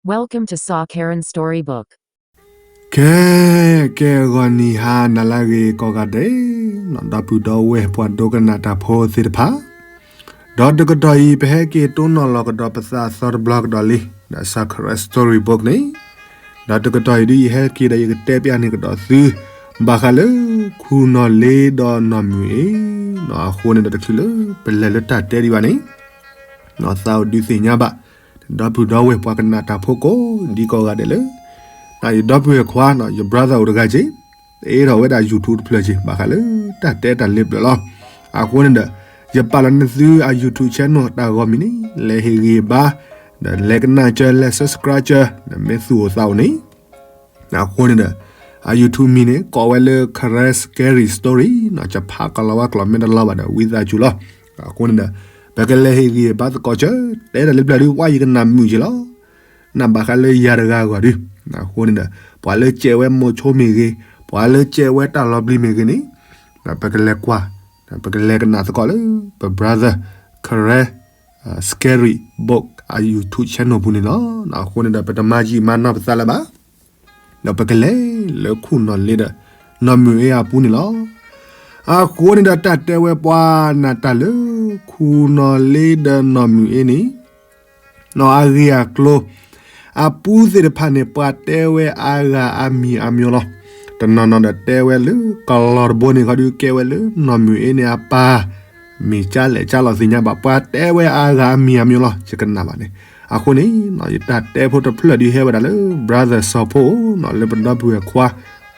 Welcome to Saw Karen Storybook. ခဲ, ကဲ ဂီၤနံၤဟါနၤလၢအဂ့ၤကိးဂၤဒဲး, ဒီပုၢ်ဒီဝဲၢ်ပှၤဒိကနၣ်တၢ်ဖိသ့ၣ်တဖၣ်, ဒီးတကတီၢ်အံၤ ပဟဲက့ၤတိၢ်နီၣ်လီၤကဒီးပသးအသီတဘျီကဒီးလံ, ဒီး Saw Karen Storybook န့ၣ်, ဒီးတကတီၢ်အံၤဒ်အံၤ ဟဲက့ၤဒီးယကတဲပျးန့ၢ်ကဒီးသု ဘၣ်ဃးလၢ ခူနီၢ်လ့ဒီးနီၢ်မုၢ်အ့, အဃိန့ၣ်ဒီးတချုးလၢပလဲၤလၢတၢ်တဲဒံးဘၣ်န့ၣ် သးအိၣ်ဒုးသ့ၣ်ညါဘၣ် ဒီပုၢ်ဒီဝဲၢ်ပှၤကနၣ်တၢ်ဖိကိးဒံကိးဂၤဒဲးလၢ ယဒီပုၢ်ဝဲၢ်ခွါ ယ brother အိၣ်တဂၤက့ၤ, အ့ၣ်ထီၣ်ဝဲဒၣ် YouTube တဖျၢၣ်က့ၤ ဘၣ်ဃးလၢတၢ်တဲတၢ်လ့ပျၢၤလီၤ. အဃိန့ၣ်ဒီး ယပာ်လီၤန့ၢ်သုအ YouTube channel တၢ်ဂီၤမံၤန့ၣ် လဲၤဟ့ၣ်ဂံၢ်ဘါ, ဒီးလဲၤကနၣ်စၢၤ လဲၤ subscribe စၢၤ ဒီးမ့ၢ်သူၣ်အိၣ်သးအိၣ်န့ၣ် အဃိန့ၣ်ဒီး အ YouTube မံၤန့ၣ် ကိးဝဲလၢ Karen Scary Story နီၤ, ယဖးကလီၤဝဲကျိာ်မ့ၢ်တလီၤဘၣ်ဒီး ဝံသးစူၤလီၤ. အဃိန့ၣ်ဒီး ပကလဲၤဟ့ၣ်ဂံၢ်ဘါသကိးစၢၤ တဲတၢ်လၢပျၢၤဒုး ဝဲယကနၣ်မုာ်က့ၤလီၤ. နဘၣ်ဃးလၢယၤတဂၤအဂီၢ်ဒုး, အဃိန့ၣ်ဒီး ပှၤလၢကဲဝဲမိၤဆိမ့ၢ်ဂ့ၤ, ပှၤလၢကဲဝဲတၢ်လီၤပျံၤမ့ၢ်ဂ့ၤန့ၣ်, ပကလဲၤကွၢ်, ပကလဲၤကနၣ်သကိးလၢ ပ brother Karen Scary Book အ YouTube channel ပူၤန့ၣ်လီၤ. အဃိန့ၣ်ဒီး ပတမၤယံာ်မၤနီၢ်ပသးလၢၤဘၣ် ဒီးပကလဲၤလၢခူနီၢ်လ့ဒီး နီၢ်မုၢ်အ့အပူၤန့ၣ်လီၤ. အဃိန့ၣ်ဒီးတၢ်တဲဝဲပှၤနၢ်တၢ်လၢ ခူနီၢ်လ့ဒီးနီၢ်မုၢ်အ့န့ၣ်, နီၢ်အဂ့ၢ်အကျိၤ, အပူၤသ့ၣ်တဖၣ်န့ၣ် ပှၤတဲဝဲအါဂၤအါမံၤအါမျိၤလီၤ. တနီၤနီၤဒီးတဲဝဲလၢကလီၤတဘိန့ၣ်ခီဒုးကဲဝဲလၢနီၢ်မုၢ်အ့န့ၣ်အပၢ် မ့ၢ်ကၢလဲၣ်ကၢလီၤသ့ၣ်ညါဘၣ် ပှၤတဲဝဲအါဂၤအါမံၤအါမျိၤလီၤ ယကနၣ်ဘၣ်န့ၣ်. အဃိန့ၣ် ယတၢ်တဲဖိတဖျၢၣ်ဒုးဟဲဝဲဒၣ်လၢ brother စီၤဖိနီၤ လၢပဒီပုၢ်ဝဲၢ်ခွါ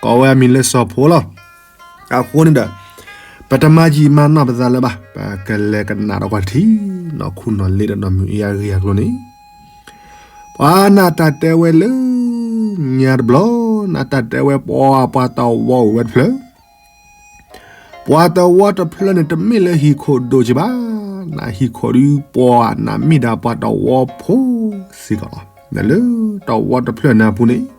ကိးဝဲအမံၤလၢစီၤဖိလီၤ. အဃိန့ၣ်ဒီး ပတမၤယံာ်မၤနီၢ်ပသးလၢၤဘၣ် ပကလဲၤကနၣ်ဒီးကွၢ်ထံနီၤ ခူနီၢ်လ့ဒီးနီၢ်မုၢ်အ့အဂ့ၢ်အကျိၤန့ၣ် ပှၤနၢ်တၢ်တဲဝဲလၢ ညါတဘျီ နၢ်တၢ်တဲဝဲပှၤ ပှၤတဝီအိၣ်ဝဲတဖျၢၣ် ပှၤတဝီတဖျၢၣ်န့ၣ် တမ့ၢ်လၢဟံၣ်ခိၣ်ဒိၣ်က့ၤဘၣ်, နဟံၣ်ခိၣ်ဒုးပှၤနမ့ၢ်ဒၣ်ပှၤတဝီဖိစ့ၢ်ကီးလီၤ. လၢတဝီတဖျၢၣ်န့ၣ်အပူၤန့ၣ်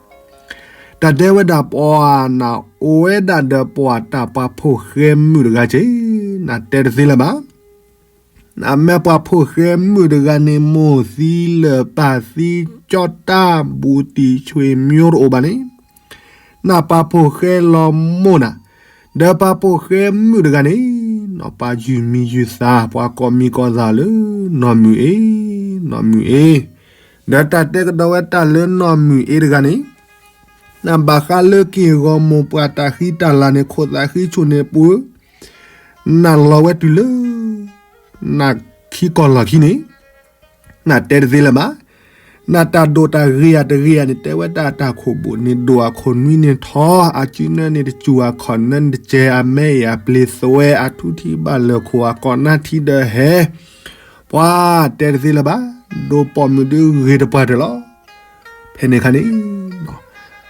တၢ်တဲဝဲဒၣ်ပှၤန အိၣ်ဝဲဒၣ်ဒီးပှၤတၢ်ပှၤဖိၣ်ဃဲမုၣ်တဂၤက့ၤ, နတဲတသ့လၢၤဘၣ် နမ့ၢ်ပှၤဖိၣ်ဃဲမုၣ်တဂၤန့ၣ် မိၢ်သံလၢာ်ပၢ်သံကၠီတၢ်ဘူးတံၢ်ဆွ့ၣ်မျိတအိၣ်ဘၣ်န့ၣ်, နပှၤဖိၣ်ဃဲလီၤမိၢ်နၤ, ဒီးပှၤဖိၣ်ဃဲမုၣ်တဂၤန့ၣ် ပှၤယုၢ်မံယုၢ်သး ပှၤကိးမံၤကိးသးလၢ နီၢ်မုၢ်အ့, နီၢ်မုၢ်အ့, ဒီးတၢ်တဲကဒီးဝဲတၢ်လၢနီၢ်မုၢ်အ့တဂၤန့ၣ် နဘၣ်ဃးလၢက့ၢ်ဂီၤမိၢ်ပှၤတၢ်ဃံတၢ်လၤန့ၣ် ခိၣ်သးဃံဆူၣ်န့ၣ်ပူၤ နလီၤဝဲတုၤလၢ နခံကီၢ်လီၢ်ခံန့ၣ်, နတဲတသ့လၢၤဘၣ်. နတၢ်ဒိၣ်တၢ်ဂ့ၤယၤတဂ့ၤယၤန့ၣ် တဲဝဲတၢ်တၢ်ခိၣ်ဘိၣ်န့ၣ်ဒိၣ် အခီၣ်နွံန့ၣ်ထီ, အစုနၢန့ၣ်တစူၣ် အခီၣ်နၢန့ၣ်တစဲး အမဲအံၤအပျ့ၤသွဲ အထူထံဘၣ်လၢာ်ခိၣ် အကိးနၢထံဒီးဟဲ, ပှၤတဲတသ့လၢၤဘၣ်. ဒိၣ်ပိာ်မုၣ်ဒုးဂ့ၤတပှၢ်တၢၢ်လီၤ. ဖဲန့ၣ်အခါန့ၣ်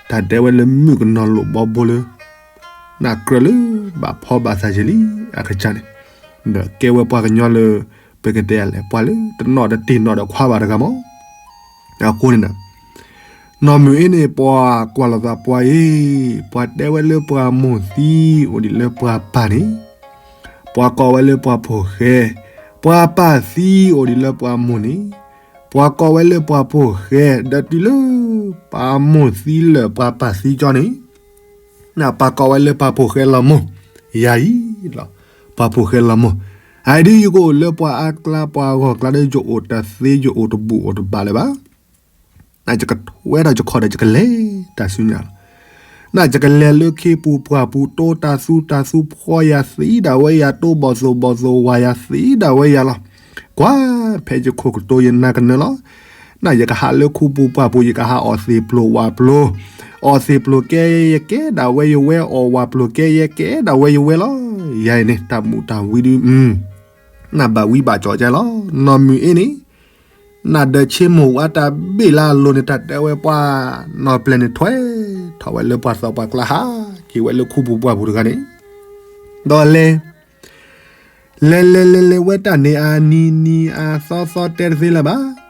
တၢ်တဲဝဲလၢမုၣ်ကနီၤလိာ်ဘီဘိလၢ နကြၢးလၢဘၣ်ဖီဘၣ်သးယံာ်လံ အကစၢ်န့ၣ်, ဒီးကဲဝဲပှၤကညီလၢ ပကတဲလဲၣ် ပှၤလၢတနီၣ်တတ့ၢ်နီၣ်ဒီးခွါဘၣ်တဂၤမး. အဃိန့ၣ်ဒီး နီၢ်မုၢ်အ့န့ၣ် ပှၤကွၢ်လိာ်သးပှၤအံၤ, ပှၤတဲဝဲလၢပှၤမိၢ်သံအိၣ်ဒံးလၢပှၤပၢ်န့ၣ်, ပှၤကိးဝဲလၢပှၤဖိၣ်ဃဲ, ပှၤပၢ်သံအိၣ်ဒံးလၢပှၤမိၢ်န့ၣ်, ပှၤကိးဝဲလၢပှၤဖိၣ်ဃဲ, ဒီးတုၤလၢ ပှၤမိၢ်သံလၢာ်ပှၤပၢ်သံကၠီန့ၣ်, ပှၤကိးဝဲလၢပှၤဖိၣ်ဃဲလီၤမိၢ်, ယၤအံၤလီၤ, ပှၤဖိၣ်ဃဲလီၤမိၢ်, အအံၤဒုးယကအိၣ်လၢပှၤအါကျါပှၤအဂီၢ်ကျါဒီး ယအိၣ်တသ့ယအိၣ်တဘူးအိၣ်တဘးလၢၤဘၣ်. နယကထွဲဒီးယခီၣ်ဒီးယကလဲၤတၢ်ဆူညါလီၤ. နယကလဲၤလၢခ့ပူၤပှၢ်ပူၤ တိတၢ်သူတၢ်သူဖှီယၤသံဒၣ်ဝဲယၤ တိဘီၣ်သိၣ်ဘီၣ်သိၣ်ဝၤယၤသံဒၣ်ဝဲယၤလီၤ. ကွၢ်ဖဲယခိၣ်ကတိၤယနၢ်ကနၢလီၤ. နယကဟးလၢခူပူၤပှၢ်ပူၤ ယကဟးအီၣ်သ့ၣ်ပျိၢ်ဝၣ်ပျိၢ်, အီၣ်သ့ၣ်ပျိၢ်ကဲယကဲဒၣ်ဝဲယဝဲ အီၣ်ဝၣ်ပျိၢ်ကဲယကဲဒၣ်ဝဲယဝဲလီၤ. ယၤအံၤန့ၣ် တၢ်မူးတၢ်ဝံဒုး နဘၣ်ဝံဘၣ်ကၠီၣ်ကဲလီၤ. နီၢ်မုၢ်အ့န့ၣ် နဒီးဆ့မိၢ်ဝါတၢ်ဘ့ၣ်လၢအလိၤန့ၣ် တၢ်တဲဝဲပှၤနီၢ်ပျဲၢ်န့ၣ်ထွဲထီၣ်ဝဲလၢပှၤသီပှၤကျါ ဟးက့ၤဝဲလၢခူပူၤပှၢ်ပူၤတဂၤန့ၣ်, ဒီးလဲၤ လဲၤလဲၤလဲၤလဲၤဝဲတၢ်န့ၣ် အနံၤနံၤအသီသီတဲတသ့လၢၤဘၣ်.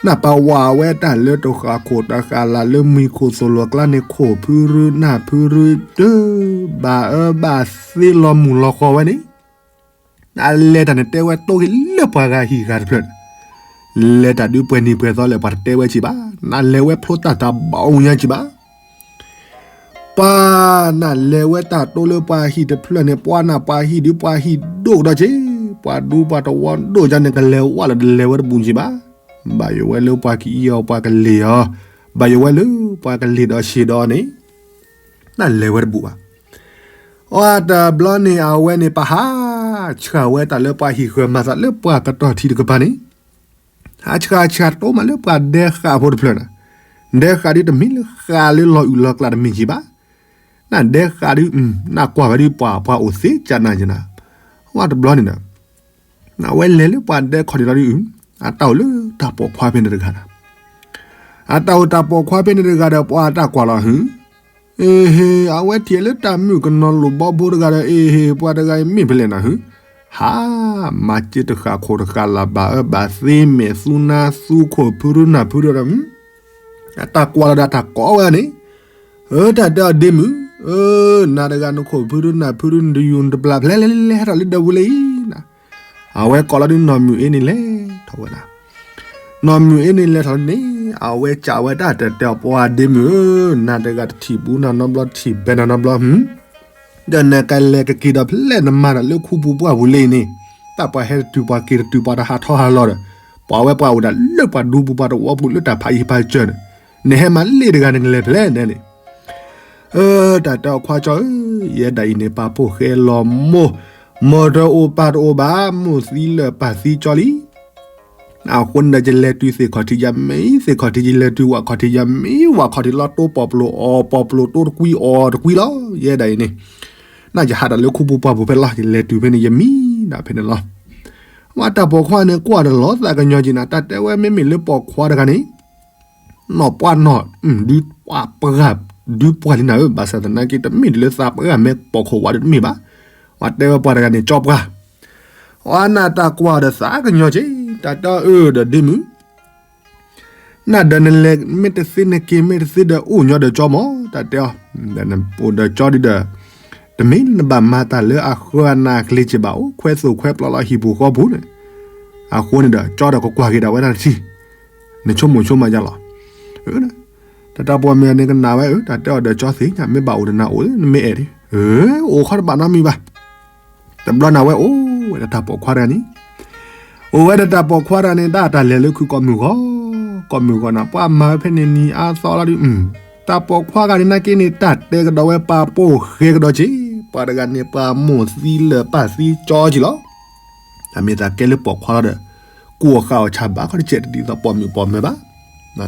နပာ်ဝးဝဲတၢ်လၢတဃာ်ခိၣ်တဃာ်လၢ်လၢမုၢ်ခိၣ်သိၣ်လိာ်ကျါန့ၣ် ခိၣ်ဖုရူနၢ်ဖုရူတၢ် ဘၣ်အၢဘၣ်သ့လီၤမုၢ်လီၤဃီၤဝဲန့ၣ် အလဲၤတၢ်န့ၣ် တဲဝဲတိၢ်က့ၤလၢပှၤဂၤဟံၣ်ဂၤတဖျၢၣ်န့ၣ်, လဲၤတၢ်ဒုးပှဲၤနံၤပှဲၤသီလဲၣ် ပှၤတတဲဝဲက့ၤဘၣ်, နလဲၤဝဲဖျိတၢ်တၢ်ဘၣ်အူညါက့ၤဘၣ်. ပှၤနလဲၤဝဲတၢ်တိလၢပှၤဟံၣ်တဖျၢၣ်န့ၣ် ပှၤနၢ်ပှၤဟံၣ်ဒုးပှၤဟံၣ်ဒိၣ်ကဒီးက့ၤ, ပှၤဒူပှၤတဝီဒိၣ်ကန့ၣ် ကလဲၤဝဲလၢတလဲၤဝဲတဘူးက့ၤဘၣ်. ဘၣ်ယိၣ်ဝဲလၢပှၤကအံၤအီၤ ပှၤကလ့ၢ်အီၤ, ဘၣ်ယိၣ်ဝဲလၢပှၤကလ့ၢ်ဒီးဆ့ၣ်ဒီးန့ၣ် နလဲၤဝဲတဘူးဘၣ်. အတဘျီန့ၣ် အဝဲန့ၣ် ပဟးဆှၣ်ဝဲတၢ်လၢပှၤဟံၣ်ဃၢၤမၤသးလၢပှၤကတီၢ်ထံးတကပၤန့ၣ်, ဟးဆှၣ်ဆှၣ်တိမးလၢပှၤဒဲဃာ်ဖိတဖျၢၣ်န့ၣ်, ဒဲဃာ်ဒုးတမ့ၢ်လၢဃာ်လၢလီၤအုၣ်လီၤကျးတမ့ၢ်က့ၤဘၣ်. နဒဲဃာ်ဒုး နကွၢ်ဝဲဒုးပှၤပှၤအိၣ်သ့ကနၤကနၤ, အတဘျီန့ၣ်ဒီး အဝဲလဲၤလၢပှၤဒဲခီၣ်ထံးလီၤဒုး, အတၢ်အိၣ်လၢတၢ်ပိာ်ခွါဖဲန့ၣ်တဂၤန့ၣ်, အတၢ်အိၣ်တၢ်ပိာ်ခွါဖဲန့ၣ်တဂၤဒီးပှၤအတၢ်ကွၢ်လီၤဟု, အ့ဟ့ အဝဲထံၣ်လၢတၢ်မုၣ်ကနီၤလိၣ်ဘီဖိတဂၤဒီး အ့ဟ့ ပှၤတဂၤအံၤမ့ၢ်ဖဲလဲၣ်နၤဟု, ဟး မၤစ့တဃာ်ခိၣ်တဃာ်လၢ်ဘၣ်အၢဘၣ်သ့မဲာ်သူနါသူခိၣ်ဖုရူနၢ်ဖုရူဒီး အတၢ်ကွၢ်လီၤဒီးတၢ်ကိးဝဲန့ၣ်, အၢ တၢ်တဲအီၤဒ့မုၣ်, အၢ နၤတဂၤနခိၣ်ဖုရူနၢ်ဖုရူနတယူၤနတပျၢ်ဖဲလဲၣ်လဲၣ်လဲၣ် ဟဲထီၣ်လၢဒၢးပူၤလၢအံၤနၤ, အဝဲကိးလီၤဒုးနီၢ်မုၢ်အ့န့ၣ်လဲၤထီၣ်ဝဲဒၣ်, နီၢ်မုၢ်အ့န့ၣ်လဲၤထီၣ်န့ၣ် အဝဲစံးဝဲတၢ်တဲတဲအီၤပှၤဒ့မုၣ်ဧၢ, နၤတဂၤတထံၣ်ဘူးနၤနီတဘျီ တထံၣ်ဘဲနၤနီတဘျီ ဒီးနကလဲၤကက့ၤဒီးဖဲလဲၣ်နမၤတၢ်လၢခူပူၤပှၢ်ပူၤလၢအံၤန့ၣ်, တၢ်ပှၤဟဲတတုၤပှၤက့ၤတတုၤပှၤတဟးထီၣ်ဟးလီၤဒီး, ပှၤဝဲပှၤအိၣ်ဒၣ်လၢပှၤဒူပူၤပှၤတဝီပူၤလၢတၢ်ဖးယံၤဖးစၢၤန့ၣ်, နဟဲမၤလ့ၣ်တဂၤနကလဲၤဖဲလဲၣ်န့ၣ်, အၢ တၢ်တဲအီၤခွါကၠီဧၢ, ယဲဒၣ်အံၤန့ၣ် ပာ်ဖှိၣ်ဃဲလီၤမိၢ်, မိၢ်တအိၣ်ပၢ်တအိၣ်ဘၣ် မိၢ်သံလၢာ်ပၢ်သံကၠီလံ အဃိန့ၣ်ဒီး ယလဲၤတုၤသ့ၣ်ခီၣ်ထံး ယမ့ၢ်သ့ၣ်ခီၣ်ထံး ယလဲၤတုၤဝၣ်ခီၣ်ထံး ယမ့ၢ်ဝၣ်ခီၣ်ထံးလီၤ တိပိာ်ပလိာ်အီၣ်ပိာ်ပလိာ် တိတကွံအီၣ်တကွံလီၤ. ယဲဒၣ်အံၤန့ၣ် နယဟးတၢ်လၢခူပူၤပှၢ်ပူၤဖဲလီၤ ယလဲၤတုၤဖဲန့ၣ် ယမံဒၣ်ဖဲန့ၣ်လီၤ. ဝဲတၢ်ပိာ်ခွါန့ၣ်ကွၢ်တလီၤသးကညီၤက့ၤနၤ တၢ်တဲဝဲမ့မ့ၢ်လၢပိာ်ခွါတဂၤန့ၣ် နီၢ်ပှၢ်နီၢ် ဒုးပှၢ်ပှၢ် ဒုးပှၢ်လံနၤဧၢ, ဘၣ်ဆၣ်သနာ်က့ တမ့ၢ်ဒ်လၢသးပှၢ်မ့ၢ်ပိာ်ခွါဝးဒုးတမ့ၢ်ဘၣ်. ဝဲတဲဝဲပှၤတဂၤန့ၣ် ကၠီပှၢ်, အနၢ်တၢ်ကွၢ်ဒီးသးကညီၤက့ၤ တၢ်တဲအီၤအၢဒီးဒ့မုၣ် နဒီးနလဲၤမ့ၢ်တသ့နက့ၤမ့ၢ်တသ့ဒီး အိၣ်ညီဒီးကၠီမး တၢ်တဲအီၤ, အိၣ်ဒီးကၠီဒုဒီး တမ့ၢ်နဘၣ်မၤတၢ်လၢအဃၢအနၢ်အကျ့က့ၤဘၣ် အိၣ်ခွဲသိၣ်ခွဲပျီလီၤဟံၣ်ပူၤဃီပူၤန့ၣ်, အဃိန့ၣ်ဒီး ကၠီဒီးကကွၢ်က့ၤဒၣ်ဝဲဒၣ်တထံၣ်, နဆိကမိၣ်ဆိကမးယါလီၤ. တၢ်တၢ်ပိာ်မုၣ်န့ၣ်ကနၣ်ဝဲ တၢ်တဲအီၤဒီးကၠီသ့ၣ်ညါ မ့ၢ်ဘၣ်အိၣ်ဒီးနၤအိၣ် နမ့ၢ်အဲၣ်ဒ် အိၣ်ခီတဘၣ်နီတမံၤဘၣ်. တဘျီန့ၣ်ဝဲအိၣ်ဝဲဒီးတၢ်ပိာ်ခွါတဂၤန့ၣ်, အိၣ်ဝဲဒီးတၢ်ပိာ်ခွါတဂၤန့ၣ် တၢ်တၢ်လဲၤလၢခုကိးမုၢ်ဂီၤ, ကိးမုၢ်ဂီၤန့ၣ် ပှၤမၤဝဲဖဲန့ၣ်နံၤအါသီလီၤဒုး, တၢ်ပိာ်ခွါတဂၤန့ၣ်နာ်က့န့ၣ် တၢ်တဲကဒီးဝဲပာ်ဖှိၣ်ဃဲကဒီးက့ၤ, ပှၤတဂၤန့ၣ် ပှၤမိၢ်သံလၢာ်ပၢ်သံကၠီက့ၤလီၤ. တၢ်မ့ၢ်တၢ်ကဲလၢပိာ်ခွါလီၤဒီး ကူၣ်အီၣ်ဃာ်အီၣ်ဆၣ်ဘၣ်ခီတကဲးတဒ်သိးပိာ်မုၣ်ပိာ်မၢၤဘၣ်.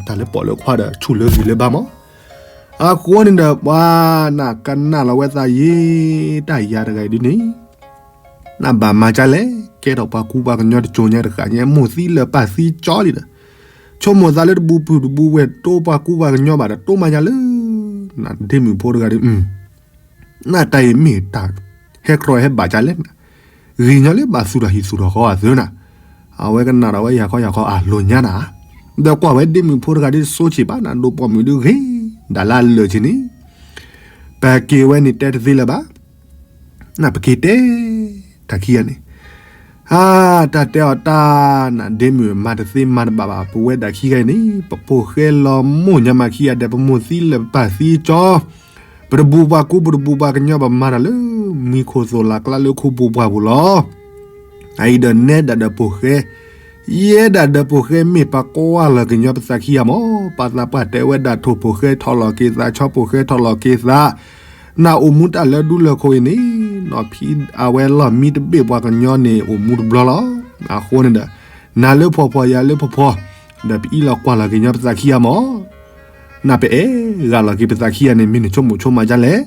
တၢ်လၢပိာ်လၢခွါဒီး ဆူၣ်လၢဂံၢ်လၢဘါမး. အဃိန့ၣ်ဒီး ပှၤနၢ်ကနၣ်လီၤဝဲသးယံၤ တၢ်ယၤတဂၤအံၤဒ်န့ၣ် နဘၣ်မၤဒ်လဲၣ်, ကဲထီၣ်ပှၤကူပှၤကညီတစိၤညါတဃၣ်ညါ မိၢ်သံလၢာ်ပၢ်သံကၠီလံဒီး ဆိကမိၣ်သးလၢတဘူးပုၢ်တဘူးဝဲၢ် တိပှၤကူပှၤကညီဘၣ်ဒီး တိမၤယၤလၢ နဒ့မုၣ်ဖိတဂၤဒီး နတၢ်အံၤမ့ၢ်တၢ်ဟဲကြီဟဲဘၣ်ဒ်လဲၣ်, ဂ့ၤညီလၢဘၣ်သူၣ်ထီၣ်ဟံၣ်သူၣ်ထီၣ်ဃီအသုနၤ, အဝဲကနၣ်ဒီးဝဲယၤခီယၤခီအလိၤညါနၤ, ဒီးကွၢ်ဝဲဒ့မုၣ်ဖိတဂၤဒ်တစိက့ၤဘၣ်နၤ ဒိးပိာ်မုၣ်ဒ်ဂ့ၤ ဒၣ်လၢအလၢာ်က့ၤန့ၣ် ပက့ၤဝဲန့ၣ်တဲတသ့လၢၤဘၣ်. နပက့ၤတဲ တၢ်ခံဂၤန့ၣ် အါ တၢ်တဲအီၤတၢ်နၤ ဒ့မုၣ်မၤတသ့မၤတဘၣ်ဘၣ် ပဝဲဒၣ်ခံဂၤအံၤန့ၣ် ပဖှိၣ်ဃဲလီၤမိၢ်ညါမးခံဂၤဒီး ပမိၢ်သံလၢာ်ပၢ်သံကၠီ, ပတဘူးပှၤကူ ပတဘူးပှၤကညီ ပမၤတၢ်လၢ မံၤခိၣ်သိၣ်လၢ်ကျါလၢခူပူၤပှၢ်ပူၤလီၤ. အအံၤဒီးနဲဒၣ်ဒီးဖိၣ်ဃဲ, ယဲဒၣ်ဒီးဖိၣ်ဃဲမ့ၢ်ပကွၢ်လီၤကညီပသးခံဂၤမး, ပှၤသးပှၢ်တဲဝဲဒၣ်ထိၣ်ဖိၣ်ဃဲထီၣ်လီၤက့ၤသး ဆီဖိၣ်ဃဲထီၣ်လီၤက့ၤသး နအိၣ်မူတၢ်လၢဒူလၢၢ်ခိၣ်အံၤန့ၣ်, နီၢ်ဖံးအဝဲလီၢ်မံတဘ့ၣ်ပှၤကညီန့ၣ် အိၣ်မူတဘျီလီၤ. အဃိန့ၣ်ဒီး နၤလၢဖှီၣ်ဖှီၣ်ယၤလၢဖှီၣ်ဖှီၣ်, ဒီးပအံးလီၤကွၢ်လီၤက့ၤညီပသးခံဂၤမး, နပအဲၣ်ဂၤလီၤက့ၤပသးခံဂၤန့ၣ် မ့ၢ်နဆိကမိၣ်ဆိကမးဒ်လဲၣ်.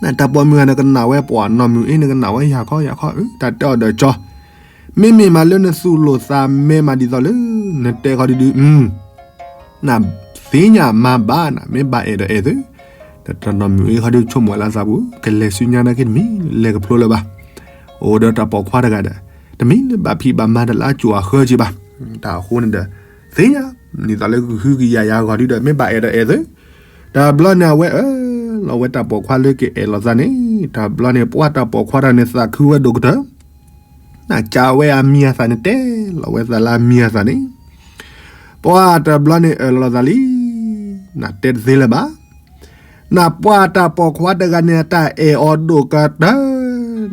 နတၢ်ပိာ်မုၣ်ဂၤန့ၣ်ကနၣ်ဝဲပှၤနီၢ်မုၢ်အ့န့ၣ်ကနၣ်ဝဲယၤခီယၤခီဧၢ, တၢ်တဲအီၤဒီးကၠီ, မ့မ့ၢ်မးလၢနသူၣ်လိာ်သးမဲမးဒ်သိးလၢ နတဲခီဒုဒု နသ့ၣ်ညါမၤဘၣ်နၤ မ့ၢ်ဘၣ်အဲၣ်ဒိးအဲၣ်သု, တၢ်နီၢ်မုၢ်အ့ခီဒုဆိကမိၣ်ဝဲလၢသးပူၤ ကလဲၤဆူညါနာ်က့တမံၤ လဲၤကဖျိလၢၤဘၣ်. အိၣ်ဒီးတၢ်ပိာ်ခွါတဂၤဒီး တမ့ၢ်လၢဘၣ်ဖံးဘၣ်မၤတၢ်လၢအစိၤအဃၢက့ၤဘၣ်. တၢ်အဃိန့ၣ်ဒီး သ့ၣ်ညါ ဒ်သိးလၢကဟုကယာ်ယၤအဂီၢ်ဒုဒီး မ့ၢ်ဘၣ်အဲၣ်ဒိးအဲၣ်သု, တဘျီန့ၣ်အဝဲအၢၣ်လီၤဝဲတၢ်ပိာ်ခွါလၢကအဲၣ်လီၤသးန့ၣ်, တဘျီန့ၣ် ပှၤတၢ်ပိာ်ခွါတဂၤန့ၣ် သးခုဝဲဒိၣ်ကတၢၢ် နကးဝဲအမံၤအသးန့ၣ် တဲလီၤဝဲသးလၢအမံၤအသးန့ၣ်, ပှၢ်တဘျီန့ၣ်အၢၣ်လီၤသးလံ, နတဲတသ့လၢၤဘၣ်. နပှၢ်တၢ်ပိာ်ခွါတဂၤန့ၣ် အတၢ်အဲၣ်အီၤဒိၣ်ကတၢၢ်,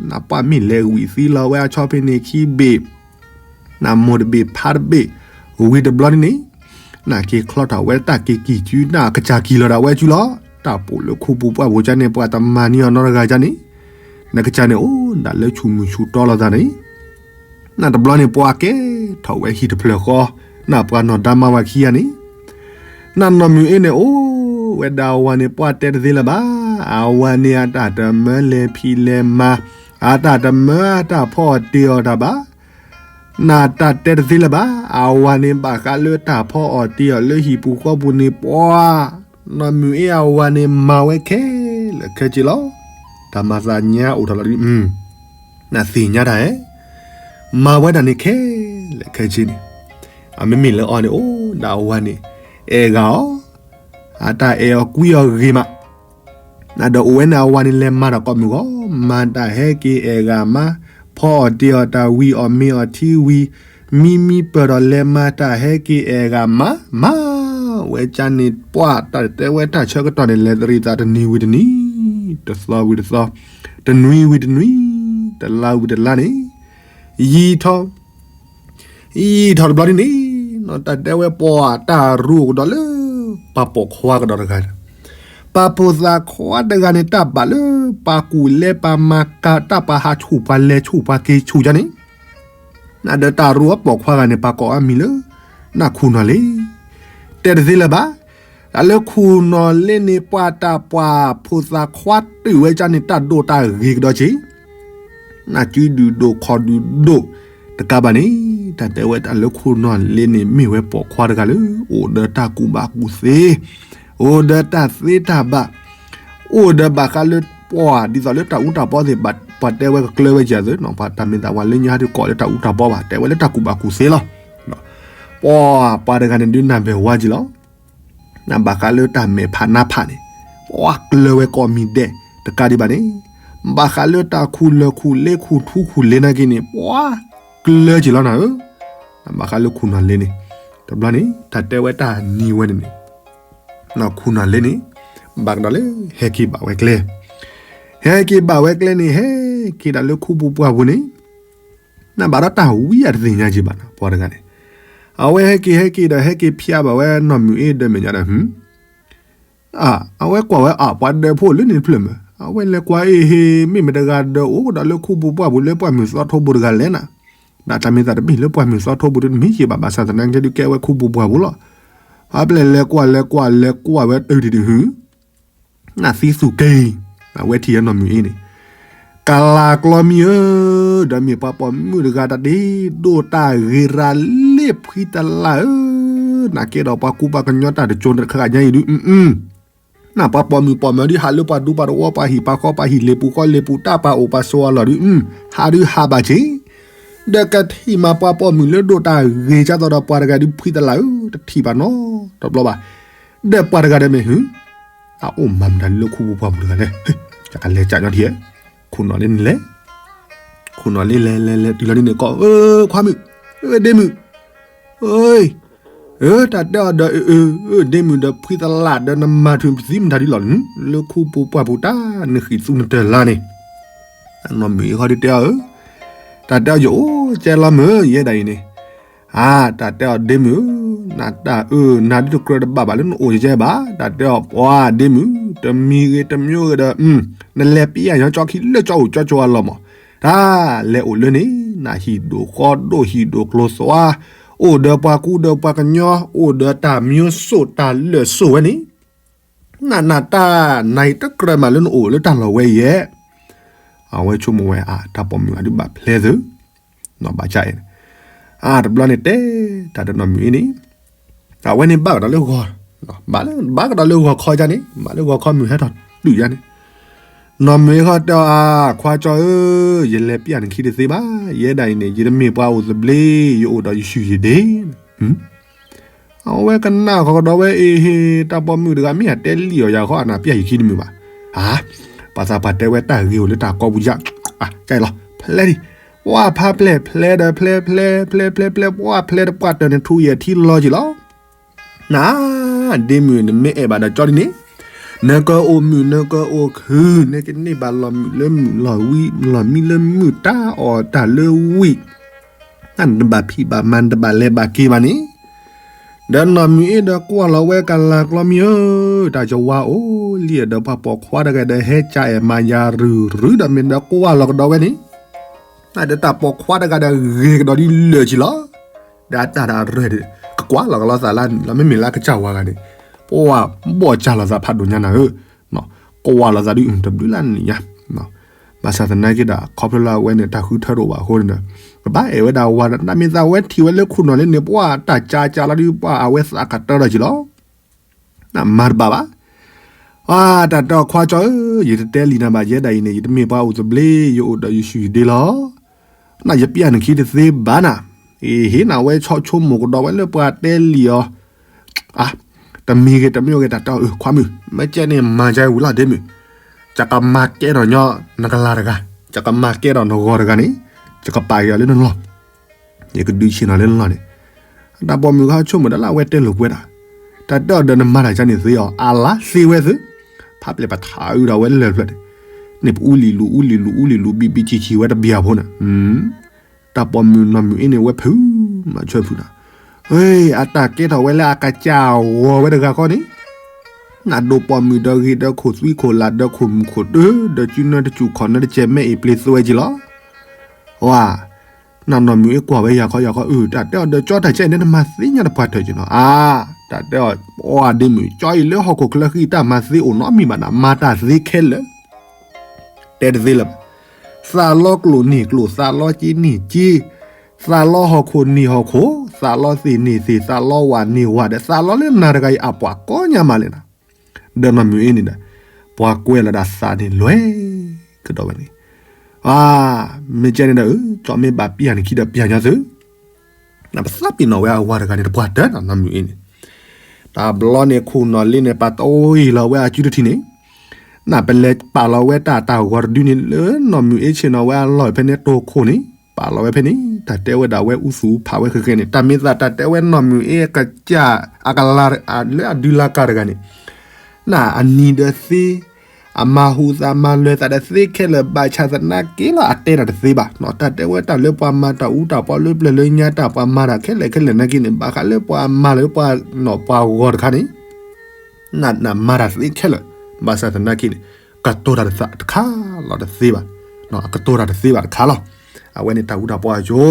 နပှၢ်မ့ၢ်လဲၤဝံၤသံလီၤဝဲအဆီဖဲန့ၣ်ခံဘ့ၣ်, နမိၢ်တဘ့ၣ်ဖးတဘ့ၣ်, ဝံၤတဘျီန့ၣ်န့ၣ်, နက့ၤချီထီၣ်ဝဲတၢ်က့ၤကံၢ်စု နကစၢ်ကံၢ်လီၤဒၣ်ဝဲစုလီၤ. တၢ်ပိာ်လၢခူပူၤပှၢ်ပူၤကါန့ၣ် ပှၤတမၤန့ၢ်အီၤနီတဂၤကါန့ၣ်, နကစၢ်န့ၣ်အိၣ်ဒၣ်လၢဆူၣ်မုၢ်ဆူၣ်တီလီၤသးန့ၣ်, နတဘျီန့ၣ်ပှၤကဲထီၣ်ဝဲဟံၣ်တဖျၢၣ်ဃီ, နပှၤနီၢ်ဒါမါဝၤခံဂၤန့ၣ်, နနီၢ်မုၢ်အ့န့ၣ်အိၣ်ဝဲဒၣ်အဝၤန့ၣ် ပှၢ်တဲတသ့လၢၤဘၣ်. အဝၤန့ၣ်အတၢ်တမၢလဲၤဖံးလဲၤမၤ, အတၢ်တမၢအတၢ်ဖီအီၣ်တ့ၢ်အီၣ်တၢ်ဘၣ်. နတၢ်တဲတသ့လၢၤဘၣ်. အဝၤန့ၣ်ဘၣ်ဃးလၢတၢ်ဖီအီၣ်တ့ၢ်အီၣ်လၢဟံၣ်ပူၤဃီပူၤန့ၣ် ပှၢ်နီၢ်မုၢ်အ့အဝၤန့ၣ် မၤဝဲခဲလၢာ်ခဲဆ့လီၤ. တၢ်မၤသးညါအိၣ်ထီၣ်လီၤဒ်, နသ့ၣ်ညါတၢ်ဧါ, မၤဝဲဒၣ်န့ၣ်ခဲလၢာ်ခဲဆ့န့ၣ်, အမ့မ့ၢ်လၢအီၤန့ၣ်အိၣ်ဒၣ်အဝၤန့ၣ်, အဲၣ်ဂၤအီၤ, အတၢ်အဲၣ်အီၤကွံအီၤဂ့ၤမး, ဒီးအိၣ်ဝဲန့ၣ်အဝၤန့ၣ် လဲၤမၤတၢ်ကိးမုၢ်ဂီၤ, မၤတၢ်ဟဲက့ၤအဲၣ်ဂၤမါ, ဖီအီၣ်တ့ၢ်အီၣ်တၢ်ဝံၤအီၣ်မ့ၤအီၣ်ထံဝံၤ, မံမံပၢၢ်ဒီးလဲၤမၤတၢ်ဟဲက့ၤအဲၣ်ဂၤမါ, မၤဝဲကါန့ၣ် ပှၢ်တၢ်တဲဝဲတၢ်ဆၢကတီၢ်န့ၣ် လဲၤတရံးသးတနံၤဝံၤတနံၤ, တသီဝံၤတသီ, တနွံဝံၤတနွံ, တလါဝံၤတလါန့ၣ်, ယံာ်ထီၣ် ယံာ်ထီၣ်တဘျီန့ၣ်န့ၣ်, တၢ်တဲဝဲပှၤတၢ်ရူအိၣ်ကဒီးလၢ ပှၤပိာ်ခွါကဒီးတဂၤ, ပှၤဖိသၣ်ခွါတဂၤန့ၣ် တၢ်ဘၣ်လၢပှၤကူၣ်လဲပှၤမၤကၤ တၢ်ပှၤဟးဆူၣ်ပှၤလဲၤဆူၣ်ပှၤက့ၤဆူၣ်ယါန့ၣ်, နဒီးတၢ်ရူအပိာ်ခွါဂၤန့ၣ် ပှၤကိးအမံၤလၢ နခူၣ်နီၢ်လ့, တဲတသ့လၢၤဘၣ်. တၢ်လၢခူၣ်နီၢ်လ့န့ၣ် ပှၤတၢ်ပှၤဖိသၣ်ခွါတုာ်ဝဲကါန့ၣ် တၢ်ဒိၣ်တၢ်ဂ့ၤကဒီးက့ၤ နစုဒုၣ်ဒိၣ်ခီၣ်ဒုၣ်ဒိၣ်တကးဘၣ်န့ၣ်, တၢ်တဲဝဲတၢ်လၢခူၣ်နီၢ်လ့န့ၣ် မ့ၢ်ဝဲပိာ်ခွါတဂၤလၢ အိၣ်ဒီးတၢ်ကူၣ်ဘၣ်ကူၣ်သ့, အိၣ်ဒီးတၢ်သ့တၢ်ဘၣ်, အိၣ်ဒီးဘၣ်ဃးလၢပှၤ ဒ်သိးလၢတၢ်အူတၢ်ပီသ့ၣ် ပှၤတဲဝဲကကျၢၤဝဲကသုး, တၢ်မ့ၢ်သးပှၤလၢညါဟးဒုးကိးလၢတၢ်အူတၢ်ပီဘၣ်, တဲဝဲလၢတၢ်ကူၣ်ဘၣ်ကူၣ်သ့လီၤ. ပှၤပှၤတဂၤန့ၣ်ဒုးနၢ်ဘၣ်ဝါက့ၤလီၤ. နဘၣ်ဃးလၢတၢ်မဲာ်ဖးနါဖးန့ၣ်, ပှၤကျၢၤဝဲကိးမံၤဒဲးတကးဒံးဘၣ်န့ၣ်, ဘၣ်ဃးလၢတၢ်ခူၣ်လၢၢ်ခူၣ်လ့ခူၣ်ထူခူၣ်လ့နာ်က့န့ၣ် ပှၤကျၢၤက့ၤလီၤနၤဧၢ, နဘၣ်ဃးလၢခူၣ်နီၢ်လ့န့ၣ်, တဘျီန့ၣ် တၢ်တဲဝဲတၢ်နံၤဝဲန့ၣ်န့ၣ်, ခူၣ်နီၢ်လ့န့ၣ်, ဘၣ်ကဒီးလၢ ဟဲက့ၤဘၣ်ဝဲကျဲ, ဟဲက့ၤဘၣ်ဝဲကျဲန့ၣ် ဟဲက့ၤဒၣ်လၢခူပူၤပှၢ်ပူၤန့ၣ်, နဘၣ်ဒီးတၢ်ဝံအတသ့ၣ်ညါက့ၤဘၣ်နီၤ ပှၤတဂၤန့ၣ်, အဝဲဟဲက့ၤဟဲက့ၤဒီးဟဲက့ၤဖျါဘၣ်ဝဲနီၢ်မုၢ်အ့ဒီးမဲာ်ညါဒီး အဝဲကွၢ်ဝဲအပှၤဒၢးဖိလၢန့ၣ်တဖျၢၣ်မး, အဝဲလဲၤကွၢ်အ့ဟ့ၣ် မ့ၢ်မတဂၤဒီးအိၣ်ကဒီးလၢခူပူၤပှၢ်ပူၤလၢပှၢ်မုၢ်သီထိပူၤတဂၤလဲၣ်နၤ, ဒ်တၢ်မ့ၢ်သးတမ့ၢ်လၢပှၢ်မုၢ်သီထိပူၤဒီးတမ့ၢ်က့ၤဘၣ် ဘၣ်ဆၣ်သနာ်က့ဒုးကဲဝဲခူပူၤပှၢ်ပူၤလီၤ. အပျဲၢ်လဲၤကွၢ်လဲၤကွၢ်လဲၤကွၢ်ဝဲတုၤဒံးဒုးဟု နသံသူၣ်က့ၤ, အဝဲထံၣ်အနီၢ်မုၢ်အ့န့ၣ်, ကလၤကျီမံၤဧၢ, ဒီးမ့ၢ်ပှၤပိာ်မုၣ်တဂၤတၢ်ဒ့ဒိၣ်တၢ်ဂ့ၤရၤလ့ၣ်ဖှံတလၢ်ဧၢ, နကဲဒီးပှၤကူပှၤကညီတၢ်တကၠိတခါညါအံၤဒုး နပှၤပိာ်မုၣ်ပိာ်မၢၤဒုးဟးလၢပှၤဒူပှၤတဝီပှၤဟံၣ်ပှၤဃီပှၤဟံၣ်လ့ၤပူၤဃီလ့ၤပူၤတၢ်ပှၤအိၣ်ပှၤဆိးအလီၢ်ဒုး ဟးဒုးဟးဘၣ်က့ၤ, ဒီးကထံၣ်မးပှၤပိာ်မုၣ်လၢဒိၣ်တၢ်ဂ့ၤကၢ်သိးဒီးပှၤတဂၤဒုးဖှံတလၢ်ဧၢ, တထံၣ်ဘၣ်နီတဘျီဘၣ်, ဒီးပှၤတဂၤဒီးမ့ၢ်ဟု အအိၣ်မၤမတၤလၢခူပူၤပှၢ်ပူၤတဂၤလဲၣ်, ကလဲၤကၢ်ညီထံဧၢ, ခူၣ်နီၢ်လ့န့ၣ်လဲၣ်, ခူၣ်နီၢ်လ့လဲၤလဲၤလဲၤတုၤလီၤန့ၣ်န့ၣ်ကိး ခွါမုၣ်, ဒ့မုၣ်, တၢ်တဲအီၤဒီး ဒ့မုၣ်ဒီးဖှံတလၢ်ဒီးနမၤထုးပသံမတၤဒုးလီၤ, လၢခူပူၤပှၢ်ပူၤတၢ်နဃံးသူနတၢ်လါန့ၣ်, နီၢ်မုၢ်အ့ဃီဒုးတဲအီၤဧၢ, တၢ်တဲအီၤယအိၣ်ကဲလီၤမုၢ်ယဲဒၣ်အံၤန့ၣ်, အါ တၢ်တဲအီၤဒ့မုၣ်ဧၢ, နတၢ်အၢနၤဒုးတကြၢးတဘၣ်ဘၣ်လၢနအိၣ်ယဲဘၣ်, တၢ်တဲအီၤပှၤဒ့မုၣ်, တမံၤဂ့ၤတမံၤဂ့ၤဒီး နလဲၤပျၢ်ညီကၠီခံလၢကၠီအိၣ်ကၠီကၠီအလီၢ်မး, တၢ်လဲၤအိၣ်လၢန့ၣ် နဟံၣ်ဒိၣ်ဃီဒိၣ်ဟံၣ်ဒိၣ်ကျိၤသွါ, အိၣ်ဒီးပှၤကူဒီးပှၤကညီ, အိၣ်ဒီးတၢ်မံစိၣ်တၢ်လၢာ်စိၣ်ဝဲန့ၣ်, နနတၢ်နၤအံၤတကြၢးမးလၢနအိၣ်လၢတၢ်လီၢ်ဝဲယဲ, အဝဲဆိကမိၣ်ဝဲအါ တၢ်ပိာ်မုၣ်အဒုးဘၣ်ဖျဲးသု, နီၢ်ဘၣ်ကၢ်အဲၣ်, အါ တဘျီန့ၣ်တဲ, တၢ်တနီၢ်မုၢ်အ့န့ၣ်, အဝဲန့ၣ်ဘၣ်ကဒီးလၢဂီၤ, ဘၣ်လၢဘၣ်ကဒီးလၢဂီၤခီယါန့ၣ် ဘၣ်လၢဂီၤခီမုၢ်ဟဲထီၣ်တုၤယါန့ၣ်, နီၢ်မုၢ်အ့ဃီတဲအီၤအါ ခွါကၠီဧၢ, ယလဲၤပျၢ်နခံတသ့ဘၣ်, ယဲဒၣ်အံၤန့ၣ် ယတမ့ၢ်ပှၤအိၣ်သဘျ့, ယအိၣ်ဒီးယဆူၣ်ယဒ့ အဝဲကနၣ်ဃီကဒီးဝဲအ့ဟ့ၣ် တၢ်ပိာ်မုၣ်တဂၤမ့ၢ်အတဲလံၣ်အီၤယၤဃီ အနၢ်ပျၢ်ယခံတမုာ်ဘၣ်, အါ ပှၤသးပှၢ်တဲဝဲတၢ်ဂ့ၤအိၣ်လၢတၢ်ကီပူၤယါ, ကဲလီၤ ဖျဲးဒံး, ပှၢ်ဖါပျဲၢ်ဖျဲဒီးဖျဲဖျဲ ဖျဲဖျဲဖျဲ ပှၢ်ဖျဲဒီးပှၢ်တၢၢ်န့ၣ်ထူယဲၢ်ထံလီၤက့ၤလီၤ. န ဒ့မုၣ် နမ့ၢ်အဲၣ်ဘၣ်ဒီးကၠီဒ်န့ၣ်, နကအိၣ်မုာ်နကအိၣ်ခုၣ် နကန့ၢ်ဘၣ်လီၤမုာ်လၢမုာ်လီၤဝံၤ လီၤမံလၢမုာ် တၢ်အီၣ်တၢ်လၢဝံၤ, နတဘၣ်ဖံးဘၣ်မၤ နတဘၣ်လဲၤဘၣ်က့ၤဘၣ်န့ၣ်, ဒီးနီၢ်မုၢ်အ့ဒီးကွၢ်လီၤဝဲကလၤကျီမံၤဧၢ, တၢ်ယဝါအိၣ်လံဒီးပှၤပိာ်ခွါတဂၤဒီးဟဲကၢအဲၣ်မၤယၤရုၢ်ရုၢ်ဒီးမ့ၢ်ဒီးကွၢ်လီၤကဒီးဝဲန့ၣ်, ဒီးတၢ်ပိာ်ခွါတဂၤဒီးဂ့ၤကဒီးဒ်လၢာ်ကံလီၤ. ဒီးအတၢ်ဒီးအရဲၣ်ဒီး ကကွၢ်လီၤကလီၤသးလၢနံၤလီၤ မ့မ့ၢ်လၢကစၢ်ဝါဂၤန့ၣ်, ပှၤဘီၣ်ကၢ်လီၤသးဖးဒိၣ်ညါနၤဧၢ, ကွၢ်လီၤသးဒ်တဘျုးလၢနံၤညါ, ဘၣ်ဆၣ်သနာ်က့ဒီး ခီဖျိလၢအဝဲန့ၣ် တၢ်ဃုထၢတအိၣ်ဘၣ်အဃိန့ၣ်ဒီး ကဘၣ်အဲၣ်ဝဲဒၣ်ဝၤဒီး တၢ်မ့ၢ်သးဝဲထံၣ်ဝဲလၢခိၣ်နီၢ်လံန့ၣ် ပှၤတၢ်ကၢ်ကၢ်လီၤဒ်ပှၤအဝဲသးကတၢၢ်ဒီးက့ၤလီၤ. နမၤတဘၣ်ဘၣ်. အါ တၢ်တဲအီၤခွါကၠီဧၢ, ယတတဲလံနၤဘၣ် ယဲဒၣ်အံၤန့ၣ် ယတမ့ၢ်ပှၤအိၣ်သဘျ့ ယအိၣ်ဒီးယဆူၣ်ယဒ့လီၤ. နယပျၢ်နခံတသ့ဘၣ်နၤ, အ့ဟ့ၣ်နၤဝဲဆီဆိကမိၣ်ကဒီးဝဲလၢပှၤတဲလံအီၤ, အါ တမံၤဂ့ၤတမံၤဂ့ၤ တၢ်တဲအီၤအၢ ခွါမုၣ် မ့ၢ်ကဲန့ၣ်မၤကဝံၤလီၤဒ့မုၣ်, ယကမၤကဲထီၣ်ညီနကလၤတဂၤ, ယကမၤကဲထီၣ်နဂီၤတဂၤန့ၣ်, ယကပာ်က့ၤအီၤလၢနလီၢ် ယကဒုးဆ့ၣ်နီၤလၢနလီၢ်န့ၣ်, တၢ်ပိာ်မုၣ်ခါဆိကမိၣ်ဒၣ်လၢအဝဲတဲလိာ်ကွဲဒၣ်, တၢ်တဲအီၤဒီးနမၤတၢ်ကန့ၣ်သ့အီၤ အလါသ့ဝဲသု, ဖးပျဲၢ်ပထးအုးဒီးဝဲလၢာ်ဖျၢၣ်န့ၣ်, န့ၣ်ပအူလံၤလူၤအူလံၤလူၤအူလံၤလူၤ ဘံၣ်ဘံၣ်ဆံးဆံးဝဲတဘျီဖိန့ၣ်, တၢ်ပိာ်မုၣ်နီၢ်မုၢ်အ့န့ၣ် ဝဲဖုးမၤဆၢဖုးဒီး, အတၢ်ကဲထီၣ်ဝဲလၢအကစၢ်ဂီၤဝဲတဂၤဃီန့ၣ် နဒိးပိာ်မုၣ်ဒီးဂ့ၤဒီးခိၣ်သွံခိၣ်လၢ်ဒီးခိၣ်မုၣ်ခိၣ်တၢၢ် ဒီးစုနၢတစူၣ်ခီၣ်နၢတစဲးမဲအ့ၣ်ပျ့ၤသွဲက့ၤလီၤ. ဝါ, နနီၢ်မုၢ်အ့ကွၢ်ဝဲယၤခီယၤခီ အၢ တၢ်တဲအီၤဒီးကၠီတၢ်ကဲန့ၣ် နမၤသ့ညါတပှၢ်တၢၢ်က့ၤနီၤ အါ, တၢ်တဲအီၤ ပှၤဒ့မုၣ် ကၠီအံၤလၢဟီၣ်ခိၣ်ချၢဃံတၢ်မၤသ့အိၣ်နီတမံၤဘၣ်နၤ မၤတၢ်သ့ခဲလၢာ် တဲတသ့လၢၤဘၣ်. သးလီကျိၣ်န့ၢ်ကျိၣ် သးလီက့န့ၢ်က့, သးလီဟီၣ်ခိၣ်န့ၢ်ဟီၣ်ခိၣ်, သးလီသ့ၣ်န့ၢ်သ့ၣ်, သးလီဝၣ်န့ၢ်ဝၣ်ဒီး သးလီလၢနၤတဂၤအံၤအပှၤကိးညါမးလဲၣ်နၤ. ဒီးနီၢ်မုၢ်အ့န့ၣ်ဒီး ပှၤကွဲလီၤဒၣ်သးန့ၣ်လွဲၢ်ကဒီးဝဲန့ၣ်, အါ, မ့ၢ်ကဲန့ၣ်ဒီး ကၠီမ့ၢ်ဘၣ်ပျၢ်နခံဒီးပျၢ်ညီသု နပသးပ့ၤနီၣ်ဝဲအဝၤတဂၤန့ၣ်တပှၢ်တၢၢ်နီၢ်မုၢ်အ့န့ၣ်, တၢ်ဘျီန့ၣ်ခိၣ်နီၢ်လ့န့ၣ် ပာ်တအိၣ်အံၤလီၤဝဲအစုတထံၣ်န့ၣ်, နပလဲၤပာ်လီၤဝဲတၢ်တၢ်ဂီၤတဒုန့ၣ် လၢနီၢ်မုၢ်အ့ဆ့ၣ်နီၤဝဲအလီၢ်ဖဲန့ၣ်တိၢ်ခိၣ်န့ၣ်, ပာ်လီၤဝဲဖဲန့ၣ် တၢ်တဲဝဲဒၣ်ဝဲအူသူၣ်ဖးဝဲဃဲဃဲန့ၣ် တၢ်မ့ၢ်သးတၢ်တဲဝဲနီၢ်မုၢ်အ့အကစၢ် အကလၤလၢအဒုးလၤကၤတဂၤန့ၣ်, နအနံၤဒီးသ့ အမၤဟူးသးမၤလၢၤသးဒီးသ့ခဲလၢာ် ဘၣ်ဆၣ်သနာ်က့လီၤ အတဲတၢ်တသ့ဘၣ်. တၢ်တဲဝဲတၢ်လၢပှၤမၤတၢ်အူတၢ်ပီလၢပျၢၤလၢညါ တၢ်ပှၤမၤတၢ်ခဲလၢာ်ခဲလၢာ်နာ်က့န့ၣ် ဘၣ်ဃးလၢပှၤမၤလၢပှၤနီၢ်ပှၤဂီၤတခါန့ၣ် နမၤတၢ်သ့ခဲလၢာ်, ဘၣ်ဆၣ်သနာ်က့န့ၣ် ကတိၤတၢ်တခါလီၤတသ့ဘၣ်, အကတိၤတၢ်တသ့ဘၣ်တခါလီၤ. အဝဲန့ၣ်တၢ်အူတၢ်ပီအကၠိ,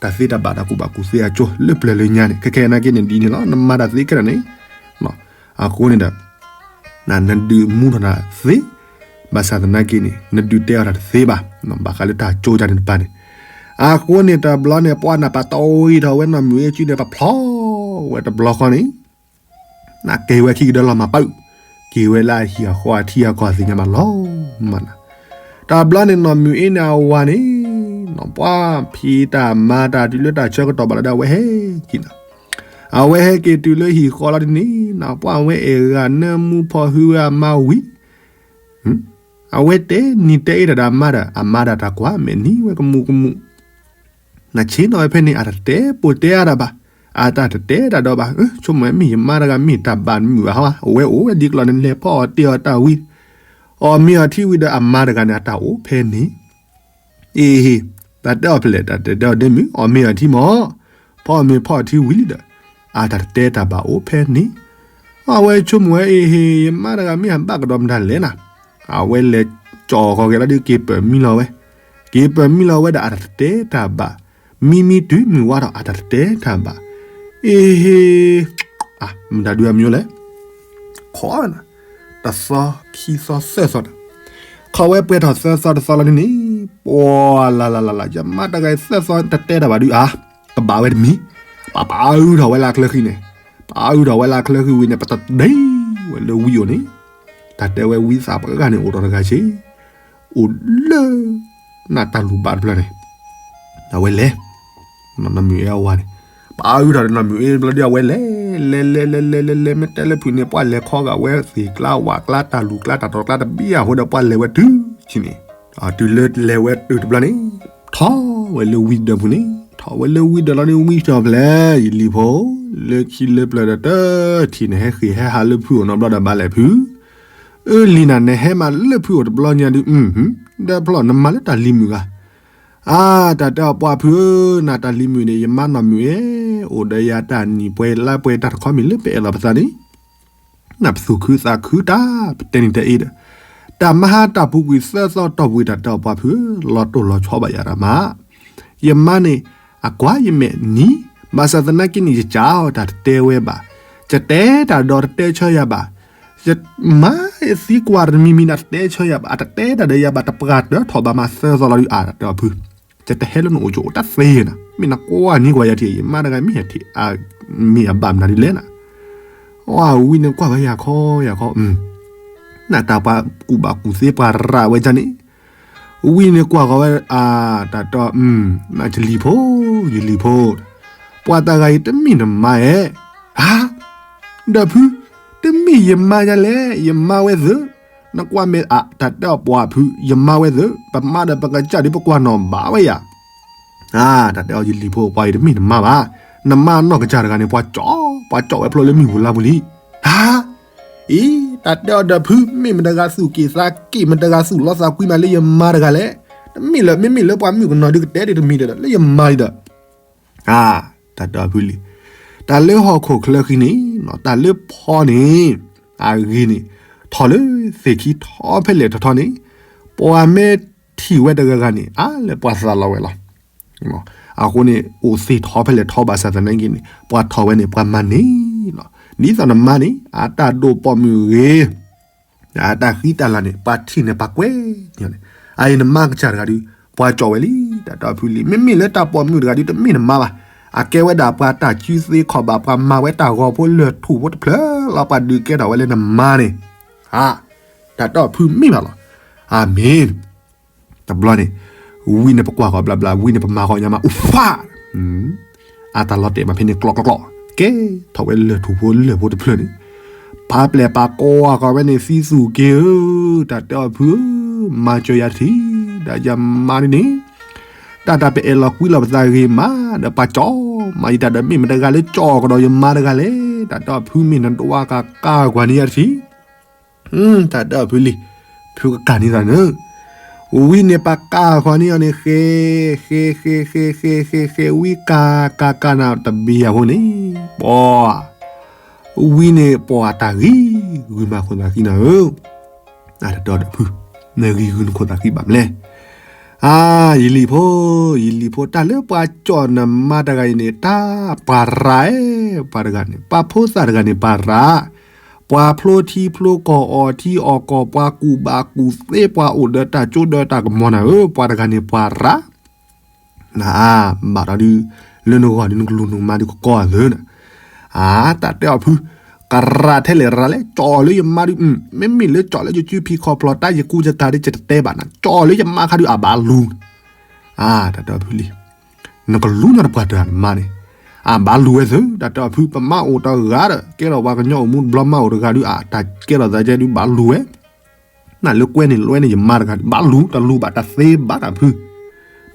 တၢ်သ့တၢ်ဘၣ်တၢ်ကူၣ်ဘၣ်ကူၣ်သ့အကၠိ လၢပျၢၤလၢညါန့ၣ် ခဲခဲနာ်က့န့ၣ်ဒ်န့ၣ်လီၤ. နမၤတၢ်သ့ခဲလၢာ်န့ၣ်, အဃိန့ၣ်ဒီး နဒုးမူထီၣ်တၢ်သ့, ဘၣ်ဆၣ်သနာ်က့န့ၣ် နဒုးတဲအီၤတၢ်တသ့ဘၣ်, ဘၣ်ဃးလၢတၢ်ကၠိတၢ်န့ၣ်တပၤန့ၣ်, အဃိန့ၣ်တဘျီန့ၣ် ပှၤနၢ်ပာ်တအီထီၣ်ဝဲနီၢ်မုၢ်အ့စုန့ၣ် ပဖျီဝဲတဘျီဃီန့ၣ် နက့ၤဝဲခံကဒၢလီၤမၤပာ်, က့ၤဝဲလၢအဟံၣ်အဃီအထံအကီၢ်သ့ၣ်ညါဘၣ်လီၤမၢ်နၤ. တဘျီန့ၣ်နီၢ်မုၢ်အ့န့ၣ်အဝၤန့ၣ်, နီၢ်ပှၢ်ဖံးတၢ်မၤတၢ်တုၤလၢတၢ်ဆၢကတီၢ်ဘၣ်လီၤဒီး အဝဲဟဲက့ၤနၤ, အဝဲဟဲက့ၤတုၤလၢဟံၣ်ဃီလီၤဒ်န့ၣ် နီၢ်ပှၢ်ဝဲအဲၣ်ဂၤနၢမူဖီၣ်ဟုဝဲအမါဝံၤ အဝဲတဲနံၤတဲအ့ၣ်တၢ်ဒီးအမါဒီး အမါဒီးတၢ်ကွၢ်မဲာ်နံၤဝဲကမူးကမူး, နဆ့ၣ်နီၤဝဲဖဲန့ၣ် အတတဲပိာ်တဲအါတၢ်ဘၣ်, အတၢ်တတဲတၢ်ဒီးဘၣ်, ဆိကမိၣ်ဝဲမ့ၢ်ယမါတဂၤမ့ၢ်တၢ်ဘၣ်မုာ်ဘၣ်ဟီဘၣ်, အဝဲအိၣ်ဝဲဒ်ကလီၤန့ၣ် လဲၤဖီၣ်အီၣ်တ့ၢ်အီၣ်တၢ်ဝံၤ, အီၣ်မ့ၤအီၣ်ထံဝံၤဒီးအမါတဂၤန့ၣ် အတၢ်အိၣ်ဖဲန့ၣ် အ့ဟ့ၣ်, တၢ်တဲအီၤဖဲလဲၣ် တၢ်တဲအီၤဒ့မုၣ် အီၣ်မ့ၤအီၣ်ထံမၢ်, ဖီအီၣ်မ့ၤဖီအီၣ်ထံဝံၤလံဒီး အတၢ်တတဲတၢ်ဘၣ်အိၣ်ဖဲန့ၣ်, အဝဲဆိကမိၣ်ဝဲအ့ဟ့ၣ် ယမါတဂၤမ့ၢ်အဘၣ်ကဒီးမတၤလဲၣ်နၤ, အဝဲလဲၤကၠီၣ်ဃီၤက့ၤလီၤဒုးက့ၤပၢၢ်မံလီၤဝဲ, က့ၤပၢၢ်မံလီၤဝဲဒီးအတၢ်တတဲတၢ်ဘၣ်, မံမံတုၤမုၢ်ဝါထီၣ်အတၢ်တတဲတၢ်ဘၣ်, အ့ဟ့ၣ်, မတၤဒုးအမံၤလဲၣ် ခီ, တသီခံသီသၢသီဒီး, ခီဝဲပှဲၤထီၣ်သၢသီတသီလီၤန့ၣ်န့ၣ်, ပှၤလၢ်လၢ်လၢ်လၢ် ယမါတဂၤသၢသီတတဲတၢ်ဘၣ်ဒုးအါ, ကဘၣ်ဝဲတမံၤ, ပပာ်အုးထီၣ်ဝဲလၢအချၢဃံန့ၣ်, ပာ်အုးထီၣ်ဝဲလၢအချၢဃံဝံၤန့ၣ် ပတဒ့ဝဲလၢဝံၤအိၣ်န့ၣ်, တၢ်တဲဝဲဝံသးပှၢ်ဂၤန့ၣ်အိၣ်ဒီးတဂၤဆ့, အိၣ်လၢ နတၢ်လူၢ်ဘၣ်တဖျၢၣ်န့ၣ်, အဝဲလဲၤ နီၢ်မုၢ်အ့အဝၤန့ၣ်, ပာ်အုးထီၣ်ဒီးနီၢ်မုၢ်အ့တဘျီဒီးအဝဲလဲၤ, လဲၤလဲၤလဲၤလဲၤလဲၤလဲၤ မ့ၢ်တဲလၢဖုၣ်န့ၣ် ပှၤလဲၤခီဂာ်ဝဲသ့ၣ်ကျါဝၣ်ကျါတၢ်လူၢ်ကျါတၢ်တီၤကျါတဘံၣ်အဃိဒီးပှၤလဲၤဝဲတုၤဆံန့ၣ်, တုၤလၢလဲၤဝဲတုၤတဘျီန့ၣ်, ထီၣ်ဝဲလၢဝံဒၢးပူၤန့ၣ်, ထီၣ်ဝဲလၢဝံဒၢးလီၤန့ၣ် ဝံထီၣ်ဖျဲး ယလံၤဖိ, လၢခံလၢပျၢၤဒီးတထံၣ်န့ၣ် ဟဲဃ့ၢ်ဟဲဟးလၢဖုအိၣ်နီတဘျီဒီး ဘၣ်လဲၣ်ဖု, အၢ လံၤနၤ နဟဲမးလၢဖုအိၣ်တဘျီညါဒုး, ဒီးဖျီၣ်နမၤလၢတၢ်လံၤမုာ်ဂၤ, အါ တၢ်တဲအီၤ ပှၤဖုဧၢ, နတၢ်လံၤမုာ်န့ၣ် ယမါနီၢ်မုာ်ဧဲ, အိၣ်ဒီးယၤတၢ်နံၣ်ပှဲၤလါပှဲၤတၢ်တခီမ့ၢ်လၢပအဲၣ်လီၤပသးန့ၣ် နပသူၣ်ခုသးခုတၢ် ပတဲနံၤတဲအ့ဒီး, တၢ်မၤဟါတၢ်ပူၤကွံာ်သၢသီတီၢ်ပူၤ တၢ်တဲအီၤ ပှၤဖုဧၢ, လီၤတိၢ်လီၤဆီဘၣ်ယၤတၢ်မး, ယမါန့ၣ် အကွၢ်ယမဲာ်နံၤ, ဘၣ်ဆၣ်သနာ်က့န့ၣ် ယကးအီၤတၢ်တတဲဝဲဘၣ်, ယတဲတၢ်ဒီးတတဲဆၢယၤဘၣ်, ယမါသံကွၢ်တမံၤမံၤန့ၣ် တတဲဆၢယၤဘၣ်, အတတဲတၢ်ဒီးယၤဘၣ် တပှၢ်တၢၢ်ထီၣ်ဘၣ်မးသၢသီလီၤဒုး အါ တၢ်တဲအီၤဖု ယတဟဲလၢနအိၣ်ကၠိအိၣ်တၢ်သ့နၤ, မ့ၢ်နကွၢ်နံၤကွၢ်ယၤထံၣ် ယမါတဂၤမ့ၢ်ယထံၣ် မ့ၢ်အဘၣ်မနုၤဒ်လဲၣ်နၤ, အဝံန့ၣ်ကွၢ်ဝဲယၤခီယၤခီ, နတၢ်ပှၤကူၣ်ဘၣ်ကူၣ်သ့ပှၤရၤဝဲဒ်န့ၣ်, ဝံန့ၣ်ကွၢ်ဃီၤဝဲ အါ တၢ်တဲအီၤ နယလံၤဖိ, ယလံၤဖိ, ပှၤတဂၤအံၤတမ့ၢ်နမါဧဲ, ဧါ ဒီးဖု, တမ့ၢ်ယမါဒ်လဲၣ်, ယမါဝဲသ့ၣ်, နကွၢ်မဲာ်အါ တၢ်တဲအီၤ ပှၤဖု ယမါဝဲသ့ၣ်, ပမါဒီးပကစၢ်ဒုးပကွၢ်နီၣ်ဘၣ်ဝဲယၤ, အါ တၢ်တဲအီၤ ယလံၤဖိ ပှၤအံၤတမ့ၢ်နမါဘၣ်, နမါနီၢ်ကစၢ်တဂၤန့ၣ် ပှၤကၠီၣ် ပှၤကၠီၣ်ဝဲဖျိလၢမုၢ်ပူၤလါပူၤလံ, ဧါ အံၤ တၢ်တဲအီၤ ဒီးဖု မ့ၢ်မတဂၤသူၣ်က့ၣ်သးက့ၣ် မတဂၤသူၣ်လီသးကွံမးလၢယမါတဂၤလဲၣ်, တမ့ၢ်လၢ မ့မ့ၢ်လၢပှၤမုၣ်ကနီၤဒုးကတဲဒ်တမံၤဒီး လၢယမါလံဒီး အါ တၢ်တဲအီၤဖုလံ, တၢ်လၢဟီၣ်ခိၣ်ချၢဃံန့ၣ် တၢ်လၢဖီန့ၣ် အဂ့ၤန့ၣ် ထီၣ်လၢသ့ၣ်ခံထီဖဲလဲၣ်ထီထီန့ၣ်, ပှၤမ့ၢ်ထံၣ်ဝဲတဂၤဂၤန့ၣ် အါ လၢပှၤသးလီဝဲလီၤ. အဃိန့ၣ် အိၣ်သ့ၣ်ထီဖဲလဲၣ်ထီဘၣ်ဆၣ်သနာ်က့န့ၣ် ပှၤထီၣ်ဝဲန့ၣ် ပှၤမၤန့ၢ်လီၤ. ဒ်သိးနမါန့ၣ် အတၢ်ဒိၣ်ပိာ်မုၣ်ဂ့ၤ အတၢ်ဃံတၢ်လၤန့ၣ် ပှၤထံၣ်န့ၣ် ပှၤကွဲးန့ၢ်န့ၣ်, အအံၤနမါကစၢ်တဂၤဒုး ပှၤကၠီၣ်ဝဲလံ တၢ်တဲအီၤဖုလံ. မ့မ့ၢ်လၢတၢ်ပိာ်မုၣ်တဂၤဒုး တမ့ၢ်နမါဘၣ်. အကဲဝဲဒၣ်ပှၤတၢ်စုသ့ခီၣ်ဘၣ် ပှၤမၤဝဲတၢ်ဂီၤဖိလၢၢ်ထူၣ်ဖိတဖျၢၣ်လီၤ. ပှၤဒုးကဲထီၣ်ဝဲလၢနမါန့ၣ်, အါ တၢ်တဲအီၤဖုမ့ၢ်ဘၣ်လီၤ. အၤမ့ၣ်. တဘျီန့ၣ် ဝံန့ၣ်ပကွၢ်ဃီၤဘျးဘျး ဝံန့ၣ်ပမၤဃီၤညါမး အိၣ်ဖး အတၢ်လီၤတဲာ်မးဖဲန့ၣ် ကျီၣ်ကျီၣ်ကျီၣ် ကဲထီၣ်ဝဲလၢၢ်ထူၣ်ဖိလၢၢ်ဖိတဖျၢၣ်န့ၣ်, ပာ်ပျဲၢ်ပာ်ကွၢ်ဃီၤဝဲန့ၣ် သံသူၣ်က့ၤဧၢ, တၢ်တဲအီၤဖုဧၢ, မၤစၢၤယၤတထံၣ်, ဒီးယမါဒ်န့ၣ်, တၢ်တၢ်ပအဲၣ်လီၤကွံလီၤပသးဂ့ၤမး ဒီးပှၤကၠီၣ်မးယတၢ်ဒီး မ့ၢ်မတဂၤလၢကၠီၣ်ကဒီးယမါတဂၤလဲၣ်, တၢ်တဲအီၤဖုမ့ၢ်နဒွးကကါကွၢ်န့ၢ်ယၤတထံၣ် တၢ်တဲအီၤဖုလံ, ဖုကကၢ်န့ၢ်သးန့ၣ်, ဝံန့ၣ်ပကၢ်ဃီၤန့ၢ်အီၤန့ၣ် ဃဲ ဃဲ ဃဲ ဃဲ ဃဲ ဃဲ ဃဲ ဝံကၢ်ကၢ်ကၢ်နၤတဘ့ၣ်အဃိန့ၣ်, ပှၤ ဝံန့ၣ်ပှၤတၢ်ဂံၤဂုၤမးခိၣ်သးဃံနၤဧၢ, တၢ်တဲအီၤဒီးဖု, နဂံၤဂုၤနခိၣ်သးဃံဘၣ်မလဲၣ် အါ ယလံၤဖိ, ယလံၤဖိ တၢ်လၢပှၤကၠီၣ်နမါတဂၤအံၤန့ၣ် တၢ်ပှၤရၤ, ပှၤတဂၤန့ၣ် ပှၤဖိသၣ်တဂၤန့ၣ် ပှၤရၤ, ပှၤဖျိထံဖျိကီၢ် အီၣ်ထံအီၣ်ကီၢ် ပှၤကူၣ်ဘၣ်ကူၣ်သ့ ပှၤအိၣ်ဒီးတၢ်စိဒီးတၢ်ကမီၤနၤဧၢ, ပှၤတဂၤန့ၣ်ပှၤရၤ နၤ ဘၣ်ဒီးဒုး လၢနဂီၢ်ဒုး နကလူၤနမါဒုးကကီအသးနၤ, အါ တၢ်တဲအီၤဖု, ကရၤထဲလဲၣ်ရၤလဲၣ် ကၠီၣ်လၢယမါဒုး, မ့မ့ၢ်လၢကၠီၣ်လၢယစုဖံးခီၣ်ဖျီၣ် တၢ်ယကူယကၤဒုး ယတတဲဘၣ်နၤ, ကၠီၣ်လၢယမါခါဒုး အဘၣ်လူၤ, အါ တၢ်တဲအီၤဖုလံ, နကလူၤနၤတပှၢ်တၢၢ်နမါန့ၣ်, အဘၣ်လူၤဝဲသ့ၣ် တၢ်တဲအီၤဖု, ပမါအိၣ်တဂၤဒီး ကဲထီၣ်ပှၤကညီအိၣ်မူတဘျီ မါအိၣ်တဂၤဒုး အတၢ်ကဲထီၣ်သးကဲဒုး ဘၣ်လူၤဝဲ နလၢကွဲန့ၣ်လွဲန့ၣ် ယမါတဂၤဒုး ဘၣ်လူၤ တလူၤဘၣ်တၢ်သ့ဘၣ်တၢ်ဖု,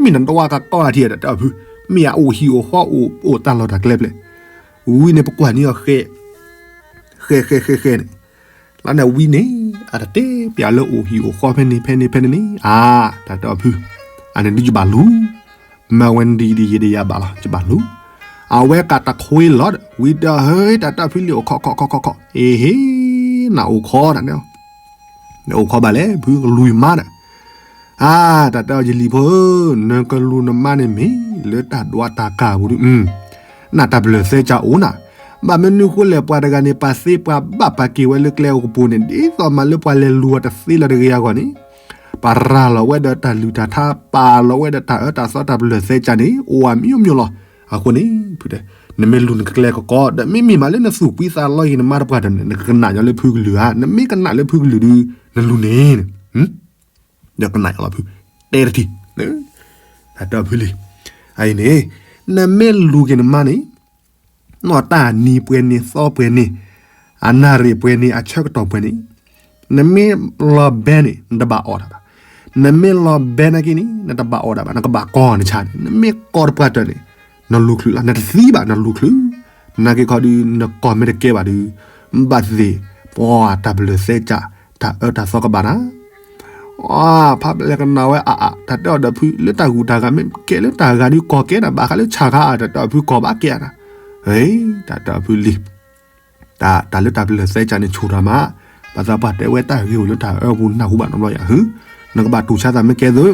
မ့ၢ်နတဝါကကီအထံၣ် တၢ်တဲအီၤဖု, မ့ၢ်အအိၣ်ဟံၣ်အိၣ်ဃီအိၣ်အိၣ်တၢ်လီၢ်တၢ်ကျဲဖျဲၣ်, ဝံန့ၣ်ပကွၢ်န့ၢ်အီၤဃဲ, ဃဲဃဲဃဲဃဲန့ၣ်, လၢန့ၣ်ဝံန့ၣ် အတတဲပျးလၢအိၣ်ဟံၣ်အိၣ်ဃီဖဲန့ၣ်ဖဲန့ၣ်ဖဲန့ၣ်န့ၣ်, အါ တၢ်တဲအီၤဖု, အန့ၣ်ဒုးယဘၣ်လူၤ မၤဝဲဒ်ဒ်ယဲဒ်ယၤဘၣ်လီၤ ယဘၣ်လူၤ, အဝဲကးတခွ့လီၤဒီး ဝံတဟဲ တၢ်တဲအီၤဖုလံ အိၣ်ခိးခိးခိးခိးခိး အ့ဟ့ နအိၣ်ခိးတၢ်န့ၣ်, နအိၣ်ခိးဘၣ်လဲၣ် ဖုကလူၤယမါဒီး, အါ တၢ်တဲအီၤယလံၤဖိဧၢ, နကလူၤနမါန့ၣ်မ့ၢ်လၢတၢ်ဒွးတၢ်ကၢ်ပူၤဒုး နတၢ်ပလၢၢ်သဲကၢ်အိၣ်နၤ, ဘၣ်မနုၤဃိလဲၣ် ပှၤတဂၤန့ၣ် ပာ်သ့ပှၤဘၣ်ပာ်က့ၤဝဲလၢကျဲအိၣ်ကပူၤန့ၣ် ဒ်သိးမးလၢပှၤလဲၤလူၤအီၤတသ့လၢၤတဂ့ၤအဂီၢ်န့ၣ်, ပာ်ရၤလီၤဝဲဒီးတၢ်လုၢ်တၢ်ထါ ပာ်လီၤဝဲဒီးတၢ်အၢတၢ်သီတၢ်ပလၢၢ်သဲကၢ်န့ၣ် အိၣ်အမျိုးမျိုးလီၤ. အဃိန့ၣ် ဖုတဲ, နမ့ၢ်လူၤနကကျဲကကီး ဒီးမ့မ့ၢ်မးလၢနသူၣ်ကွံသးလီက့ၤနမါတပှၢ်တၢၢ်န့ၣ် နကကနၣ်ညီလၢဖုကလုၢ်ဧါ, နမ့ၢ်ကနၣ်လၢဖုကလုၢ်ဒုး နလူၤန့ၣ် ဒီးကနၣ်ညီလီၤဖု, တဲတထံၣ်, တၢ်တဲအီၤဖုလံ, အအံၤန့ၣ်, နမ့ၢ်လူၤက့ၤနမါန့ၣ် နီၢ်တၢ်နံၤပှဲၤန့ၣ်သီပှဲၤန့ၣ်, အနၣ်ရံၣ်ပှဲၤန့ၣ် အဆၢကတီၢ်ပှဲၤန့ၣ်, နမ့ၢ်လီၤဘဲန့ၣ် နတဘၣ်အီၣ်တၢ်ဘၣ်. နမ့ၢ်လီၤဘဲနာ်က့န့ၣ် နတဘၣ်အီၣ်ဒၣ်ဘၣ် နကဘၣ်ကီနဆါန့ၣ် နမ့ၢ်ကီတပှၢ်တၢၢ်န့ၣ် နလူၤချုးလီၤ နတသံဘၣ် နလူၤချုး နာ်က့ခီဒုး နကီၢ်မ့ၢ်တကဲဘၣ်ဒုး ဘၣ်သ့ၣ် ပှၤတၢ်ပလၢၢ်သဲကၢ် တၢ်အၢတၢ်သီကဘၣ်နၤ ဖးပျဲၢ်ကနၣ်ဝဲအါအါ တၢ်တဲအီၤဒီးဖု လၢတၢ်ဂုၤတၢ်ဂၤမ့ၢ်ကဲလၢတၢ်ဂၤဒုးကီၢ်ကဲနၤ ဘၣ်ဃးလၢဆၣ်ခါ တၢ်တဲအီၤဖုကီၢ်ဘၣ်ကဲနၤ တၢ်တဲအီၤဖုလံ တၢ်လၢတၢ်ပလၢၢ်သဲကၢ်န့ၣ်ဆူၣ်ထီၣ်မး ဘၣ်သးပှၤတဲဝဲတၢ်ဂ့ၢ်အိၣ်လၢတၢ်အၢပူၤနၢ်ဟူဘၣ်နီတဘျီယၤ နကဘၣ်တူၢ်ဆါသးမ့ၢ်ကဲသိး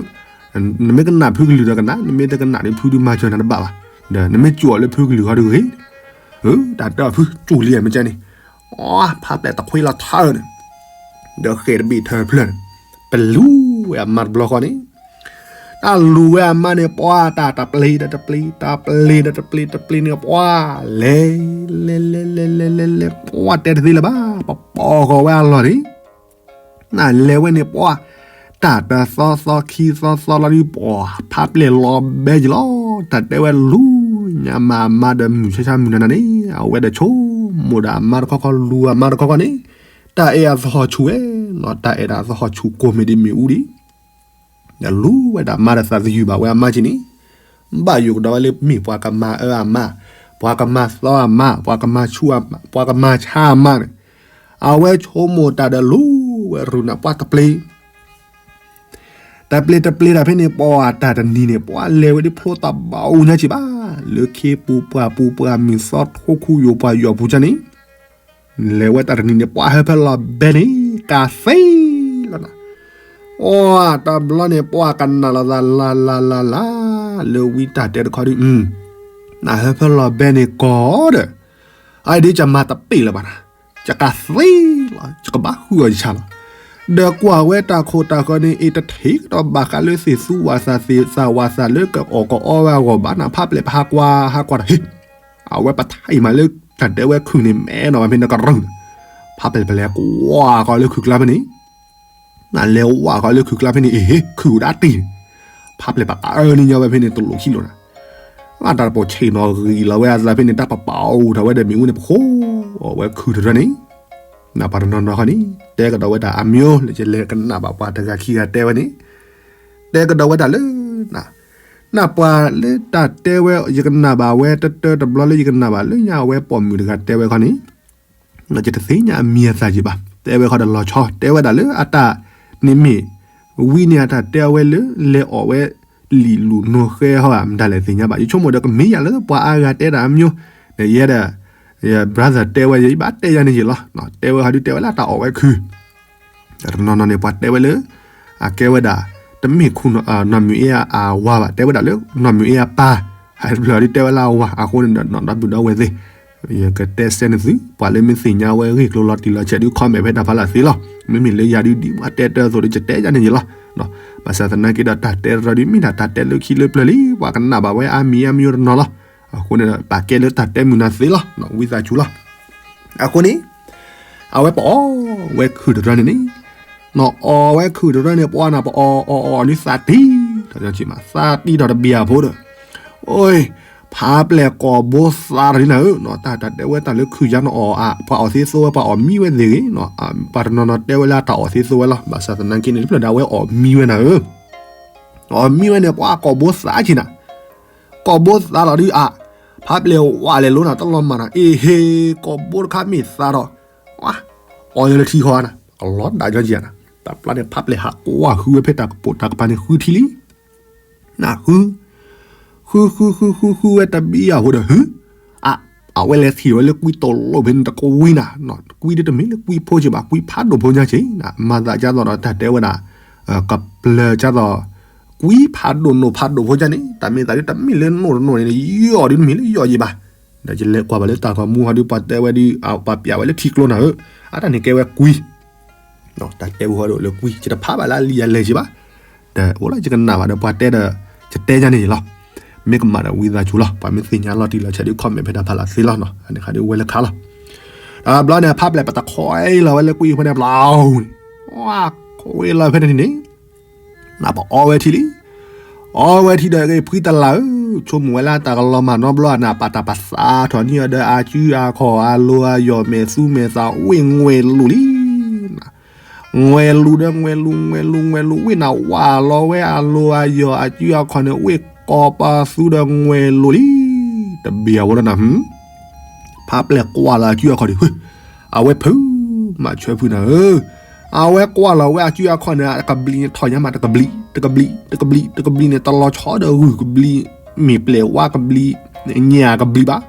နမ့ၢ်ကနၣ်ဖုကလုၢ်ဒီးကနၣ် နမ့ၢ်တကနၣ်ဒီးဖုဒုးမၤစၢၤနၤတဘၣ်ဘၣ် ဒီးနမ့ၢ်ကိးအီၤလၢဖုကလုၢ်ဟီဒုးဂ့ၤ တၢ်တဲအီၤဖုကၠူၣ်လံမ့ၢ်ကဲန့ၣ် ဖးပျဲၢ်တခွ့လီၤထါန့ၣ် ဒီးဃဲၤတဘ့ၣ်ထၢဖျၢၣ်န့ၣ် ပလူၤဝဲအမါတဘျီဃီန့ၣ် တၢ်လူၤဝဲအမါန့ၣ် ပှၤတၢ်တပျ့ၤဒီးတပျ့ၤ တပျ့ၤဒီးတပျ့ၤ တပျ့ၤန့ၣ် ပှၤလဲၤ လဲၤ လဲၤ လဲၤ လဲၤ လဲၤ လဲၤ ပှၤတဲတသ့လၢၤဘၣ် ပပိာ်ဃီၤဝဲအလီၢ်န့ၣ် နလဲၤဝဲန့ၣ် ပှၤ တၢ်တသီသီခံသီသီလီၤဒုး ပှၤဖးပျဲၢ်လီၤဘဲယံၤလီၤ တၢ်တဲဝဲလူၤညါမၤအမါဒီးမုၢ်ဆါဆါမုၢ်နၤနၤန့ၣ် အဝဲဒီးဆိကမိၣ်ဒၣ်အမါတခီခီ လူၤအမါတခီခီန့ၣ် တၢ်အဲၣ်အသဟီၣ်ဆူၣ်ဝဲနီၤ တၢ်အဲၣ်ဒၣ်အသဟီၣ်ဆူၣ်ကိၢ်မ့ၢ်ဒ်မ့ၣ်အူဒံး ဒီးလူၤဝဲဒၣ်မါဒီးသးသယုၢ်ဘၣ်ဝဲအမါက့န့ၣ် ဘၣ်ယိၣ်ကဒီးဝဲလၢမ့ၢ်ပှၤကမၤအၢအမါ, ပှၤကမၤသီအမါ, ပှၤကမၤဆူၣ်အမါ, ပှၤကမၤဆါအမါန့ၣ်, အဝဲဆိကမိၣ်တၢ်ဒီးလူၤဝဲရူၢ်နၤပှၤတပျ့ၤ တပျ့ၤတပျ့ၤတၢ်ဖဲန့ၣ် ပှၤတၢ်တနံၤန့ၣ် ပှၤလဲၤဝဲဒ်ဖျိတၢ်ဘၣ်အိၣ်ညါက့ဘၣ်, လၢခ့ပူၤပှၢ်ပူၤပှၢ်မုၢ်သီထိၣ်ခူယိာ်ပှၤယီၤပူၤကန့ၣ် လဲၤဝဲတၢ်တနံၤန့ၣ် ပှၤဟၢဖၢလီၤဘဲန့ၣ် ကးသံလီၤနၤ, အိ တဘျီန့ၣ် ပှၤကနၣ်လီၤသးလၢ်လၢ်လၢ်လၢ် လၢဝံတၢ်တဲတခီဒုး, နဟၢဖၢလီၤဘဲန့ၣ်ကီးဒီး, အဒ်ယမၤတပ့ၢ်လၢၤဘၣ်နၤ, ယကးသံလီၤ ယကဘၣ်ဃုအီၤယဆၣ်လီၤ, ဒီးကွၢ်ဝဲတၢ်ခိၣ်တၢ်ဃၢၤန့ၣ် အ့ၣ်တထံးကဒီးဘၣ်ဃးလၢသ့ၣ်သူဝၣ်သၣ်သ့ၣ်သၣ်ဝၣ်သၣ်လၢကအီၣ်ကအီဝဲအဂီၢ်ဘၣ်နၤ, ဖးပျဲၢ်ပဟးကွၢ်ဟးကွၢ်တၢ်ဟ့ၣ် အဝဲပထံၣ်မးလၢတၢ်တဲဝဲခုၣ်န့ၣ် မဲနီၣ်ဝဲဖဲန့ၣ်ကရၢၢ်န့ၣ်, ဖးပျဲၢ်ပလဲၤကွၢ်ဃီၤလၢခုၣ်ကျါဖဲန့ၣ်, နလဲၤဝၢ်ဃီၤလၢခုၣ်ကျါဖဲန့ၣ် အ့ၣ် ခုၣ်ဒၣ်တံၢ်န့ၣ်, ဖးပျဲၢ်ပကအၢန့ၢ်ညီဝဲဖဲန့ၣ်တလိၣ်ခံလိာ်နၤ, တၢ်တပိာ်ဆံးနီၣ်ဂံၢ်လီၤဝဲအသးဖဲန့ၣ် တၢ်ပပာ်အိၣ်ထီၣ်ဝဲဒီးမ့ၣ်အူန့ၣ် ပဃိအီၣ်ဝဲခုၣ်တရၢန့ၣ်, နပှၤတနီၤနီၤခီန့ၣ် တဲကဒီးဝဲဒၣ်အမံၤ လၢယလဲၤကနၣ်ဘၣ်ပှၤတဂၤခံဂၤတဲဝဲန့ၣ်, တဲကဒီးဝဲဒၣ်လၢ နပှၤလၢတၢ်တဲဝဲ ယကနၣ်ဘၣ်ဝဲတတၢတဘျီလၢယကနၣ်ဘၣ်လၢညါအဝဲပိာ်မုၣ်တဂၤတဲဝဲခီန့ၣ်, ယတသ့ၣ်ညါအမံၤအသၣ်က့ဘၣ်, တဲဝဲခီဒီးလီၤဆီ တဲဝဲဒၣ်လၢအတၢ်န့ၣ်မ့ၢ် ဝံန့ၣ်အတၢ်တဲအဝဲလၢ လဲၤအီၣ်ဝဲ လံာ်လူၤနိဃဲဟီဧါ မတၤလဲၣ်သ့ၣ်ညါဘၣ်, ယဆိကမိၣ်ဒီးကမ့ၢ်ယၤလၢပှၤအါဂၤတဲဒၣ်အမံၤ, ယဲဒၣ် brother တဲဝဲယဘၣ်တဲယၤန့ၣ်ယ့ၣ်လီၤ, တဲဝဲခီဒုးတဲဝဲလၢအတၢ်အီၣ်ဝဲခုၣ် တနီၤနီၤန့ၣ် ပှၤတဲဝဲလၢ အကဲဝဲဒၣ် တမ့ၢ်ခူနီၢ်မုၢ်အ့အဝၤဘၣ်, တဲဝဲဒၣ်လၢနီၢ်မုၢ်အ့အပၢ်, ဟဲတဖျၢၣ်ဒုးတဲဝဲလၢအဝၤ, အဃိန့ၣ်ဒီးနီၢ်ဒီပုၢ်ဒီဝဲၢ်သ့ၣ်, ယကတဲစဲန့ၣ်သု ပှၤလၢမ့ၢ်သ့ၣ်ညါဝဲဂ့ၢ်ကျိၤလီၤတံၢ်လီၤဆဲးဒုး comment ဖဲတၢ်ဖးလၢ်သ့လီၤ, မ့မ့ၢ်လၢယၤဒုးဒ်ပှၤတဲတၢ်အသိးဒီး ယတဲယၤန့ၣ်ယ့ၣ်လီၤ, ဘၣ်ဆၣ်သနာ်က့ဒီးတၢ်တဲတရီဒုး မ့ၢ်ဒၣ်တၢ်တဲလၢခံလၢပျၢၤလံ ပှၤကနၣ်ဘၣ်ဝဲအါမံၤအါမံၤတနီၤလီၤ, အဃိန့ၣ်ဒီး ပာ်ကဲလၢတၢ်တဲမုာ်နၤသ့လီၤ, ဝံသးစူၤလီၤ အဃိန့ၣ် အဝဲပအီၣ်ဝဲခုၣ်တရၢန့ၣ်န့ၣ်, နအီၣ်ဝဲခုၣ်တရၢန့ၣ် ပှၤနၤ ပအီၣ်အီၣ်အီၣ်န့ၣ် သးတံၢ်ထီၣ်ကမး သးတံၢ်ထီၣ်တဘျီအဖိဒီး, အိ ဖးပျဲၢ်ကိာ်ဘိသးထီၣ်ဒ်နၤဧၢ, တၢ်တၢ်တဲဝဲတၢ်လၢခုၣ်ယါနအီၣ်အါ ပှၤအီၣ်သ့သိဝဲ ပှၤအီၣ်မံဝဲသ့ၣ်ဂ့ၤ, ပှၤတနီၤနီၤတဲဝဲလၢအတၢ်အီၣ်သ့သိဝဲလီၤ, ဘၣ်ဆၣ်သနာ်က့န့ၣ် တဖျၢၣ်ဒၣ်ဝဲအီၣ်မံဝဲနၤဧၢ အီၣ်မံဝဲန့ၣ် ပှၤကိာ်ဘိသးက့နၤ, ကိာ်ဘိသးလီၤဒုးအါ, ဖးပျဲၢ်ဝးလဲၤလိနၤ တလီၤမၢ်နၤ အ့ဟ့ ကိာ်ဘိတခါမ့ၢ်သးဒီး, အီၣ်ယလၢထံဃီနၤ ကလီၤဒၣ်ညီက့နၤ, တၢ်ပျၢ်န့ၣ် ဖးပျဲၢ်ဟးကွၢ်ဃုဝဲဖဲတၢ်ကပိာ်တၢ်ကပၤန့ၣ် ဃုထံလံ နဃု, ဃုဃုဃုဃုဃုဝဲတဘျီအဖိဒီး ဟု, အ, အဝဲလဲၤထံၣ်ဝဲလၢကွံတိၢ်လိၣ်ဖဲန့ၣ် တကွံနၤ, ကွံဒ်တမ့ၢ်လၢကွံဖိက့ဘၣ် ကွံဖးဒိၣ်ဖိညါက့နၤ, မၤသးကၢ်သိးဒီးတၢ်တဲဝဲဒၣ်, ကပျၢၤကၢ်သိး, ကွံဖးဒိၣ်နိၣ်ဖးဒိၣ်ဖိညါန့ၣ် တၢ်မ့ၢ်သးဒ်တမ့ၢ်လၢနိၣ်တနိၣ်န့ၣ် ယီၢ်ဒ်တမ့ၢ်လၢယီၢ်က့ဘၣ်, ဒီးယလဲၤကွၢ်ဘၣ်လၢတၢ်ဂီၤမူဟီဒ်ပှၤတဲဝဲဒ်, ပှၤပျးဝဲလၢထံကျိနၤဧၢ, အတၢ်န့ၣ်ကဲဝဲကွံ တၢ်တဲဝဲဟီဒ်လၢကွံ ယတဖးဘၣ်လၢအလံာ်အလဲၢ်က့ဘၣ်, ဒီးအိၣ်လၢယကနၣ်ဘၣ်ဒီးပှၤတဲဒီး, ယတဲညါန့ၣ်လီၤ, မ့ၢ်ကမၣ်ဒီးဝံသးစူၤလီၤ, ပှၤမ့ၢ်သ့ၣ်ညါလီၤတံၢ်လီၤဆဲးဒုး comment ဖဲတၢ်ဖးလၢ်သ့လီၤ, အန့ၣ်ဃးဒ်ဝဲလၢခါလီၤ, တဘျီန့ၣ် ဖးပျဲၢ်ပတခွဲလီၤဝဲလၢကွံဖိန့ၣ် ဘျီန့ၣ်, ခွဲလီၤဖဲန့ၣ်န့ၣ် နပအီဝဲထံလံ, အီဝဲထံဒီး ဖှံတလၢ်ဧၢ, ဆိကမိၣ်ဝဲလၢတၢ်ကလီၤမၢ်နီတဘျီ နပာ်တၢ်ပာ်သးထီၣ်န့ၢ်အီၤဒီး အစုအခီၣ်အလိၤအယီၢ်မဲာ်သူမဲာ်သး ဝ့ၢ်ငွေလိၤလံ, န ငွဲလူဒီး ငွဲလူ ငွဲလူ ငွဲလူ ဝ့ၢ်နၤဝးလီၤဝဲအလိၤအယီၤအစုအခီၣ်န့ၣ် ဝ့ၢ်ကိးပသူဒီးငွဲလူလံ, တဘၣ်အဝဲလီၤနၤ, ဖးပျဲၢ်ကွၢ်လီၤအစုအခီၣ်န့ၣ်, အဝဲဖုးမးဆၢဖုးနၤဧၢ, အဝဲကွၢ်လီၤဝဲအစုအခီၣ်န့ၣ် အကဘျံးန့ၣ်ထီၣ်ညါမး တကဘျံး တကဘျံး တကဘျံး တကဘျံးန့ၣ် တလီၤဆီဒီးဂုၢ်ကဘျံး, မ့ၢ်ပျဲၢ်ဝါကဘျံး, ညၣ်ကဘျံးဘၣ်,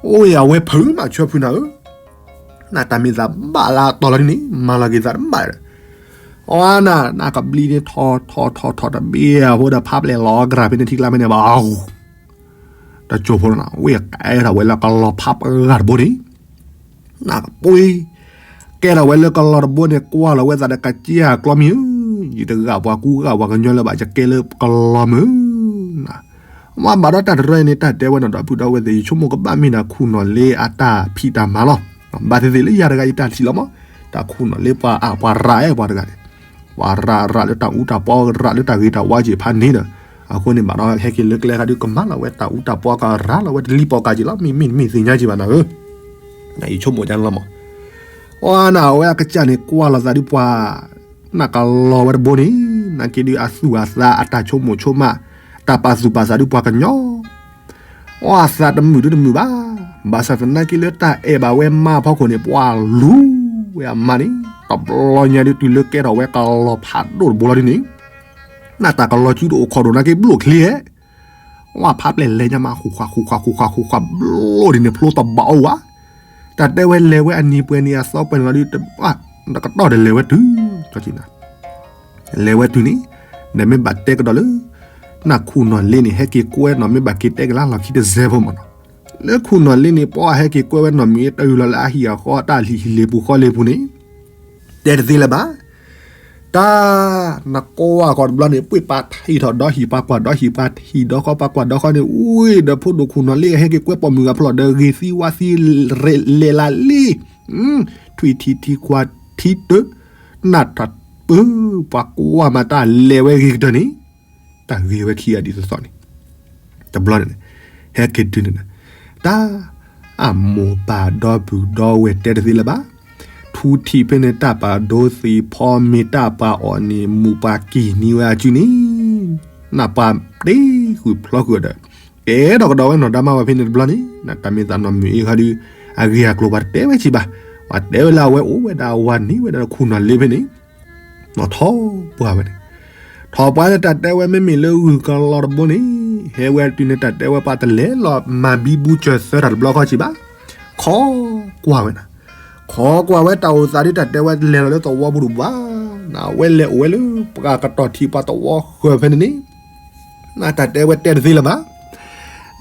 အိၣ်အဝဲဖုးမးဆၢဖုးနၤဧၢ နတၢ်မ့ၢ်သးဘၣ်လၢအတီၤလီၤဒ်န့ၣ် မၤလီၤက့ၤသးတဘၣ်ဒီး, အဝဲနၤ နကဘျံးန့ၣ်ထီၣ်ထီၣ်ထီၣ်ထီၣ်တဘ့ၣ်အဃိဒီး ဖးပျဲၢ်လီၤကရၢ်ဖဲန့ၣ်ထံကျါဖဲန့ၣ်ဘၣ်, တစိၢ်ဖိလီၤနၤ ဝ့ၢ်ကဲထီၣ်ဝဲလၢကလီၤဖးပှၢ်တဘိန့ၣ်, နကပှ့ၤ ကဲထီၣ်ဝဲလၢကလီၤတဘိန့ၣ် ကွၢ်လီၤဝဲသးဒီး ကစၢ်ကျီမံၤဧၢ, ယတဂၤပှၤကူဂၤပှၤကညီလၢၤဘၣ် ယကဲလၢကလီၤမုၢ် မ့ၢ်ဘၣ်ဒီးတၢ်တရၢန့ၣ် တၢ်တဲဝဲနီၤ ဒီပုၢ်ဒီဝဲၢ်သ့ၣ် ယဆိကမိၣ်ကဘၣ်မ့ၢ်ဒၣ်ခူၣ်နီၣ်လ့အတၢ်ဖံးတၢ်မၤလီၤ. ဘၣ်သ့ၣ်သ့ၣ်လၢယၤတဂၤယတၢ်ထံၣ်လီၤမး, တၢ်ခူၣ်နီၣ်လ့ပှၤအၣ်ပှၤရၤအဲၣ်ပှၤတဂၤန့ၣ်, ပှၤရၤရၤလၢတၢ်အူတၢ်ပီ ရၤလၢတၢ်ဂ့ၤတၢ်ဝါက့ၤဖးန့ၣ်ဒီး, အဃိန့ၣ်ဘၣ်ဒီး ဟဲက့ၤလၢကျဲခါဒုးကမၤလီၤဝဲတၢ်အူတၢ်ပီကရၤလီၤဝဲတလံၤပီကၤက့ၤလီၤ မ့မ့ၢ်တမ့ၢ်သ့ၣ်ညါက့ၤဘၣ်နၤဧၢ ယဆိကမိၣ်ဒ်န့ၣ်လီၤမး, အဝဲနၤ အဝဲအကစၢ်န့ၣ် ကွၢ်လီၤသးဒုးပှၤ နကလီၤဝဲတဘိန့ၣ်, နာ်က့ဒုးအသူၣ်အသးအတၢ်ဆိကမိၣ်ဆိကမး, တၢ်ပာ်သူၣ်ပာ်သးဒုးပှၤကညီ, အသးတမုာ်ဒုးတမုာ်ဘၣ်, ဘၣ်ဆၣ်သနာ်က့လၢတၢ်အဲၣ်ဘၣ်ဝဲမါအဖီခိၣ်န့ၣ် ပှၤလူၤဝဲအမါန့ၣ်, တဘျီညါဒုးတုၤလၢကဲထီၣ်ဝဲကလီၤဖးဒိၣ်တဘိလီၤဒ်န့ၣ်, နတၢ်ကလီၤစုတအိၣ်ခိးဒိၣ်နာ်က့ဘျိၣ်ချ့ဧါ ဝဲဖးပျဲၢ်လဲၤညါမး ဃူဃာ်ဃူဃာ်ဃူဃာ်ဃူဃာ်ဘျိၣ်ဒ်န့ၣ် ဖျိတဘၣ်အိၣ်ဝဲ, တၢ်တဲဝဲလဲၤဝဲအနံၤပှဲၤနံၤအသီပှဲၤနံၤလီၤဒုး, တကတီၢ်ဒီးလဲၤဝဲတုၤ, လဲၤဝဲတုၤန့ၣ်, ဒီးမ့ၢ်ဘၣ်တဲကဒီးလၢ နခူၣ်နီၣ်လ့န့ၣ် ဟဲက့ၤကွဲနီၣ် မ့ၢ်ဘၣ်က့ၤတဲကလါလီၢ်ခံတစဲးဖိမးနီၤ, လၢခူၣ်နီၣ်လ့န့ၣ် ပှၤဟဲက့ၤကွဲဝဲနီၣ်မ့ၢ်တၢ်အုၣ်လီၤလၢအဟံၣ်အဃီ တၢ်လံၤဟံၣ်လ့ၤပူၤဃီလ့ၤပူၤန့ၣ်, တဲတသ့လၢၤဘၣ် တၢ်, နကွၢ်ဃီတဘျီန့ၣ် ပှ့ၤပာ်ထံၣ်ထီၣ်ဒီဟံၣ်ပှၤကွၢ်ဒီဟံၣ်ပှၤထံၣ်ဒီဃီပှၤကွၢ်ဒီဃီန့ၣ် ဝံၤဒီးဖိဒိၣ်ခူၣ်နီၣ်လ့ဟဲက့ၤကွဲပိာ်မုၣ်ဂၤဖျီၣ်ဒီး ဂ့ၤသံဝါသံ လဲၤလးလံ, ထွံၣ်ထံၣ်ထံၣ်ခွါထံၣ်တၢၢ်, နၢ်ထီၣ်ပၢ ပှၤကွၢ်မးတၢ်လဲၤဝဲဂ့ၤကတၢၢ်န့ၣ်, တၢ်ဂ့ၤဝဲခံဂၤဒ်သိးသိးန့ၣ် တဘျီန့ၣ်, ဟဲက့ၤတုၤန့ၣ်, တၢ်, အမိၢ်ပၢ်ဒီပုၢ်ဒီဝဲၢ်တဲတသ့လၢၤဘၣ်, ထူထံၣ်ဖဲန့ၣ် တၢ်ပာ်ဒိသံးဖီမ့ၤ တၢ်ပာ်အီၣ်န့ၣ် မူးပှၤကံၢ်နံၤဝဲအစုန့ၣ်, နၢ်ပှၤတ့ဃုာ်ဖျီဃုာ်ဒီး, ကဲထီၣ်ကဒီးဝဲနီၢ်ဒါမါဝဲဖဲန့ၣ်တဘျီန့ၣ်, နတၢ်မ့ၢ်သးနီၢ်မုၢ်အ့ခါဒုး, အဂ့ၢ်အကျိၤပှၤတတဲဝဲဆံးဘၣ်, ပှၤတဲဝဲလၢအဝဲအိၣ်ဝဲဒၣ်အဝၤန့ၣ်ဝဲဒၣ်ခူၣ်နီၣ်လ့ဖဲန့ၣ် နီၢ်ထီၣ်ပှၢ်ဝဲန့ၣ်, ထီၣ်ပှၢ်လၢတၢ်တဲဝဲမ့မ့ၢ်လၢဂုၢ်ကလီၤတဘိန့ၣ်, ဟဲဝဲတုၤန့ၣ်တၢ်တဲဝဲပှၤတလဲၤလီၤမၤဘံဘူစၢၤသၢတၢ်တဘျီဃီဆံးဘၣ်, ခိးကွၢ်ဝဲနၤ, ခိးကွၢ်ဝဲတၢ်အိၣ်သးဒ်တၢ်တဲဝဲလဲၤလီၤလၢသဝီပူၤတဘၣ်, နဝဲလဲၤအိၣ်ဝဲလၢပှၤကတီၢ်ထံးပှၤသဝီဃၢၤဖဲန့ၣ်န့ၣ် နတၢ်တဲဝဲတဲတသ့လၢၤဘၣ်,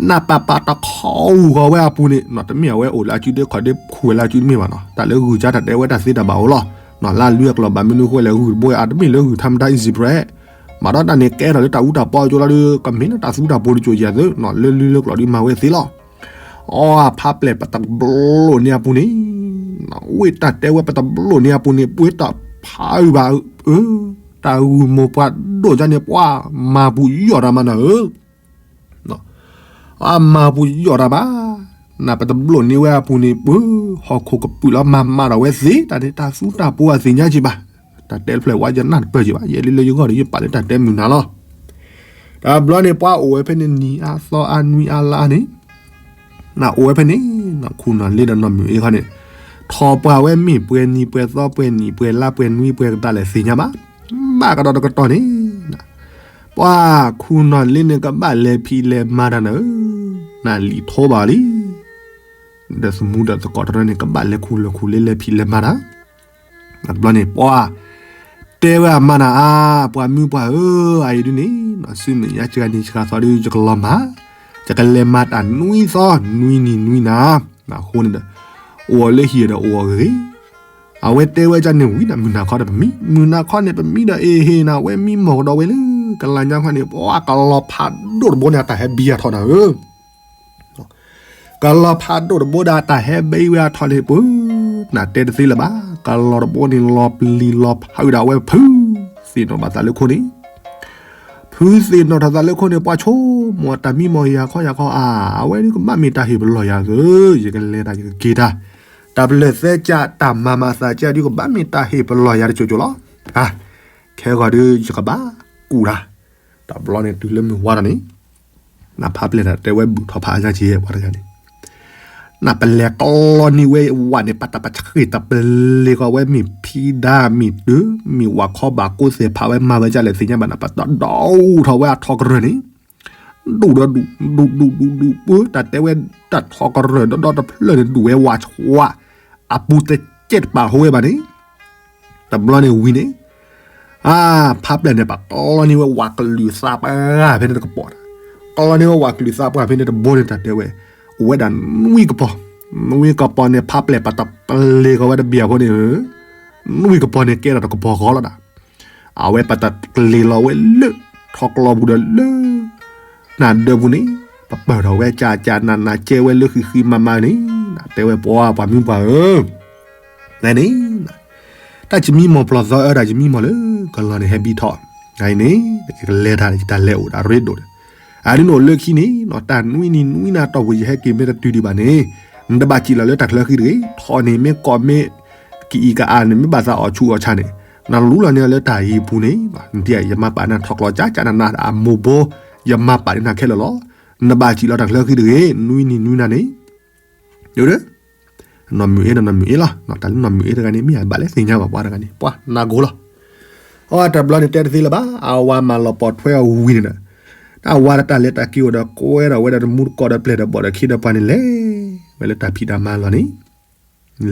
နပာ်ပာ်တခီအူၢ်ဃီၤဝဲအပူၤန့ၣ်, တမ့ၢ်အဝဲအိၣ်လၢအစုဒ့ခီၣ်ဒ့ခူၣ်ဝဲလၢအစုတမ့ၢ်ဘၣ်နီၤ, တၢ်လၢဂုၢ်ကၢ်တၢ်တဲဝဲတၢ်သ့တၢ်ဘၣ်အိၣ်လီၤ, လၢအလွံၢ်အကျိၤဘၣ်မနုၤဃိလဲၣ် ဂုၢ်တဘိအတမ့ၢ်လၢဂုၢ်ထါမတၤအံၣ်စံးပြဲး, ဘၣ်ဒီးတၢ်န့ၣ်ကဲထီၣ်လၢတၢ်အူတၢ်ပီကၠိလီၤဒီး ကမ့ၢ်လၢတၢ်သူတၢ်ပိၤတစိၤယၤသ့နီၤ, လၢလွံၢ်လၢကျိၤဒ်မၤဝဲသ့လီၤ, အဖးပျဲၢ်ပတဘျိၣ်န့ၢ်အပူၤန့ၣ် ဝ့ၢ်တၢ်တဲဝဲပတဘျိၣ်န့ၢ်အပူၤန့ၣ် ပှ့ၤတၢ်ဖးအုၣ်ဘၣ်အၢ, တၢ်ဂုၢ်မိၢ်ပှၤဒိၣ်ကၢ်န့ၣ် ပှၤမၤပူၤယီၢ်တၢ်မးနၤဧၢ, အမၤပူၤယီၢ်တၢ်ဘၣ်, နပတဘျိၣ်န့ၢ်ဝဲအပူၤန့ၣ် ပှၤဟီၣ်ခိၣ်ကပုာ်လီၤမၤမးဒီးဝဲသ့, တၢ်န့ၣ်တၢ်သူတၢ်ပိၤအသ့ၣ်ညါက့ၤဘၣ်, တၢ်တဲတဖျၢၣ်ဝဲယနၢ်တပၢၢ်က့ၤဘၣ်, ယဲလၢလၢယဂီၢ်ဒီးယပာ်လၢတၢ်တဲမုာ်နၤလီၤ, တဘျီန့ၣ်ပှၤအိၣ်ဝဲဖဲန့ၣ်နံၤအါသီအါနွံအါလါန့ၣ် နအိၣ်ဝဲဖဲန့ၣ် နခူၣ်နီၣ်လ့ဒီးနီၢ်မုၢ်အ့ခီန့ၣ်, ထီၣ်ပှၢ်ဝဲမ့ၢ်ပှဲၤနံၤပှဲၤသီပှဲၤနံၤပှဲၤလါပှဲၤနွံ ပှဲၤကဒါလဲၣ်သ့ၣ်ညါဘၣ်, ဘၣ်ကဒီးတကတီၢ်န့ၣ်, ပှၤခူၣ်နီၣ်လ့န့ၣ်ကဘၣ်လဲၤဖံးလဲၤမၤတၢ်နၤဧၢ, နလံာ်ထိဘၣ်လံ, ဒီးသမူဒီးသကိးတရၢန့ၣ် ကဘၣ်လဲၤခူၣ်လၢခူၣ်လ့လဲၤဖံးလဲၤမၤတၢ် တဘျီန့ၣ် ပှၤတဲဝဲအမါနၤဧါ, ပှၤမုၢ်ပှၢ်ဧၢ, အအံၤဒုးန့ၣ် ဆူမဲာ်ညါစှၤနံၤစှၤသီဒုး ယကလီၤမၢ်, ယကလဲၤမၤတၢ်နွံသီ နွံနံၤနွံနၤ, အဃိန့ၣ်ဒီး အိၣ်အီၤလၢဟံၣ်ဒီးအိၣ်အီၤဂ့ၤ, အဝဲတဲဝဲဒ်န့ၣ်ဝံၤဒီး မုၢ်နၤခီဒီးပမံ, မုၢ်နၤခီန့ၣ်ပမံဒီး အ့ဟ့ၣ်နၤ အဝဲမံမီၢ်ကဒီးဝဲလၢ ကလါညါခီန့ၣ် ပှၤကလီၤဖးဒိၣ်တဘိန့ၣ် အတၢ်ဟဲဘံအထီၣ်နၤဧၢ ကလီၤဖးဒိၣ်တဘိဒီးတၢ်ဟဲဘံဝဲအထီၣ်န့ၣ် ပှၤနၢ်တဲတသ့လၢၤဘၣ်, ကလီၤတဘိန့ၣ် လီၤပျံၤလီၤဖးဝဲဒၣ်ဝဲဖုသ့ၣ်နီၣ်ဘၣ်သးလၢခိၣ်န့ၣ်, ဖုသ့ၣ်နီၣ်ထီၣ်သးလၢခိၣ်န့ၣ် ပှၤဆိကမိၣ်တၢ်မံမီၢ်ယၤခီယၤခီဧါ, အဝဲဒုးကဘၣ်မ့ၢ်တၢ်ဟ့ၣ်ပလီၢ်ယၤဧၢ, ယကလဲၤတၢ်ယကက့ၤတၢ်, တၢ်ပလၢၢ်သဲကၢ်တၢ်မၤမၤသးကၢ်ဒုးကဘၣ်မ့ၢ်တၢ်ဟ့ၣ်ပလီၢ်ယၤတစိၤစိၤလီၤ အ ခဲဂီၤဒုးယကဘၣ်ကူၣ်တၢ်, တဘျီန့ၣ်တုၤလၢမုၢ်ဝါထီၣ်န့ၣ်, နဖးပျဲၢ်တၢ်တဲဝဲဘူၣ်ထီၣ်ဖးအါညါက့ၤပှၤတဂၤန့ၣ်, နပလဲၤကလီန့ၢ်ဝဲဝးန့ၣ် ပတၢ်ပဆှ့ၣ်တၢ်ပလ့ၤကီးဝဲမ့ၢ်ဖံဒါမ့ၢ်တၢ် မ့ၢ်ဝးခီဘၣ်ကိးသဲးဖးဝဲမၤဝဲဒ်လဲၣ်သ့ၣ်ညါဘၣ်နၤ ပတဒိၣ်ထီၣ်ဝဲအထီကရၢၢ်န့ၣ် ဒူၣ်ဒီးဒူၣ်, ဒူၣ်ဒူၣ်ဒူၣ်ဒူၣ်ပၢ တၢ်တဲဝဲတၢ်ထီကရၢၢ်ဒီဒီတဖျၢၣ်န့ၣ် ဒူၣ်ဝဲဝးဆှး, အပူၤတကဲတပာ်ဟိဝဲဘၣ်န့ၣ်, တဘျီန့ၣ်ဝံၤန့ၣ်, အါ, ဖးပျဲၢ်န့ၣ် ပှၤကလီန့ၢ်ဝဲဝးကလုာ်သးပှၢ်ဖဲန့ၣ်တကပီၤ, ကလီန့ၢ်ဝဲဝးကလုာ်သးပှၢ်ဖဲန့ၣ်တဘိန့ၣ် တၢ်တဲဝဲ, အိၣ်ဝဲဒၣ်နွံကပီၤ, နွံကပီၤန့ၣ် ဖးပျဲၢ်ပတၢ်ပလ့ၤကီးဝဲတဘ့ၣ်အဃိန့ၣ်, နွံကပီၤန့ၣ်ကဲထီၣ်တကပီၤဃီလီၤဒၣ် အဝဲပတၢ်ကလ့ၤလီၤဝဲလၢ ထီကျီပူၤဒီးလၢ နၤဒၢပူၤန့ၣ်, ပပၢၢ်ထီၣ်ဝဲကၢ်ကၢ်နးနးကဲဝဲလၢဃံးဃံးမးမးန့ၣ်, တဲဝဲပှၤပှၤမုၣ်ပှၢ်ဧၢ, နန့ၣ်, တၢ်ယမံမီၢ်ပျီၢ်သီအၢ တၢ်ယမံမီၢ်လၢကလီန့ၣ်ဟဲဘံထီၣ်, နန့ၣ်, ယကလဲၤတၢ်ယတၢ်လဲၤအိၣ်တၢ်ရ့ဒိၣ်ဒီး, အဒုန့ၣ်အိၣ်လၢခံန့ၣ်, တၢ်နွံနံၤနွံနၤတီၢ်ပူၤယဟဲက့ၤမ့ၢ်တတုၤဒံးဘၣ်န့ၣ်, နတဘၣ်စံၣ်လီၤလၢတၢ်ချၢဃံတဂ့ၤ, ထီၣ်န့ၣ်မ့ၢ်ကီးမ့ၢ် ကအံၤကအါန့ၣ် မ့ၢ်ဘၣ်သးအီၣ်ဆူၣ်အီၣ်ဆါန့ၣ်, နလူလီၤန့ၢ်လၢတၢ်အံၤပူၤန့ၣ်, ယမၤပာ်နၤထီကျီကၢ်ကၢ်နးနးအမိၢ်ဘိ, ယမၤပာ်န့ၢ်နၤခဲလၢာ်လီၤ, နဘၣ်စံၣ်လီၤတၢ်ချၢဃံတဂ့ၤ, နွံနံၤနွံနၤန့ၣ်, ဒ် နီၢ်မုၢ်အ့ နီၢ်မုၢ်အ့လီၤ, တၢ်လၢနီၢ်မုၢ်အ့တဂၤန့ၣ် မ့ၢ်အဘၣ်လၢသ့ၣ်ညါဘၣ်ပှၤတဂၤန့ၣ် ပှၤနၢ်ကိလီၤ, အတဘျီန့ၣ်တဲတသ့လၢၤဘၣ်, အဝၤမၤလီၤပိာ်ထွဲအီၤဝံၤန့ၣ်ဒီး, အဝၤတၢ်လဲၤတၢ်က့ၤအိၣ်ဒီးကွဲဒီးဝဲဒီးတမူတကိးဒီးပျဲၢ်ဒီးဘီၣ်ဒီးခ့ဒီးပှၤန့ၣ်လဲၤ, ဝဲလၢတၢ်ဖံးတၢ်မၤလီၢ်န့ၣ်,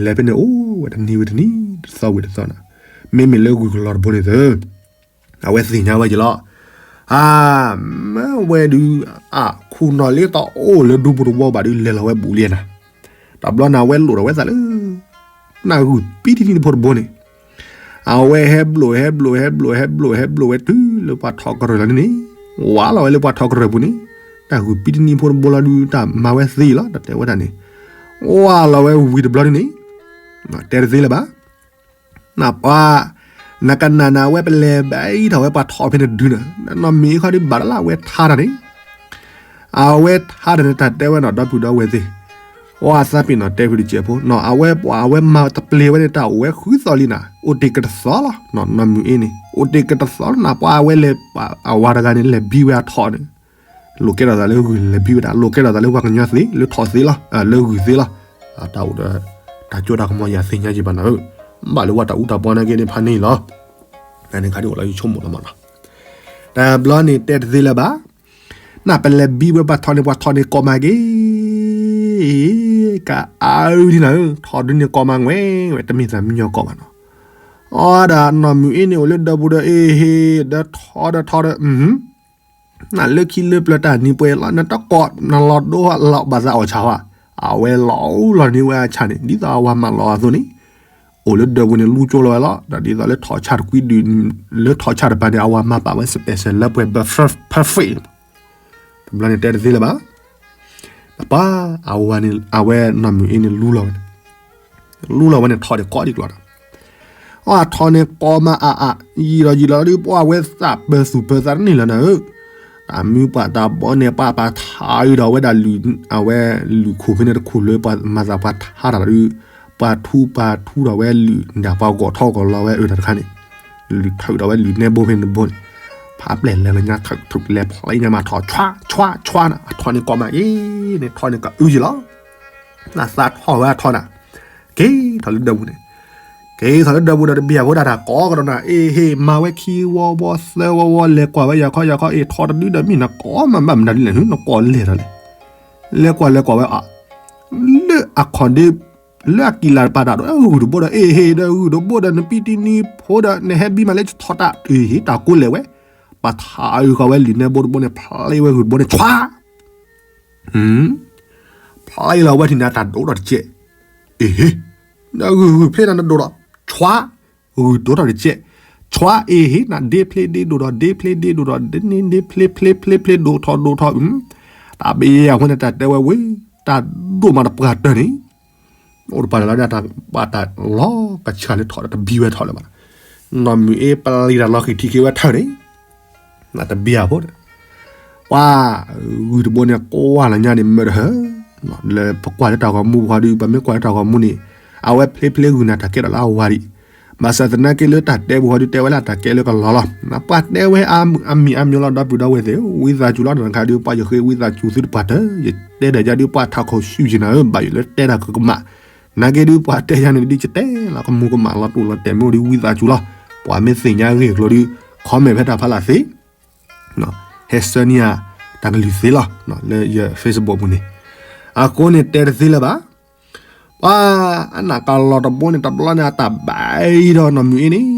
လဲၤဖဲန့ၣ်အိၣ်ဝဲတနံၤဝံၤတနံၤ တသီဝံၤတသီနီၤ, မ့မ့ၢ်လၢဂုၢ်ကလီၤတဘိန့ၣ်သၢ အဝဲသ့ၣ်ညါဝဲက့ၤလီၤ, အါ, မ့ၢ်ဝဲဒုး, အါ, ခူၣ်နီၣ်လ့သးအိၣ်လၢဒူပူၤတဝီဘၣ်ဒုးလဲၤလီၤဝဲဘူးလံနၤ, တဘျီန့ၣ်အဝဲလိၣ်ဒီးဝဲသးလၢ, နၢ်ဂုၢ်ပံတနံၣ်ဖိတဘိန့ၣ်, အဝဲဟဲဘျိၣ်ဟဲဘျိၣ်ဟဲဘျိၣ်ဟဲဘျိၣ်ဟဲဘျိၣ်ဝဲတုၤလၢပှၤထီကရၢၢ်လီၤန့ၣ်, ဝးလီၤဝဲလၢပှၤထီကရၢၢ်ပူၤန့ၣ်, နၢ်ဂုၢ်ပံတနံၣ်ဖိတဘိလီၤဒုးတၢ်မၤဝဲသ့လီၤ တၢ်တဲဝဲဒၣ်န့ၣ်, ဝးလီၤဝဲဝံၤတဘျီဒုးန့ၣ်, တဲတသ့လၢၤဘၣ် နပှၤ, နကနၣ်နၤဝဲပလဲၤဘၣ်အံၤထီၣ်ဝဲပှၤထီဖဲန့ၣ်ဒုးန့ၣ်, နီၢ်မုၢ်အ့ခီဒုးဘၣ်လၢအဝဲထါတၢ်န့ၣ်, အဝဲထါတၢ်န့ၣ်တၢ်တဲဝဲနီၤ ဒီပုၢ်ဒီဝဲၢ်သ့ၣ်, အသးပ့ၤနီၣ်တဲဖုတစဲးဖိ, အဝဲပှၤအဝဲမၤတပျ့ၤဝဲန့ၣ်တၢ်အိၣ်ဝဲဃုသီလံနၤ, အိၣ်တ့ၢ်ကတသီလီၤ, နီၢ်မုၢ်အ့န့ၣ် အိၣ်တ့ၢ်ကတသီလီၤ နပှၤအဝဲလဲၤ, အဝၤတဂၤန့ၣ် လဲၤဘံဝဲအထီန့ၣ် လိာ်ကဲထီၣ်သးလၢဂုၢ်လဲၤဘံဝဲဒၣ် လိာ်ကဲထီၣ်သးလၢပှၤကညီသ့ လၢထီၣ်သ့လီၤ, လၢဂုၢ်သ့လီၤ, တၢ်အိၣ်ဒီး, တၢ်ကၠိတၢ်ကမီၤယၤသ့ၣ်ညါက့ၤဘၣ်နၤဧၢ, ဘၣ်လၢဝဲတၢ်အူတၢ်ပီနာ်က့န့ၣ်ဖးန့ၢ်လီၤ, နန့ၣ်ခါဒ်အိၣ်လီၤယဆိကမိၣ်လီၤမးနီၤ, တဘျီန့ၣ်တဲတသ့လၢၤဘၣ်, နပလဲၤဘံဝဲပှၤထီန့ၣ် ပှၤထီန့ၣ်ကိးမးက့ၤ, ကအါအုဒ်နၤဧၢ, ထီဒုန့ၣ်ကိးမးငွဲၣ်ဝဲ တမ့ၢ်သးမံညီကိးဘၣ်နီၤ, အီဒၣ်နီၢ်မုၢ်အ့န့ၣ်အိၣ်လၢဒၢးပူၤဒီးအ့ဟ့ၣ် ဒီးထီဒီးထီဒီး နလၢခံလၢပျၢၤတၢ်နံၤပှဲၤလီၤ နတကိးနလီၤဒိလီၤဘၣ်သးအီၣ်ဆၣ်ဝဲ, အဝဲလီၤအိၣ်လီၤန့ၢ်ဝဲအဆၣ်န့ၣ် ဒ်သိးအဝၤမၤလီၤအသိးန့ၣ်, အိၣ်လၢဒၢးပူၤန့ၣ် လူကၠိလီၤဝဲလီၤ ဒီးဒ်သိးလၢထီၣ်ဆၣ်တကွံဒုး, လၢထီၣ်ဆၣ်တပၤန့ၣ် အဝၤမၤပာ်ဝဲ special လၢပှဲၤ perfect တဘျီန့ၣ်တဲတသ့လၢၤဘၣ်, ပှၤ, အဝဲန့ၣ် အဝဲနီၢ်မုၢ်အ့န့ၣ်လူလီၤဝဲန့ၣ်, လူလီၤဝဲန့ၣ်ထီၣ်ဒံးကိးဒံးကျီၤဒီး အထီန့ၣ်ကိးမးအါအါ, ယံာ်လီၤယံာ်လီၤဒီး ပှၤဝဲသးပၢၤသူၣ်ပၢၤသးတန့ၢ်လၢၤနၤဧၢ, တၢ်မုၢ်ပှၢ်တၢ်ဘီန့ၣ် ပှၤပာ်ထးအုးဒီးဝဲဒၣ်လုၢ်, အဝဲလုၢ်ခိၣ်ဖဲန့ၣ်တခိၣ်လၢပှၤမၤသးပှၤထါတၢ်ဒီး, ပှၤထူပှၤထူဒီးဝဲလုၢ်, ဒၣ်ပှၤဂီၢ်ထီၣ်ဂီၢ်လီၤဝဲအၢတၢ်တခါန့ၣ်, လုၢ်ထုးဒီးဝဲလုၢ်နဲဘိဖဲန့ၣ်တဘိန့ၣ်, ဖးပျဲၢ်လဲၤကညါထုးထုးလဲၤဖျါညါမးထီၣ် ဆွါဆွါဆွါနၤ, အထီန့ၣ်ကိးမးအ့န့ၣ် ထီန့ၣ်ကအုယံာ်လီၤ နသးထီၣ်ဝဲအထီနၤ, က့ၤထီၣ်လၢဒၢးပူၤန့ၣ်, က့ၤထီၣ်လၢဒၢးပူၤဒီးတဘ့ၣ်အဃိဒၣ်တၢ်ကိးကဒီးနၤ, အ့ဟ့ၣ် မၤဝဲခံဝီဝီသၢဝီဝီ လဲၤကွၢ်ဝဲယၤခီယၤခီ အ့ ထီတဒုဒီးမ့ၢ်နကိးမးဘၣ်မနုၤဒ်လဲၣ် နကိးလဲၤထီၣ်လဲၣ်, လဲၤကွၢ်လဲၤကွၢ်ဝဲအါ, လၢအခီၣ်ဒ့, လၢအကံၢ်လၤတပၤတၢ်ဒီး ဂုၢ်တဘိဒီး အ့ဟ့ၣ်ဒီးဂုၢ်တဘိဒီး နပံတနံၤဖိဒီး နဟဲဘံမးလၢထီၣ်တၢ် အ့ဟ့ၣ် တၢ်ကိးလဲၤဝဲ, ပှၤထးအုးဃီၤဝဲလုၢ်နဲဘိတဘိန့ၣ် ဖျါဝဲဂုၢ်တဘိန့ၣ် ဆွါ ဖျါလီၤဝဲထံၣ်န့ၣ် တၢ်ဒိၣ်ထီၣ်တကဲး, အ့ဟ့ၣ်, နဂုၢ်ဂုၢ်ဖျ့နၤနဒိၣ်ထီၣ်, ဆွါ, ဂုၢ်ဒိၣ်ထီၣ်တကဲး, ဆွါ အ့ဟ့ၣ် နဒ့ဖျ့ဒ့ဒိၣ်ထီၣ် ဒ့ဖျ့ဒ့ဒိၣ်ထီၣ် ဒ့န့ၣ်ဒ့ဖျ့ဖျ့ဖျ့ဖျ့ဒိၣ်ထီၣ်ဒိၣ်ထီၣ်, တၢ်ဘၣ်ယဲၢ်အဃိန့ၣ် တၢ်တဲဝဲဝ့ၢ်, တၢ်ဒိၣ်မးတပှၢ်တၢၢ်န့ၣ် အိၣ်တပှၢ်လၢတၢ်ဘၣ်တၢ်လီၤကဆှၢလၢထီၣ်ဒီးတဘံဝဲထီၣ်လၢၤဘၣ်, နီၢ်မုၢ်အ့ပျံၤတၢ်လီၤဃံၤထံက့ၤဝဲထၢၣ်န့ၣ်, နတဘံဧါဖိ, ပှၤ, ဂုၢ်တဘိန့ၣ် ကွၢ်လီၤညါန့ၣ်မၢတဟၢ, လၢပကွၢ်လၢတၢ်ဂီၤမူပှၤဒီး ပမ့ၢ်ကွၢ်လၢတၢ်ဂီၤမူန့ၣ်, အဝဲဖျ့ဖျ့ဂုၢ်နၤတၢ်ကဲထီၣ်လၢအဝၤဒံး, ဘၣ်ဆၣ်သနာ်က့လၢတၢ်တဲပူၤဃီဒုးတဲဝဲလၢတၢ်ကဲလၢကလီလီၤ. ပှၤတဲဝဲအါမံၤအါမံၤလီၤ ဒီပုၢ်ဒီဝဲၢ်သ့ၣ်, ဝံသးစူၤလီၤ တခါဒုး ပှၤယဃ့ဝံသးစူၤသုတပှၤတၢၢ်, ယတဲဒီးယၤဒုး ပှၤထးခိၣ်ဆူၣ်ယံၤနၤဧၢ, ဘၣ်ယိၣ်လၢတဲတၢ်ကမၣ်, နာ်က့ဒုး ပှၤတဲယၤန့ၣ်ဒုး ယတဲလီၤ ကမူၤကမၣ်လီၤ တူၢ်လီၤတဲာ်မ့ၢ်အိၣ်ဒုး ဝံသးစူၤလီၤ. ပှၤမ့ၢ်သ့ၣ်ညါဂ့ၢ်ကျိၤဒုး comment ဖဲတၢ်ဖးလၢ်သ့ ဟဲဆှၢန့ၢ်ယၤတၢ်ကလုၢ်သ့လီၤ လၢယ Facebook ပူၤန့ၣ်, အဃိန့ၣ်တဲတသ့လၢၤဘၣ်. ပှၤအနၢ်ကလီၤတဘိန့ၣ် တဘျီန့ၣ် အတၢ်ဘဲအံၤဒီးနီၢ်မုၢ်အ့န့ၣ်,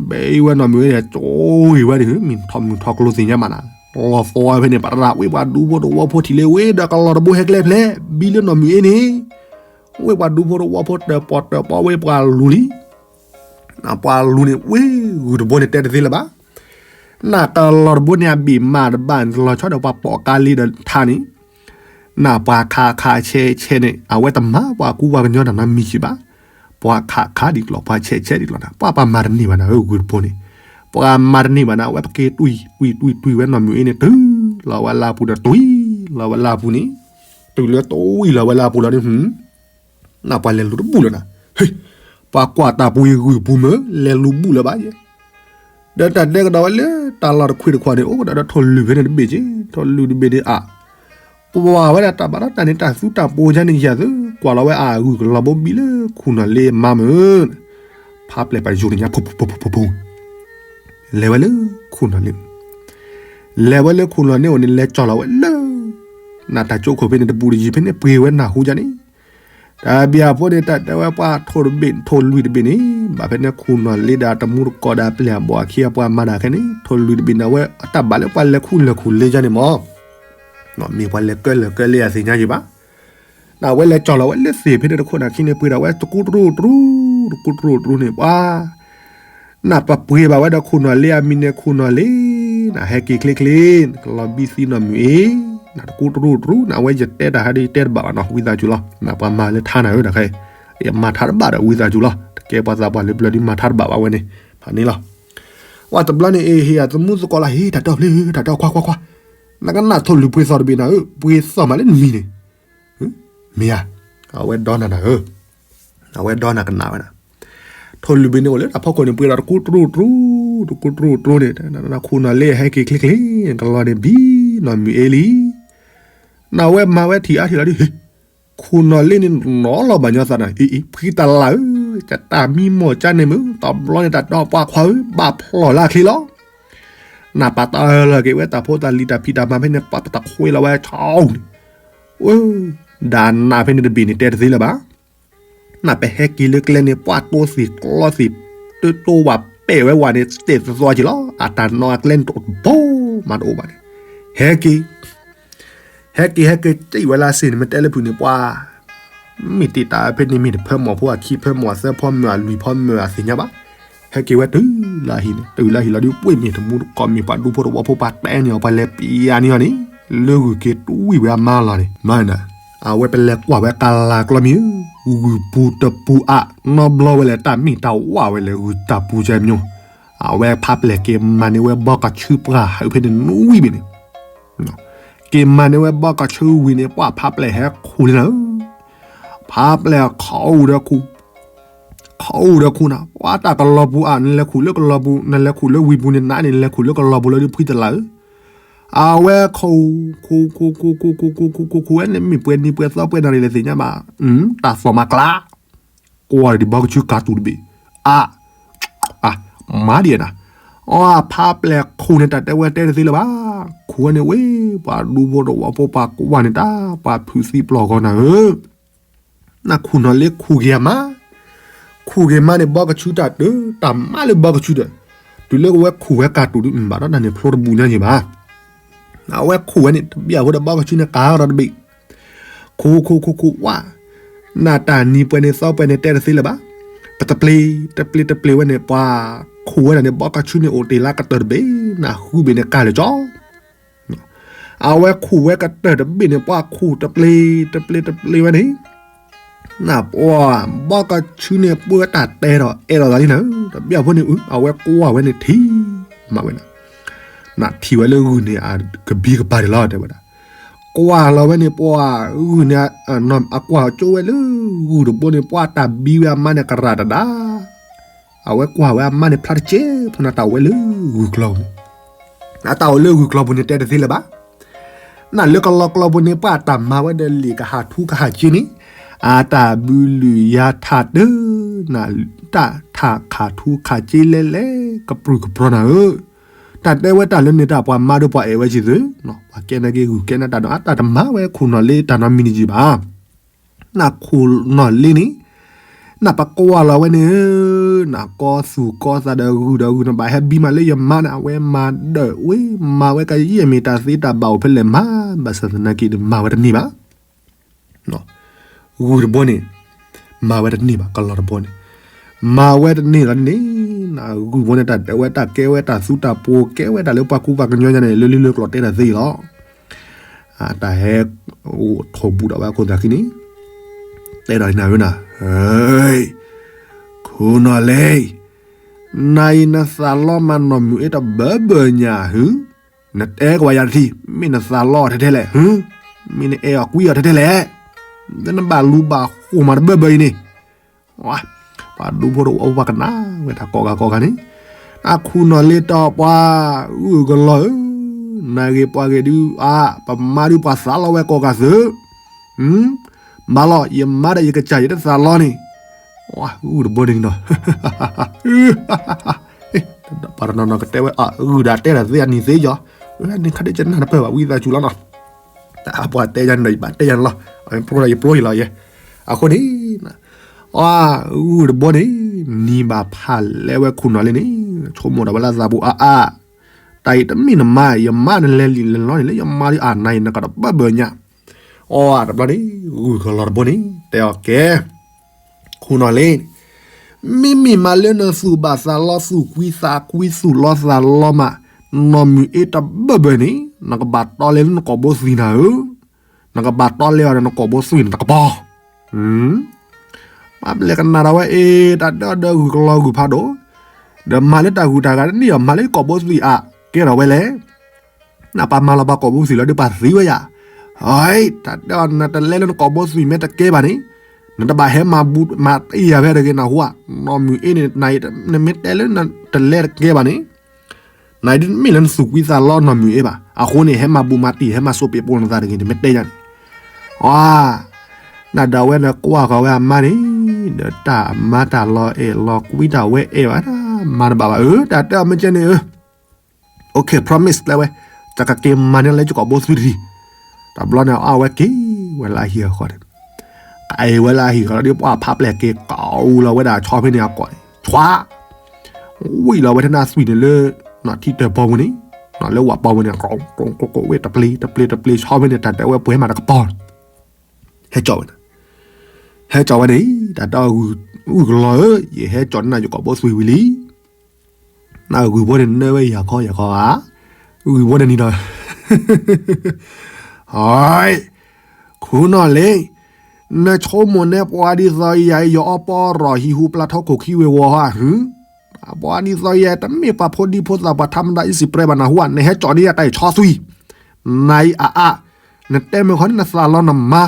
ဘဲအံၤဝဲနီၢ်မုၢ်အ့န့ၣ် ကၠိဂ့ၤဝဲဒၣ် မ့ၢ်ထီၣ်မုၢ်ထီၣ်ကျိၤသ့ၣ်ညါဘၣ်နၤ, လီၤသီဝဲဖဲန့ၣ် ပရၤဝ့ၢ်ပှၤဒူဖိတဝီဖိထံၣ်လၢဝ့ၢ်ဒီးကလီၤတဘိဟဲကျဲဖျဲး ဘံလၢနီၢ်မုၢ်အ့န့ၣ်, ဝ့ၢ်ပှၤဒူဖိတဝီဖိတၢၣ်ပီၣ်တၢၣ်ပီဝဲပှၤလူၤလံ ပှၤလူၤန့ၣ် ဝ့ၢ်ဂုၢ်တဘိန့ၣ် တဲတသ့လၢၤဘၣ်. နၢ်ကလီၤတဘိန့ၣ် အဘ့ၣ်မးတဘၣ်န့ၣ် တလီၤဆီဒီးပှၤပိာ်ကါလံဒီးထါန့ၣ်, နၢ်ပှၤခးခးဆဲးဆဲးန့ၣ် အဝဲတမၤပှၤကူပှၤကညီတၢ်နီတမံၤက့ၤဘၣ်. ပှၤခးခးဒ်ကျီၤ ပှၤဆဲးဆဲးဒ်ကျီၤနၤ ပှၤပှၤမၤတန့ၢ်ဘၣ်နၤဧၢ ဂုၢ်တဘိန့ၣ်, ပှၤမၤတန့ၢ်ဘၣ်နၤ အဝဲပက့ၤတွံၢ်တွံၢ်တွံၢ်တွံၢ်ဝဲနီၢ်မုၢ်အ့န့ၣ် တုၤလီၤဝဲလၢအပူၤဒီးတွံၢ်လီၤဝဲလၢအပူၤန့ၣ်, တုၤလၢတွံၢ်လီၤဝဲလၢအပူၤလီၤဒုး နၢ်ပှၤလဲၤလူၤတဘူၣ်လၢၤနၤ, ဟ့ၣ်, ပှၤကွၢ်တၢ်ပူၤအံၤဂုၢ်ပူၤမ့ၢ် လဲၤလူၤဘူၣ်လၢၤဘၣ်ယဲ, ဒီးတၢ်တဲကဒီးဝဲလၢတၢ်လီၢ်တခွံတခွါန့ၣ် အိၣ်ကဒီးဒီးထိၣ်လွံၢ်ဖဲန့ၣ်တဘ့ၣ်က့ၤ ထိၣ်လွံၢ်တဘ့ၣ်န့ၣ်အါ, ပှၤဝဲဒၣ်တၢ်ဘၣ်ဒီးတၢ်န့ၣ် တၢ်သူတၢ်ပိၤယါန့ၣ်ယၤသု ကွၢ်လီၤဝဲအဂုၢ်ကလီၤဘိဘံလၢခူၣ်နီၢ်လ့အမါမ့ၢ် ဖးပျဲၢ်ပာ်ယိၤန့ၣ်ညါ ဖူဖူဖူဖူဖူဖူ လဲၤဝဲလၢခူၣ်နီၢ်လ့, လဲၤဝဲလၢခူၣ်နီၢ်လ့အိၣ်န့ၣ် လဲၤကၠီၣ်လီၤဝဲလၢ နၢ်တၢ်ကၠိခိၣ်ဖဲန့ၣ် တဘူးတယံၤဖဲန့ၣ် ပှ့ၤဝဲနၢ်ဟူယါန့ၣ်, တၢ်ဘၣ်အဃိန့ၣ် တၢ်တဲဝဲပှၤထိၣ်တဘ့ၣ်ထိၣ်လွံၢ်တဘ့ၣ်န့ၣ် ဘၣ်ဖဲန့ၣ်ခူၣ်နီၢ်လ့ဒီးတမူတကိးဒီးပျဲၢ်အဘီၣ်အခံအပှၤမၤတၢ်ခဲန့ၣ် ထိၣ်လွံၢ်တဘ့ၣ်န့ၣ် အဝဲအတၢ်ဘၣ်လၢပှၤလဲၤခူၣ်လဲၤခူၣ်လ့ယါန့ၣ်မ့ၢ် မ့ၢ်ပှၤလဲၤကၢလဲၤကၢလ့အသ့ၣ်ညါယံၤဘၣ်. နဝဲလဲၤကၠီၣ်လီၤဝဲလၢသ့ၣ်ဖဲန့ၣ်တခိၣ်နၢ်ခံန့ၣ် ပှ့ၤဒီးဝဲတကူတရူတရူ, တကူတရူတရူန့ၣ် ပှၤ နပပှ့ၤဘၣ်ဝဲဒီးခူၣ်နီၢ်လ့အမံၤန့ၣ် ခူၣ်နီၢ်လ့, နဟဲက့ၤချ့ချ့, နကလီၤဘံသံနီၢ်မုၢ်အ့, နတကူတရူတရူ, နဝဲယတဲတၢ်ဟဲဒ်ယတဲတဘၣ်ဘၣ်နီၤ ဝံသးစူၤလီၤ. နပှၤမၤလၢထါနၤဧၢတခါ, ယမၤထါတဘၣ်ဒီးဝံသးစူၤလီၤ. တကဲပှၤသးပှၢ်လၢပျၢၤဒ်မၤထါတဘၣ်ဘၣ်ဝဲန့ၣ်, ဖးန့ၣ်လီၤ. ဝဲတဘျီန့ၣ် အ့ ဟ့ၣ်ယၤသမူသကိးလၢ ဟ့ၣ်တၢ်တဲအီၤဖျ့ တၢ်တဲအီၤခွါခွါခွါ, နကနၣ်ထိၣ်လွံၢ်ပှ့ၤသီၣ်တဘ့ၣ်နၤဧၢ, ပှ့ၤသီၣ်မးလၢနမံၤန့ၣ် မ့ၢ်ဧါ, အဝဲဒီနၤနၤဧၢ, အဝဲဒီနၤကနၣ်ဝဲဒၣ်, ထိၣ်လွံၢ်ဘ့ၣ်န့ၣ်အိၣ်လၢအဖီခိၣ်န့ၣ် ပှ့ၤဒီးတကူတရူတရူ, တကူတရူတရူန့ၣ်, နခူၣ်နီၢ်လ့ဟဲက့ၤချ့ချ့, ကလီၤန့ၣ်ဘံနီၢ်မုၢ်အ့လံ, နဝဲမၤဝဲထံၣ်အါထံၣ်လီၤဒ်, ခူၣ်နီၢ်လ့န့ၣ်နီၤလီၤဘၣ်ညီသးနၤ, အံၤအံၤ ဖှံတလၢ်ဧၢ, တၢ်မံမီၢ်ကၠါန့ၣ်မုၢ် တဘျီန့ၣ် တၢ်ဒီပှၤခွါဧၢ ဘၣ်ဖျီၣ်လၢအချ့လီၤ. နပာ်တၢ်လၢက့ၤဝဲတၢ်ဖိတၢ်လံၤတၢ်ဖံးတၢ်မၤဖဲန့ၣ် ပှၤပတခွဲလီၤဝဲဆီန့ၣ်, ဒၣ်နးဖဲန့ၣ်တဘ့ၣ်န့ၣ် တဲတသ့လၢၤဘၣ်. နပဟဲက့ၤလၢကျဲန့ၣ် ပှၤတိသ့ၣ်ကျီသ့ၣ် တတိဝဲပဲာ်ဝဲဝဲန့ၣ် တဲသသီက့ၤလီၤ. အတၢ်နီၢ်အကျဲန့ၣ်တအိၣ်တဘိမးတအိၣ်ဘၣ်န့ၣ်, ဟဲက့ၤ ဟဲက့ၤ ဟဲက့ၤ တံၢ်ဝဲလၢစ့ၢ်န့ၣ် မ့ၢ်တဲလၢဖုးန့ၣ် ပှၤ မ့ၢ်တ့ၢ်တၢ်ဖဲန့ၣ် မ့ၢ်တဖၢမီၢ်ဖိ အခံဖၢမီၢ် အသၢဖီမီၢ် အလွံၢ်ဖီမီၢ် အသ့ၣ်ညါဘၣ်. ဟဲက့ၤဝဲတုၤလၢအဟံၣ်န့ၣ် တုၤလၢအဟံၣ်လီၤဒုး ပှ့ၤမ့ၢ်တမူတကိးမ့ၢ် ပှၤဒူဖိတဝီဖိ ပှၤတဲန့ၢ်အီၤ ပှၤလဲၤပျးန့ၢ်အီၤန့ၣ် လၢဂုၢ်က့ၤတွံၢ်ဝဲအမါလီၤန့ၣ် မၤနၤ အဝဲပလဲၤကွၢ်ဝဲကလၤကျီမ့ၢ်ဧၢ, ဂုၢ်ပူၤတပူၤအါ နီဘျီဝဲလဲၣ် တၢ်မ့ၢ်တၢ်ဝၣ်ဝဲလဲၣ် ဂုၢ်တၢ်ပူၤကဲမညိ အဝဲဖးပျဲၢ်က့ၤမၤန့ၢ်ဝဲဘီကဆူပှၢ်ဟးဖဲန့ၣ်နွံဘ့ၣ်န့ၣ်, က့ၤမၤန့ၢ်ဝဲဘီကဆူဝံၤန့ၣ် ပှၤဖးပျဲၢ်ဟဲခူၣ်လံနၤဧၢ, ဖးပျဲၢ်ခူၣ်ဒီးခူၣ်, ခူၣ်ဒီးခူၣ်နၤ ပှၤတၢ်ကလီၤပူၤအါ နလဲၤခူၣ်လၢကလီၤပူၤ နလဲၤခူၣ်လၢဝံၤပူၤန့ၣ် နးန့ၣ် နလဲၤခူၣ်လၢကလီၤပူၤလၢဒုးဖှံတလၢ်ဧၢ, အဝဲခူၣ်, ခူၣ်, ခူၣ်, ခူၣ်, ခူၣ်, ခူၣ်, ခူၣ်, ခူၣ်, ခူၣ်, ခူၣ်ဝဲန့ၣ် မ့ၢ်ပှဲၤနံၤပှဲၤသီပှဲၤနၣ်ရံၣ်လဲၣ်သ့ၣ်ညါဘၣ်, တၢ်သီၣ်မၤကျါ, ကွၢ်ဒံးဘီကဆူကၤတူာ်တဘ့ၣ်, အါ, အါ, မၤဒံးနၤ, အဖးပျဲၢ်ခူၣ်န့ၣ် တၢ်တဲဝဲတဲတသ့လၢၤဘၣ်, ခူၣ်ဝဲန့ၣ်ဝဲ, ပှၤဒူဖိတဝီဖိပှၤကွၢ်န့ၣ်တၢ် ပှၤဖုးသံပျီၢ်ဂီၤနၤဧၢ နခူၣ်နီၢ်လ့ခူၣ်က့ၤအမါ, ခူၣ်က့ၤမါန့ၣ် ဘီကဆူတၢ်တၢ်, တၢ်မါလၢဘီကဆူတၢ်, တုၤလၢကဝဲခူၣ်ဝဲကၤတူာ်ဒုး ဘၣ်ဒီးတၢ်န့ၣ်ဖျိတဘူးညါယံၤဘၣ်. အဝဲခူၣ်ဝဲန့ၣ် တဘျီအဃိဒီးဘီကဆူန့ၣ်ကၤဒီးတဘ့ၣ်, ခူၣ်ခူၣ်ခူၣ်ခူၣ်ဝါ, နတၢ်နံၤပှဲၤန့ၣ်သီပှဲၤန့ၣ်တဲတသ့လၢၤဘၣ်, ပတပျ့ၤ, တပျ့ၤတပျ့ၤဝဲန့ၣ် ပှၤခူၣ်ဝဲဒၣ်န့ၣ် ဘီကဆူန့ၣ်အိၣ်တ့ၢ်လၢကတၢၢ်တဘ့ၣ်, နဃုဘ့ၣ်န့ၣ်ကၤလၢာ်ကၠီ အဝဲခူၣ်ဝဲကတၢၢ်တဘ့ၣ်န့ၣ် ပှၤခူၣ်တပျ့ၤ, တပျ့ၤ, တပျ့ၤဝဲန့ၣ်, နပှၤဘီကဆူန့ၣ် ပှၤတၢ်တဲဒီး အဲၣ်ဒိးသးလံနၤ, တဘျီဖိန့ၣ် အဝဲကွၢ်ဝဲန့ၣ်ထံၣ်, မၤဝဲနၤ, နထံၣ်ဝဲလၢဂုၢ်န့ၣ် အကဘံကပၤဒံးလီၤ တဲဝဲဒၣ်, ကွၢ်လီၤဝဲန့ၣ် ပှၤဂုၢ်န့ၣ် အကွၢ်ကၠိဝဲလၢဂုၢ်တဘိန့ၣ် ပှၤတၢ်ဘံဝဲအမါန့ၣ် ကရၣ်တဒါ အဝဲကွၢ်ဝဲအမါန့ၣ်ဖျါတကဲဖိန့ၣ် အတၢ်အိၣ်ဝဲလၢဂုၢ်ကျီၤပူၤ, အတၢ်အိၣ်လၢဂုၢ်ကျီၤပူၤန့ၣ် တဲတသ့လၢၤဘၣ်. နလၢကလီကျီပူၤန့ၣ် ပှၤတၢ်မၤဝဲဒီးလံာ်ကဟးထူကဟးက့န့ၣ်, အတၢ်ဘုလုၢ်ယါထးတၢ်, တၢ်ထးခးထူခးက့လဲလဲ ကပြုၢ်ကပြီၤနၤဧၢ, တၢ်တဲဝဲတၢ်လၢန့ၣ်တၢ်ပှၤမါဒီးပှၤအဲၣ်ဝဲက့ၤသု, ပှၤကဲနာ်က့ၤဂုၢ်ကဲနာ်တၢ်ဒီး အတၢ်တမၤဝဲခိၣ်နီၣ်လ့တၢ်နီတမံၤန့ၣ်က့ၤဘၣ်. နခိၣ်နီၣ်လ့န့ၣ် နပကွၢ်လီၤဝဲန့ၣ်ဧၢ, နကီသူၣ်ကီသးဒီးဂုၢ်ဒီးဂုၢ် နဘၣ်ဟဲဘံမးလၢယမါန့ၣ် အဝဲမၤဒၢးဝဲ မၤဝဲကယဲၢ်မ့ၢ်တၢ်သ့တၢ်ဘၣ်အိၣ်ဖဲလဲၣ်မး, ဘၣ်ဆၣ်သနာ်က့န့ၣ် မၤဝဲတန့ၢ်ဘၣ်. ဂုၢ်တဘိန့ၣ် မၤဝဲတန့ၢ်ဘၣ်, ကလီတဘိန့ၣ် မၤဝဲတန့ၢ်လီၤန့ၣ်, ဂုၢ်ဘိန့ၣ် တၢ်တဲဝဲတၢ်ကဲဝဲတၢ်သူတၢ်ပှိၤ ကဲဝဲတၢ်လၢပှၤကူပှၤကညီညါန့ၣ် လၢလံာ်လၢကျိၤတဲတၢ်သ့အံၤလီၤ. အတၢ်ဟဲ အိၣ်ထိၣ်ဘူးဒီးဝဲအခိၣ်သးခံန့ၣ် တဲဒီးနၤဝဲနၤ, ခိၣ်နီၣ်လ့, နၤအံၤနသးလီမၤနီၢ်မုၢ်အ့တဘၢဘၢညါဧါ, နတဲကွၢ်ယၤတထံၣ်, မ့ၢ်နသးလီအီၤထဲထဲလဲၣ်, မ့ၢ်နအဲၣ်အီၤကွံအီၤထဲထဲလဲၣ်, လၢနဘၣ်လူၤဘၣ်ဃိၣ်မးတဘၢဘၢအံၤန့ၣ် ပှၤဒူဖိတအိၣ်ပှၤကနၣ်ဝဲတၢ်ကိးဂၤကိးဂၤန့ၣ်, အခိၣ်နီၣ်လ့တဲအီၤ ပှၤဂုၢ်ကလီဧၢ, နၤဂ့ၤပှၤဂ့ၤဒုးအါ, ပမါဒုးပှၤသးလီဝဲကိးဂၤသု, ဘၣ်လီၤ ယမါဒီးယကစၢ်ယတသးလီန့ၣ်, ဂုၢ်တဘိန့ၣ်နီၤ, ပှၤတနီၤနီၤကတဲဝဲ ဂုၢ်ဒၣ်တဲတၢ်သ့အနံၤသ့ယီၤ, န့ၣ်ခါဒ်ကနၣ်တပၢၢ်ဘၣ် ဝံသးစူၤလီၤနီၤ, တၢ်ပှၤတဲယၤန့ၣ်ဒီး ယဘၣ်တဲယၤန့ၣ်လီၤ, အဝဲပျိဒီးယပျိယလီၤယဲ, အဃိန့ၣ် အဂုၢ်တဘိန့ၣ် နံၤဘၣ်ဖးလဲဝဲခိၣ်နီၣ်လ့န့ၣ်, ဆိကမိၣ်ဒီးဝဲလၢသးပူၤအါအါ, တၢ်အံၤတမ့ၢ်နမါ, ယမါနလဲၤလံာ်လဲၤလီန့ၣ် လၢယမါဒ်အါနၤအံၤ နကတဘၢဘၢညါ, အတဘျီန့ၣ် ဂုၢ်ကလီတဘိန့ၣ် တဲအီၤကဲ ခိၣ်နီၣ်လ့, မ့မ့ၢ်မးလၢနသူၣ်ဘၣ်သးလီ သူၣ်ကွံသးကွံ သူၣ်လီသးလီမး, နီၢ်မုၢ်အ့တဘၢဘၢန့ၣ် နကဘၣ်တီလဲလၢနကိာ်ဘိသွံၣ်နၤဧၢ, နကဘၣ်တီလဲအီၤဒီးနကိာ်ဘိသွံၣ်န့ၣ်တကပီၤ, မၤပလဲၤကနၣ်ဒီးဝဲအ့ တၢ်တဲအီၤဒီးဂုၢ်ကလီဂုၢ်ဖးဒိၣ်, ဒီးမၤလၢတၢ်ဂုၢ်တၢ်ဂၤတန့ၢ်အီၤ မၤလၢကိာ်ဘိသွံၣ်အါကဲထီၣ်ဝဲလဲၣ် နပှၤမၤလီၤပှၤကိာ်ဘိသွံၣ်လီၤဒီးပှၤသံဝဲယၤ, တၢ်တဲအီၤ နတလဲလၢနကိာ်ဘိသွံၣ်မ့ၢ်တကဲဘၣ်န့ၣ်, နတဘၣ်ဟဲမၤဘူၣ်မၤတံၢ်ယၤဖဲတဂ့ၤနၢ်ဟူဧါ, နီၢ်မုၢ်အ့န့ၣ် နမ့ၢ်တဲလၢနတလဲတကဲဘၣ်န့ၣ်, နမ့ၢ်လၢနသူၣ်ကွံသးလီနီၢ်မုၢ်အ့ဘၣ်, အဃိန့ၣ် ဟဲမၤဘူၣ်မၤတံၢ် ဟဲမၤစိးပ့းပိနသးတဂ့ၤန့ၣ် မ့ၢ်တဲယၤန့ၣ်, အ နဒၣ်ဝဲနကွၢ်ဃီၤဝဲအမါန့ၣ်, ဒီးတၢ်မၤတၢ်လီၤအဲၣ်လီၤကွံတၢ်ဝဲအဲၣ်ဘၣ်, မၤတဘၣ်ဘၣ်ဧၢ, တၢ်တဲအီၤမ့ၢ်ကဲန့ၣ်ဧၢ, OK promise ကျဲဝဲ, တၢ်ကက့ၤမၤန့ၢ်လၢယကိာ်ဘိသွံၣ်တထံၣ်, တဘျီန့ၣ် အဝဲက့ၤဝဲလၢအဟံၣ်အဃီန့ၣ်, က့ၤဝဲလၢအဟံၣ်ဃီဒီး ပှၤဖးပျဲၢ်က့ၤကီအူလီၤဝဲဒၣ်ဆီဖဲန့ၣ်အကိာ်န့ၣ်, ဆွါ ဝံၣ်လီၤဝဲထဲနၢ်သွံၣ်န့ၣ်လၢ ထံတၢၢ်ပီပူၤန့ၣ်, လၢဝၣ်ပီပူၤန့ၣ်, ကိးကိးဝဲတပျ့ၤတပျ့ၤတပျ့ၤဆီဖဲန့ၣ် တၢ်တဲဝဲပှဲၤမးတကပီၤ, ဟဲကၠီဝဲ, ဟဲကၠီဝဲန့ၣ် တၢ်တဲအီၤ ဂုၢ်ကလီဧၢ, ယဟဲကၠီန့ၢ်နၤယကိာ်ဘိသွံၣ်ဝံၤလံ, နဂုၢ်ဘိန့ၣ်နၢဝဲယၤခီယၤခီဧါ, ဂုၢ်ဘိန့ၣ်နံၤဒီး ခိၣ်နီၣ်လ့, နဆိကမိၣ်နဲပှၤဒ်သိးယၤအံၤ ယအီပီရီၣ်ဟံၣ်ဟူးပျၢ်ထီခိၣ်ခံဝ့ၤဝီၤဧါ, ပှၤဒ်သိးယၤ တမ့ၢ်ပှၤဖိဒံဖိသၣ် ပှၤထးမတၤအံၣ်စံးပြဲဘၣ်နၢ်ဟူဧါ, နဟဲကၠီန့ၢ်ယၤတၢ်အံၤဆီသွံၣ်, နၤအံၤအါအါ, နတဲမုၢ်ခီန့ၣ် နသးလီနမါ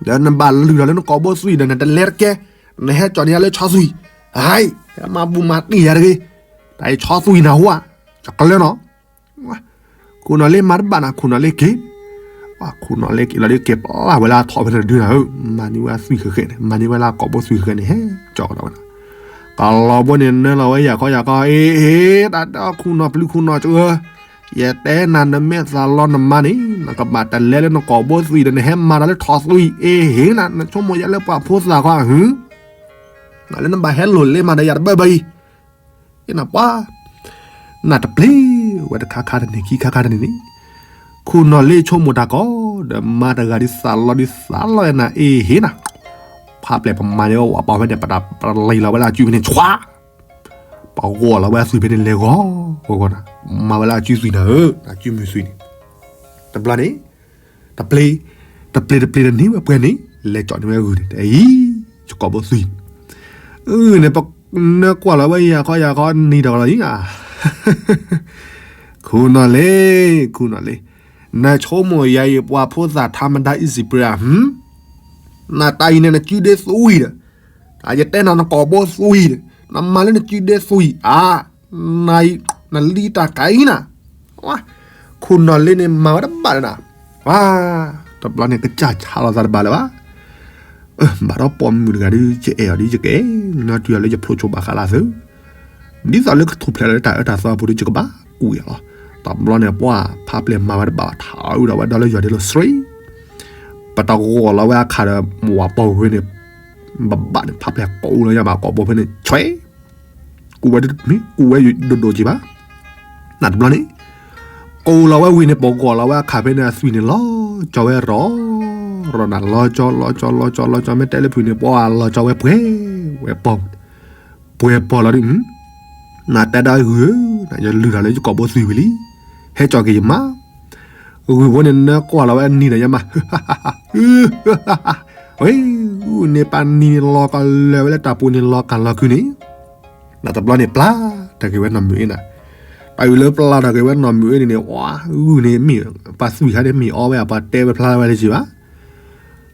ဒီးနဘၣ်လုၢ်ထီၣ်လၢနကိာ်ဘိသွံၣ်ဒီး နတလဲတကဲ, နဟဲကၠီန့ၢ်ယၤလၢဆီသွံၣ်, ဟဲမၤဘူၣ်မၤတံၢ်ယၤတဂ့ၤ, တၢ်အံၤဆီသွံၣ်နၢ်ဟူဧါ, ကလၢနီၤ, ခိၣ်နီၣ်လ့မၤတဘၣ်နၤ ခိၣ်နီၣ်လ့က့ၤ, ခိၣ်နီၣ်လ့က့ၤလီၤဒီးက့ၤပျၢ်ဝဲလၢအထီၣ်ဖဲန့ၣ်တဒုနၤဧၢ, မၤန့ၢ်ဝဲအသွံၣ်ဃဲးဃဲးန့ၣ် မၤန့ၢ်ဝဲလၢအကိာ်ဘိသွံၣ်ဃဲးဃဲးန့ၣ် ဟဲကၠီကဒီးဝဲနၤ, ကလီဘိန့ၣ် နၢလီၤဝဲယၤခီယၤခီ အ့ တၢ်တဲအီၤ ခိၣ်နီၣ်ပျုၤခိၣ်နီၣ်စၢၤ ယတဲနၤ နမ့ၢ်သးလီနမါန့ၣ် နကဘၣ်တလဲလၢနကိာ်ဘိသွံၣ်ဒီး နဟဲမၤတၢ်လၢဆီသွံၣ်အ့ဟ့နၤ, နဆိကမိၣ်ယၤလၢပှၤဖိသၣ်ခီဧါ, လၢနဘၣ်ဟဲလိၣ်လ့မၤဒီးယၤတဘၢဘၢအံၤ, အ့နပှၤ, နတပျ့ၤဝဲတခါခါတန့ၣ်ခံခါခါတန့ၣ်န့ၣ်, ခိၣ်နီၣ်လ့ဆိကမိၣ်တၢ်ကီ, ဒီးမါတဂၤဒ်သးလီဒ်သးလီနၤအ့ဟ့နၤ, ဖးပျဲၢ်ပမၤန့ၢ်ဝဲဝၣ်ပီဖဲန့ၣ် ပတၢ်ပလံၤလီၤဝဲလၢအစုဖဲန့ၣ် ဆွါ ပဂီၢ်လီၤဝဲအသွံၣ်ဖဲန့ၣ်လဲၤဂီၤဂီၤဂီၤနၤ, မၤဝဲလၢအစုသွံၣ်နၤဧၢ, အစုမုၢ်သွံၣ်န့ၣ်, တဘျီန့ၣ်, တပျ့ၤ, တပျ့ၤတပျ့ၤတန့ၢ် ဝဲပှဲၤန့ၣ် လဲၤကၠီၣ်န့ၢ်ဝဲဂုၢ်န့ၣ် တအံၤ, ယကိာ်ဘိသွံၣ်, ဂုၢ်န့ၣ်, နကွၢ်လီၤဝဲယၤခီယၤခီနံၤဒီးလီၤအံၤ, ခိၣ်နီၣ်လ့, ခိၣ်နီၣ်လ့, နဆိကမိၣ်ယၤအံၤ ပှၤဖိသၣ်ထးမတၤအံၣ်စံးပြဲဧါ, နတၢ်အံၤန့ၣ် နစုဒ့သွံၣ်ဒီး, ယတဲနၤနကိာ်ဘိသွံၣ်ဒီး, နမၤလၢနစုဒဲသွံၣ်အါ, နအံၤ နလံတၢ်ကၤအံၤနၤ, ခိၣ်နီၢ်လ့န့ၣ်မၤဝဲတဘၣ်လၢနၤ, ဝါ, တဘျီန့ၣ် ကစၢ်ဆါလီၤသးတဘၣ်လၢၤဘၣ်, ဘၣ်ဒီးပိာ်မုၣ်တဂၤဒုး ယအဲၣ်အီၤဒုး ယကအဲၣ် ညီတုၤအီၤလၢယဖျိးဆိဘၣ်ဃးလၢအသၢ ဒ်သိးလၢကထူၣ်ဖျဲးလီၤလၢတၢ်အၢတၢ်သီအပူၤဒီး ယကဘၣ်ကူၣ်အီၤလီၤ. တဘျီန့ၣ် ပှၢ်ဖးပျဲၢ်မၤဝဲတဘၣ်ဘၣ် ထးအုးဒီးဝဲဒီလၢယွၤဒ့လီၤစရံ, ပတဂီၤလီၤဝဲအခါဒီး မ့ၢ်ဝဲပိာ်ဝဲန့ၣ်, ဘၣ်ဘၣ်န့ၣ် ဖးပျဲၢ်ကိးလီၤယၤမး ကိးဘိဖဲန့ၣ် ဆွဲ ကူၣ်ဝဲမ့ၢ်ကူၣ်ဝဲဒိၣ်ဒိၣ်က့ၤဘၣ်, နတဘျီန့ၣ် ကိးလီၤဝဲဝံၤန့ၣ် ပဂီၤလီၤဝဲအခါဖဲန့ၣ် အသွံၣ်န့ၣ်လီၤကၠီဝဲရီၤ, ရီၤနၤလီၤကၠီလီၤကၠီလီၤကၠီလီၤကၠီ မ့ၢ်တဲလၢဖုၣ်န့ၣ် ပှၢ်လီၤကၠီဝဲပှဲၤ, ဝဲပီၢ်, ပှဲၤပီၢ်လီၤဒုး, နတဲဒၣ်ဂုၢ်ဧၢ, ယလုၢ်ထီၣ်လၢယကိာ်ဘိသွံၣ်ဝံၤလံ, ဟဲကၠီက့ၤယမါ, ဂုၢ်ဖိန့ၣ်နၢကွၢ်လီၤဝဲအနံၤဒီးယမါ, ဝဲ, ဂုၢ်န့ၣ်ပှၤနံၤန့ၣ်လီၤကလၢာ်ဝဲလၢတၢ်ပူၤန့ၣ် လီၤကလၢာ်ခုန့ၣ်, နတဘျီန့ၣ် ပျၢ်ထီၣ်က့ၤဝဲနီၢ်မုၢ်အ့နၤ, တၢ်အုးလၢပျၢ်ထီၣ်က့ၤဝဲနီၢ်မုၢ်အ့န့ၣ်န့ၣ် ဝါ, ဂုၢ်န့ၣ်မ့ၢ်, ပှၤသွံၣ်ခါန့ၣ်မ့ၢ်အီဝဲ ပှၤတဲဝဲဖျါဝဲလၢက့ၤဘၣ်,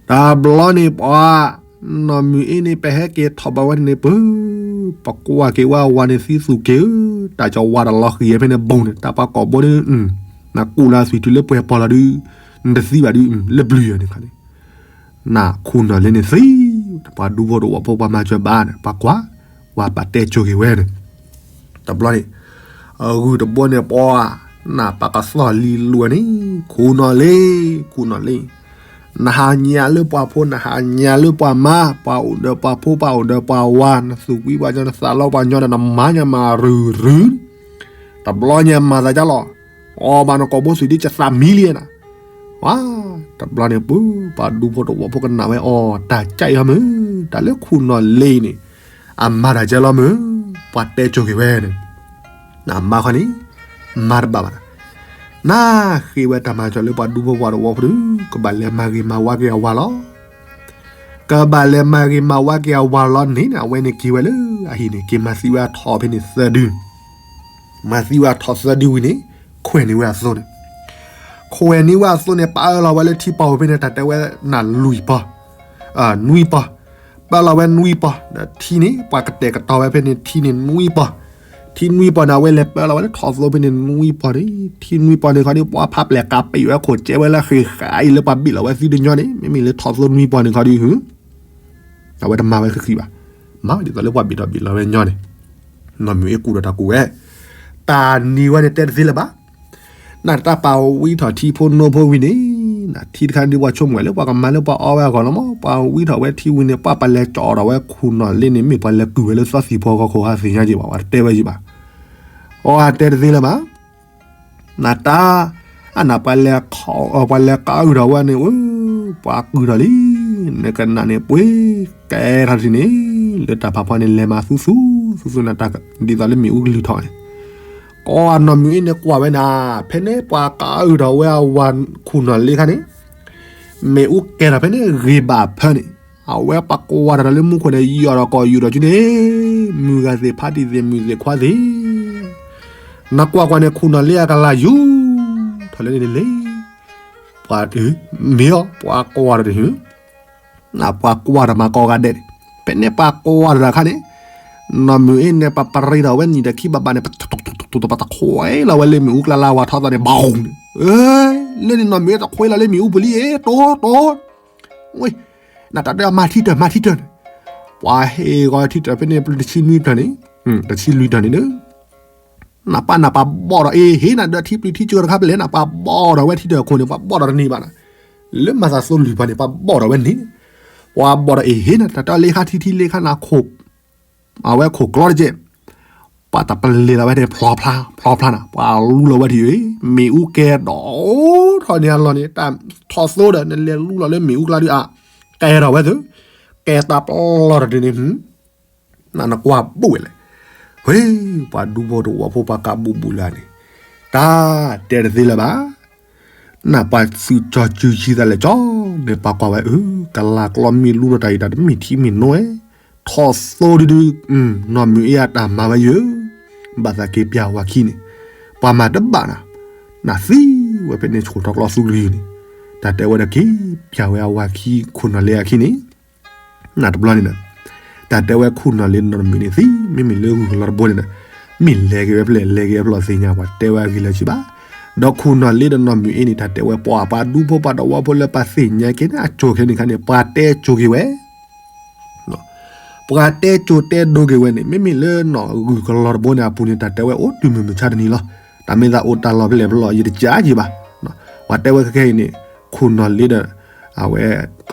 တဘျီန့ၣ်ပှၤ, နီၢ်မုၢ်အ့န့ၣ် ပဟဲက့ၤထီၣ်ဘၣ်ဝဲန့ၣ်ပၢ်, ပကွၢ်က့ၤဝဲအဝၤန့ၣ်သံသူၣ်က့ၤဧၢ, တၢ်ကၠီဝါတလီၤဃံၤဖဲန့ၣ်ဘိန့ၣ် တၢ်ပှၤကိာ်ဘိန့ၣ်, နကူၣ်လၢအသွံၣ်တုၤလၢပှဲၤပီၢ်လီၤဒုး, နတသံဘၣ်ဒုး, လၢဘျုးယၤန့ၣ်ခါန့ၣ်, နခိၣ်နီၢ်လ့န့ၣ်သံ, ပှၤဒူဖိတဝီဖိပှၤမၤစၢၤဘၣ်န့ၣ် ပှၤကွၢ်, ဝၤပာ်တဲကၠိက့ၤဝဲန့ၣ် တဘျီန့ၣ်, အဂုၢ်တဘိန့ၣ်ပှၤ, နပာ်ကသီၣ်လံလိာ်န့ၣ်, ခိၣ်နီၢ်လ့, ခိၣ်နီၢ်လ့, နဟးညါလၢပှၤဖိ နဟးညါလၢပှၤမါ, ပှၤအိၣ်ဒီးပှၤဖိ ပှၤအိၣ်ဒီးပှၤဝၤ, နသူၣ်ကွံပှၤကညီ နသးလီပှၤကညီဒီး နမၤညါမၤရုၢ်ရုၢ်, တဘျီညါမၤသးဒ်လီၤ, အီၣ်ဘၣ်နကိာ်ဘိသွံၣ်ဒ်ကသးမံလံနၤ ဝါ, တဘျီန့ၣ်ပၢ် ပှၤဒူဖိတဝီဖိကနၣ်ဝဲအီၤ တၢ်ကၠဲးအီၤမုၢ်, တၢ်လၢခိၣ်နီၢ်လ့န့ၣ်, အမၤတၢ်ကဲလီၤမုၢ်, ပှၤတဲကၠိက့ၤဝဲန့ၣ်, နမါခီန့ၣ်, မၤတဘၣ်ဘၣ်, နဃ့ဝဲတၢ်မၤစၢၤလၢပှၤဒူဖိပှၤတဝီဖိဒုး ကဘၣ်လဲၤမၤဂ့ၤမၤဝါက့ၤအဝၤလီၤ ကဘၣ်လဲၤမၤဂ့ၤမၤဝါက့ၤအဝၤလီၤန့ၣ် အဝဲန့ၣ်က့ၤဝဲလၢအဟံၣ်န့ၣ် က့ၤမၤသံဝဲအထီၣ်ဖဲန့ၣ်သၢဒု မၤသံဝဲအထီၣ်သၢဒုဝံၤန့ၣ်, ခွဲးန့ၢ်ဝဲအသိန့ၣ်, ခွဲးန့ၢ်ဝဲအသိန့ၣ် ပာ်အၢလီၤဝဲလၢထံပီၢ်ဝဲဖဲန့ၣ် တၢ်တဲဝဲနၢ်လွံၢ်ပီၢ်, နွံပီၢ်, ပာ်လီၤဝဲနွံပီၢ်, ဒီးထံန့ၣ် ပှၤကတဲာ်ကတီၤဝဲဖဲန့ၣ် ထံန့ၣ်နွံပီၢ်, ထံနွံပီၢ်န့ၣ် အဝဲလဲၤပာ်လီၤဝဲလၢထီၣ်သိဖဲန့ၣ်နွံပီၢ်န့ၣ်, ထံနွံပီၢ်န့ၣ်ခီန့ၣ် ပှၤဖးပျဲၢ်ကးပ့ၢ်ဝဲခိၣ်ကဲဝဲလၢဃ့ဃာ်အံၤလၢပှၤဘ့ၣ်လီၤဝဲသံတညီန့ၣ် မ့မ့ၢ်လၢထီၣ်သိနွံပီၢ်န့ၣ်ခီဒီး အဝဲတမၤဝဲဃံဃံဘၣ်, မၤဒ်သိးလၢပှၤဘ့ၣ်ထီၣ်ဘ့ၣ်လီၤဝဲညီန့ၣ်, နီၢ်မုၢ်အ့ကူၣ်ဒီးတၢ်ကူၣ်ဝဲ, တၢ်နံၤဝဲန့ၣ်တဲတသ့လၢၤဘၣ်, နတၢ်ပာ်ဝံထီၣ်ထံဖိနိဖိဝံၤန့ၣ်, ထံတခါန့ၣ်ပှၤဆိကမိၣ်လၢပှၤကမၤလၢပှၤအီဝဲအဂီၢ်လီၤမး, ပှၤဝံထီၣ်ဝဲထံဝံၤန့ၣ် ပှၤပလဲၤကၠီၣ်ထီၣ်ဝဲခိၣ်နီၢ်လ့န့ၣ် မ့ၢ်ပှၤလဲၤကုၢ်ဝဲလၢသီသံၣ်ဖိအဂီၢ်ခိၣ်ဟးသ့ၣ်ညါက့ၤဘၣ်, ပှၤတတဲဝဲက့ၤဘၣ်, အီတဲတသ့လၢၤဘၣ် နတၢ်, အနၢ်ပှၤလဲၤ, ပှၤလဲၤကးအုၣ်ထီၣ်ဝဲန့ၣ်, ပှၤကုၢ်ထီၣ်လံ, နကနၣ်န့ၣ်ပှ့ၤကဲထီၣ်တထံၣ်န့ၣ်, လၢတၢ်ဖးဖီန့ၣ် လဲၤမၤသူသူ, သူသူနတၢ်ဒ်သိးလၢမ့ၣ်အူကလုၢ်ထီၣ်န့ၣ်, ကိးနီၢ်မုၢ်အ့န့ၣ်ကွၢ်ဝဲနၤ, ဖဲန့ၣ်ပှၤကးအုၣ်ထီၣ်ဝဲအဝၤခိၣ်နီၢ်လ့ခါန့ၣ်, မ့ၣ်အူကဲထီၣ်ဖဲန့ၣ်ဂ့ၤဘၣ်ဖၢန့ၣ်, အဝဲပှၤကွၢ်ထီၣ်တၢ်လၢမူခိၣ်န့ၣ် ယီၢ်ဒီးကီၢ်ယူၢ်ဒီးကန့ၣ်, မုၢ်ဂၤသ့ၣ်ဖးတံၢ်သ့ၣ်မုၢ်သ့ၣ်ခွါသ့ၣ် နကွၢ်ကွၢ်န့ၣ် ခိၣ်နီၢ်လ့အကလၤယူၢ်ထီၣ်လၢန့ၣ်လံ, ပှၤမ့ၢ်အီၤ ပှၤကွၢ်ထီၣ်တဟ့ၣ်, နပှၤကွၢ်ထီၣ်မၤကိးဂၤဒဲးန့ၣ်, ဖဲန့ၣ်ပှၤကွၢ်ထီၣ်တၢ်ခါန့ၣ်, နီၢ်မုၢ်အ့န့ၣ် ပပရံးထီၣ်ဝဲနံၣ်ဒီးခံဘၣ်ဘၣ်န့ၣ်, ပတခွဲးလီၤဝဲလၢမ့ၣ်အူကျါလၢအဝၤထီၣ်သးန့ၣ် ဘီန့ၣ်, လၢန့ၣ်နီၢ်မုၢ်အ့တခွဲးလီၤလၢမ့ၣ်အူပူၤလံ, တိတိ နတၢ်တဲမၤထံတၢၢ် မၤထံတၢၢ်န့ၣ်, ပှၤဟ့ၣ်ဂီၤထံတၢၢ်ဖဲန့ၣ် ပျုၤတဆံနွံတၢၢ်န့ၣ်, တဆံလွံၢ်တၢၢ်န့ၣ်ဒီး, နပၢ်နပှၤဘီၣ်ဒီးအ့ဟ့ၣ်နၤဒီးထံပျုၤထံစၢၤတခါပလဲၤ နပှၤဘီၣ်ဒီးဝဲထံတၢၢ်ခိၣ်န့ၣ် ပှၤဘီၣ်ဒီးတန့ၢ်ဘၣ်နၤ, လၢမၤသးသိလွံၢ်ပှၤန့ၣ် ပှၤဘီၣ်ဒီးဝဲန့ၣ်, ပှၤဘီၣ်ဒီးအ့ဟ့ၣ်နၤ တၢ်တဲလ့ခါထံထံလ့ခါနၤခိၣ် အဝဲခိၣ်ကျီတကဲး, ပှၤတပလဲၤလီၤဝဲန့ၣ် ဖျီဖျါ ဖျီဖျါနၤ ပှၤလူလီၤဝဲထံၣ်, မ့ၣ်အူကဲဒီးအိၣ်ထီၣ်န့ၣ်အလီၢ်န့ၣ် တၢ်ထီၣ်သိဒီး နလဲၤလူလီၤလၢမ့ၣ်အူကျါဒုးအါ, ကဲထီၣ်ဝဲသု, ကဲတၢ်ပျီတဒုန့ၣ်, နနကွၢ်ဘူၣ်ဝဲလဲၣ်, ဝဲ, ပှၤဒူဖိတဝီဖိပှၤကးဘူၣ်ဘူၣ်လၢန့ၣ်, တၢ်တဲတသ့လၢၤဘၣ် နပှၤသုးကၠီၤစုဆံသးလဲၣ်ကၠီ, မ့ၢ်ပှၤကွၢ်ဝဲအၢ, ကလၤကျီမ့ၢ်လူလီၤတၢ်အံၤတၢ်တမ့ၢ်ထံမ့ၢ်နိဝဲ, ထီၣ်သိဒုဒု, နီၢ်မုၢ်အ့အတၢ်မၤဝဲယၢ, ဘၣ်သးက့ၤပျၢ်ဝၤခံန့ၣ်, ပှၤမၤတဘၣ်နၤ, နသံဝဲဖဲန့ၣ်ဆိၣ်ထီၣ်ကျီသူကလံၤန့ၣ်, တၢ်တဲဝဲဒီးက့ၤပျၢ်ဝဲအဝၤခံခိၣ်နီၢ်လ့အခံန့ၣ် နတဘျီန့ၣ်ဒီး, တၢ်တဲဝဲခိၣ်နီၣ်လ့ဒီးနီၢ်မုၢ်အ့န့ၣ်သံ, မ့မ့ၢ်လၢဂုၢ်ကလီတဘိန့ၣ်ဒီး မ့ၢ်လဲၤက့ၤဝဲဖဲလဲၣ် လဲၤက့ၤဝဲဖဲလဲၣ်သ့ၣ်ညါ ပှၤတဲဝဲအဂ့ၢ်လၢာ်ဆံးဘၣ်. ဒီးခိၣ်နီၣ်လ့ဒီးနီၢ်မုၢ်အ့န့ၣ် တၢ်တဲဝဲပှၤပှၤဒူဖိပှၤတဝီဖိလၢပှၤသ့ၣ်ညါက့ၤန့ၣ် အကိၤခဲန့ၣ်ခါန့ၣ် ပှၤတဲကိၤက့ၤဝဲ ပှၤတဲကိၤတဲဒိက့ၤဝဲန့ၣ် မ့မ့ၢ်လၢနီၢ်ဂုၢ်ကလီတဘိန့ၣ်အပူၤန့ၣ် တၢ်တဲဝဲအိၣ်တုၤမုၢ်မဆါတနံၤလီၤ. တၢ်မ့ၢ်သးအိၣ်တၢ်လီၢ်ဖဲလဲၣ်ဖဲလဲၣ် ယတကးက့ၤဘၣ်. ပှၤတဲဝဲခဲခဲအံၤန့ၣ် ခိၣ်နီၣ်လ့ဒီး အဝဲ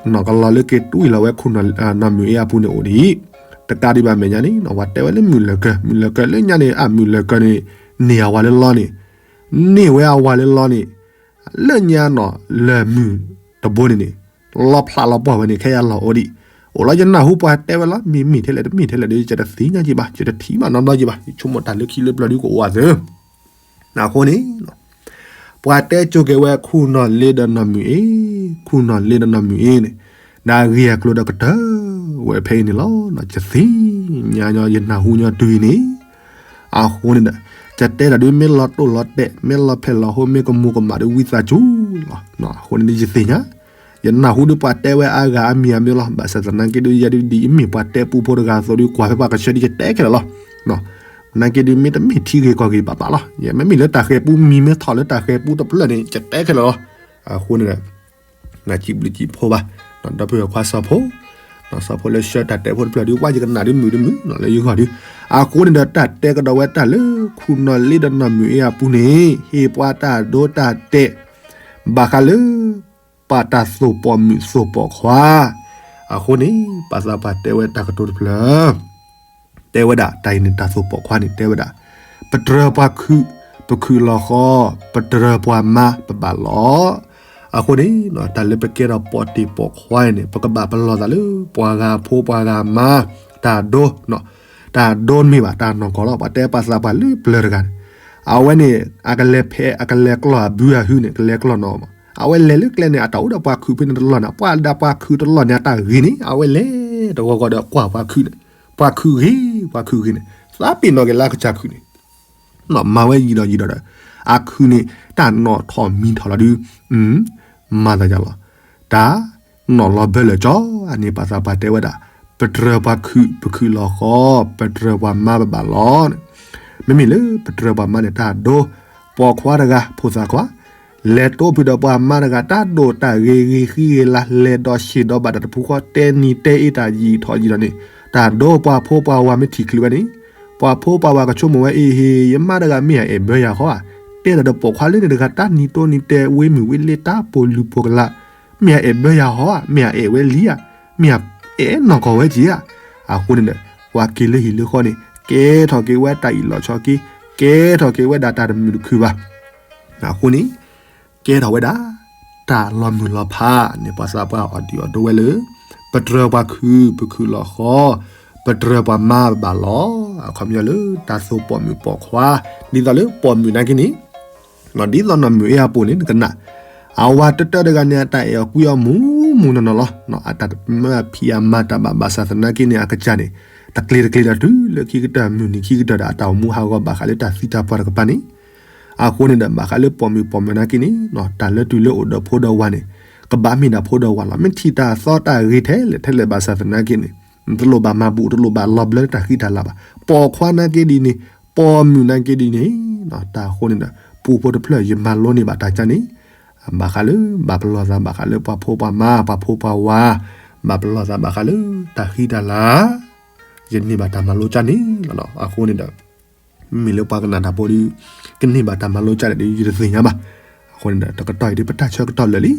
နီၢ်ကလီလၢက့ၤတွံၢ်လီၤဝဲခိၣ်နီၣ် နီၢ်မုၢ်အ့အပူၤန့ၣ်အိၣ်ဒ်အံၤ, တကးဒံးဘၣ်မဲာ်ညါန့ၣ် ပှၤတဲဝဲလၢမုၢ်လၢၢ်ကၢ မုၢ်လၢၢ်ကၢလၢညါန့ၣ် အမုၢ်လၢၢ်ကၢန့ၣ် န့ၢ်အဝၤလၢလီန့ၣ် န့ၢ်ဝဲအဝၤလၢလီန့ၣ် လၢညါနီၢ်လၢၢ်မုၢ်တဘိန့ၣ်န့ၣ် လီဖျးလီပှၢ်ဝဲန့ၣ် ခဲအံၤလီၤအိၣ်ဒံး, အိၣ်လီၤယနၢ်ဟူပှၤတဲဝဲလီၤ မ့ၢ်မ့ၢ်ထဲလဲၣ်တမ့ၢ်ထဲလဲၣ်ဒီး ယတသ့ၣ်ညါက့ၤဘၣ် ယတထံၣ်ဘၣ်နီတဘျီက့ၤဘၣ် ယဆိကမိၣ်တၢ်လၢခံလၢပျၢၤဒုးကအိၣ်အသး အဃိန့ၣ် ပှၤတဲကိၤက့ၤဝဲခိၣ်နီၣ်လ့ဒီးနီၢ်မုၢ်အ့, ခိၣ်နီၣ်လ့ဒီးနီၢ်မုၢ်အ့န့ၣ် ဒီးအဂ့ၢ်အကျိၤဒီးကတၢၢ်ဝဲဖဲအံၤန့ၣ်လီၤ. ယသ့ၣ်ညါညီ ယနၢ်ဟူညီတုၤအံၤန့ၣ် အဃိန့ၣ်ဒီး ယတဲတၢ်ဒုးမ့ၢ်လီၤတိၢ်လီၤတဲာ် မ့ၢ်လီၤဖဲးလီၤဟိ မ့ၢ်ကမူၤကမၣ်ဒီးဝံသးစူၤလီၤ. အဃိန့ၣ်ဒီးယသ့ၣ်ညါ ယနၢ်ဟူဒီးပှၤတဲဝဲအါဂၤအါမံၤအါမံၤလီၤ. ဘၣ်ဆၣ်သနာ်က့ဒီး ယဲဒုးဒ်အမ့ၢ်ပှၤတဲပူဖိတဂၤအသိးဒီး ကွၢ်ဖဲပှၤကဆှၢဒီးယတဲခဲလၢာ်လီၤ. သနာ်က့ဒီးမ့ၢ်တမ့ၢ်ထံဂ့ၤကီၢ်ဂ့ၤဘၣ်ဘၣ်လီၤ. ယမ့မ့ၢ်လၢတၢ်ဃဲၤပူမံၤမ့ၢ်ထီၣ်လၢတၢ်ဃဲၤပူတဖျၢၣ်န့ၣ် ယတဲခဲလၢာ်လီၤ. အဃိန့ၣ်ဒီး နစံးဘျုးစံးဖှိၣ်ဘၣ် ဒီပုၢ်ဝဲၢ်ခွါစီၤဖိ စီၤဖိလၢဆှၢတၢ်တဲဖိတဖျၢၣ်ဒီး ပှၤယကနၣ်ဒုးမုာ်ဒုးမုာ်လၢယဂီၢ်ဒုး, အဃိန့ၣ်ဒီးတၢ်တဲကဒီးဝဲတၢ်လၢ ခိၣ်နီၣ်လ့ဒီးနီၢ်မုၢ်အ့အပူၤန့ၣ် ဟ့ၣ်ပှၤတၢ်ဒိတၢ်တဲာ် ဘၣ်ဃးလၢ ပတၢ်သိၣ်ပိာ်မုၣ်သိၣ်ပိာ်ခွါ, အဃိန့ၣ် ပှၤသးပှၢ်တဲဝဲတၢ်ကတိၤတဖျၢၣ် တဲဝဲဒၣ် တၢ်အံၤန့ၣ် တၢ်သိၣ်ပိာ်ခွါန့ၣ် တဲဝဲဒၣ် ပတြၢၤပှၤခုၣ် ပခုၣ်လီၤဃီ, ပတြၢၤပှၤမါ ပဘၣ်လီၤ. အဃိန့ၣ် တၢ်လၢပကဲထီၣ်ပိာ်တ့ၢ်ပိာ်ခွါန့ၣ် ပကဘၣ်ပလီၢ်သးလၢ ပှၤဂၤဖိပှၤဂၤမါ တၢ်ဒိ တၢ်ဒိမ့ၢ်ဘၣ်တၢ်နီၢ်ကီၢ်လီၤ. ပှၤတဲပှၤသးပှၢ်လၢပျၢၤတဂၤန့ၣ် အဝဲန့ၣ် အကလဲၤဖဲး အကလဲၤကျီၢ်အဘုအဟုန့ၣ် ကလဲၤကျီၢ်နီၢ်မး အဝဲလဲၤလၢကျဲန့ၣ် အတၢ်အိၣ်ဒီးပှၤခုၣ်ဖဲန့ၣ်တလီၢ်န့ၣ် ပှၤဒၣ်ပှၤခုၣ်တလီၢ်န့ၣ် အတၢ်ဂ့ၤန့ၣ် အဝဲလဲၤတဂီၤဂီၤဒီးကွၢ်ပှၤခုၣ်န့ၣ် ပှၤခုၣ်ဂ့ၤ ပှၤခုၣ်ဂ့ၤန့ၣ် သးပ့ၤနီၣ်က့ၤလၢအကစၢ်ခုၣ်န့ၣ် မၤဝဲယံၤဒီးယံၤဒီးဒီး အခုၣ်န့ၣ် တၢ်နီၣ်ထီၣ်မံၤထီၣ်လီၤဒုး မၤသးယၤလီၤ. တၢ်နီၣ်လီၤဘၢလၢာ်ကၠီ အန့ၣ်ပှၤသးပှၢ်တဲဝဲဒၣ် ပတြၢၤပှၤခုၣ် ပခုၣ်လီၤဃီ, ပတြၢၤပှၤမါ ပဘၣ်လီၤ. မ့မ့ၢ်လၢပတြၢၤပှၤမါန့ၣ် တၢ်ဒိ ပိာ်ခွါတဂၤ ဖိသၣ်ခွါ လဲၤတိဖုးဒီးပှၤမါတဂၤ တၢ်ဒိၣ်တၢ်ဂ့ၤဂ့ၤဃံဂ့ၤလၤ လဲၤဒီးဆံးဒီးဘၣ်တၢ်တပူၤဃီ တဲနံၤတဲအ့ၣ်တၢ်ယံာ်ထီၣ်ယံာ်ဒီးန့ၣ် တၢ်ဒိပှၤဖိပှၤဝၤမ့ၢ်ထံၣ်ချုးဝဲန့ၣ် ပှၤဖိပှၤဝၤကဆိကမိၣ်ဝဲ အ့ၣ်ဟ့ၣ် ယမါတဂၤမ့ၢ်အအဲၣ်ဘၢယၤဃီဧါ, တဲဒီးဒီးပိာ်ခွါလၢန့ၣ်တဂၤ တၢ်နံၤတိနံၤတဲ ဝ့မုၢ်ဝ့လ့ တၢ်ပိာ်လုၢ်ပိာ်ကလၤ မ့ၢ်အအဲၣ်ဘၢယၤဃီဧါ, မ့ၢ်အအဲၣ်ဝဲလံဧါ, မ့ၢ်အအဲၣ်နီၢ်ကီၢ်ဝဲက့ၤဧါ. အဃိန့ၣ်ဒီး ပှၤက့ၤလၢဟံၣ်လၢဃီန့ၣ် ကဲထီၣ်က့ၤဝဲတၢ်အ့ၣ်လိာ်ဆိးက့, ကဲထီၣ်က့ၤဝဲဒၣ်တၢ်တမုာ်တခုၣ်ဘၣ်. အဃိန့ၣ် ကဲထီၣ်ဝဲဒၣ် တၢ်လီၤမုၢ်လီၤဖးန့ၣ် ပှၤသးပှၢ်အီၣ်ဒံးအီၤဒိဝဲလၢ ပတြၢၤပှၤခုၣ် ပခုၣ်လီၤဃီ, ပတြၢၤပှၤမါ ပဘၣ်လီၤ. အခီပညီလၢတၢ်သိၣ်ပိာ်မုၣ်ပိာ်ခွါ ဒ်သိးလၢပိာ်မုၣ်နာ်က့န့ၣ် ဒ်သိးနီၢ်မုၢ်အ့အပူၤန့ၣ် နကနၣ် အဝၤတတၢၢ်တဂၤန့ၣ် အတၢ်အဲၣ်အီၤကွံအီၤမူမူနီၢ်နီၢ်လီၤ. အတၢ်တမၢဖံးအမၤတၢ်ဘၣ် ဘၣ်ဆၣ်သနာ်က့န့ၣ် အကစၢ်န့ၣ် တကျ့ၤတကျ့ၤဒီးတုၤလၢခံကတၢၢ် မုၢ်နံၤခံကတၢၢ်ဒီး အတၢ်အိၣ်မူဟးဂီၤဘၣ်ဃးလၢတၢ်သံတၢ်ပှၢ်တကပၤန့ၣ် အဃိန့ၣ်ဒီး ဘၣ်ဃးလၢပိာ်မုၣ်ပိာ်မၢၤနာ်က့န့ၣ် တၢ်လၢတုၤလၢအိၣ်ဒီးဖိဒီးဝၤန့ၣ် ကဘၣ်မ့ၢ်ဒၣ်ဖိဒီးဝၤလီၤ. မ့ၢ်ထံၣ်တၢ်သီတၢ်ဂ့ၤထဲလဲၣ်ထဲလဲၣ်ဘၣ်ဆၣ်သနာ်က့န့ၣ် တလိၣ်ဘၣ်မၤဘူး တလိၣ်ဘၣ်လီၤဘျၢလၢတၢ်ဃံတၢ်လၤဘၣ်. ပိာ်ခွါနာ်က့ဒ်န့ၣ် ပိာ်မုၣ်နာ်က့ဒ်န့ၣ် တၢ်အဃိန့ၣ်ဒီး ပူဖိတဖျၢၣ် ယမၤလိန့ၢ်ဘၣ်တၢ်ကါန့ၣ် ဘၣ်ဃးလၢ ဘၣ်ပလီၢ်သးဘၣ်ဃးလၢပှၤဖိပှၤမါ ပှၤဖိပှၤဝၤ ဘၣ်ပလီၢ်သးဘၣ်ဃးလၢ တၢ်ဃံတၢ်လၤ ယန့ၢ်ဘၣ်တၢ်မၤလိကါန့ၣ်လီၤ. အဃိန့ၣ်ဒီး မ့မ့ၢ်လၢပှၤကနၣ်တၢ်ဖိဒီး ကန့ၢ်ဘၣ်တၢ်မၤလိကါဒီး ယတသ့ၣ်ညါဘၣ်. အဃိန့ၣ်ဒီး တကတီၢ်အံၤဒ်ပတၢ်ဆၢကတီၢ်လၢာ်လံ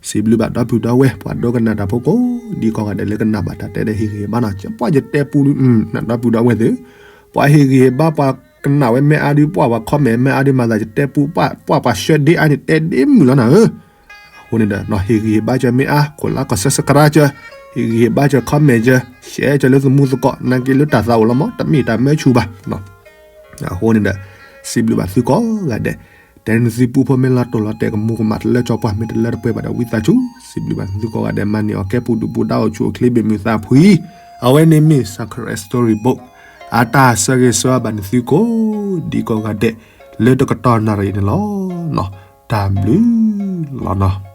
စံးဘျုးဘၣ်ဒီပုၢ်ဒီဝဲၢ် ပှၤဒိကနၣ်တၢ်ဖိကိးဒံးကိးဂၤဒဲးလၢကနၣ်ဘၣ်တၢ်တဲဒီးဟ့ၣ်ဂံၢ်ဟ့ၣ်ဘါနီၤ ပှၤယတဲပူ ဒီပုၢ်ဒီဝဲၢ်သ့ၣ် ပှၤဟ့ၣ်ဂံၢ်ဟ့ၣ်ဘါ ပှၤကနၣ်ဝဲမ့ၢ်အါဒီး ပှၤ ပှၤ comment မ့ၢ်အါဒီး မၤသးယတဲပူ ပှၤ ပှၤ ပှၤ share ဒ့အါန့ၣ် တဲဒ့မုၢ်လီၤနၤဧၢ အဃိန့ၣ်ဒီး ဟ့ၣ်ဂံၢ်ဟ့ၣ်ဘါကၢၤမ့ၢ်အါ ခိၣ်လါကီၢ် subscribe ကၢၤ ဟ့ၣ်ဂံၢ်ဟ့ၣ်ဘါကၢၤ comment ကၢၤ share ကၢၤလၢသမူသကိး နာ်က့လၢတၢ်သးအိၣ်လီၤမး တမ့ၢ်တၢ်မၢဆူၣ်ဘၣ်. အဃိန့ၣ်ဒီး စံးဘျုးဘၣ်သုကိးဂၤဒဲး တဲနသုပူဖိမ့ၢ်လီၤတိၢ်လီၤတဲာ် ကမူၤကမၣ်တလၢကၠီပှၢ် မ့ၢ်တလၢတပှဲၤဘၣ်ဒီးဝံသးစူၤ စံးဘျုးဘၣ်သုကိးဂၤဒဲး မၤန့ၢ်အီၣ်ကဲပူၤဒုးပူၤဒါအိၣ်ဆူၣ်အိၣ်ချ့ဘ့ၣ်မုၢ်သးဖှံ အဝဲန့ၣ်မ့ၢ် Sacred Story Book အတၢ်ဆၢဂ့ၤဆၢဝါဘၣ်နသုကိးဒံးကိးဂၤဒဲး လၢတကတီၢ်နၣ်ရံၣ်န့ၣ်လီၤ. တၢ်ဘျုးလီၤနီၤ.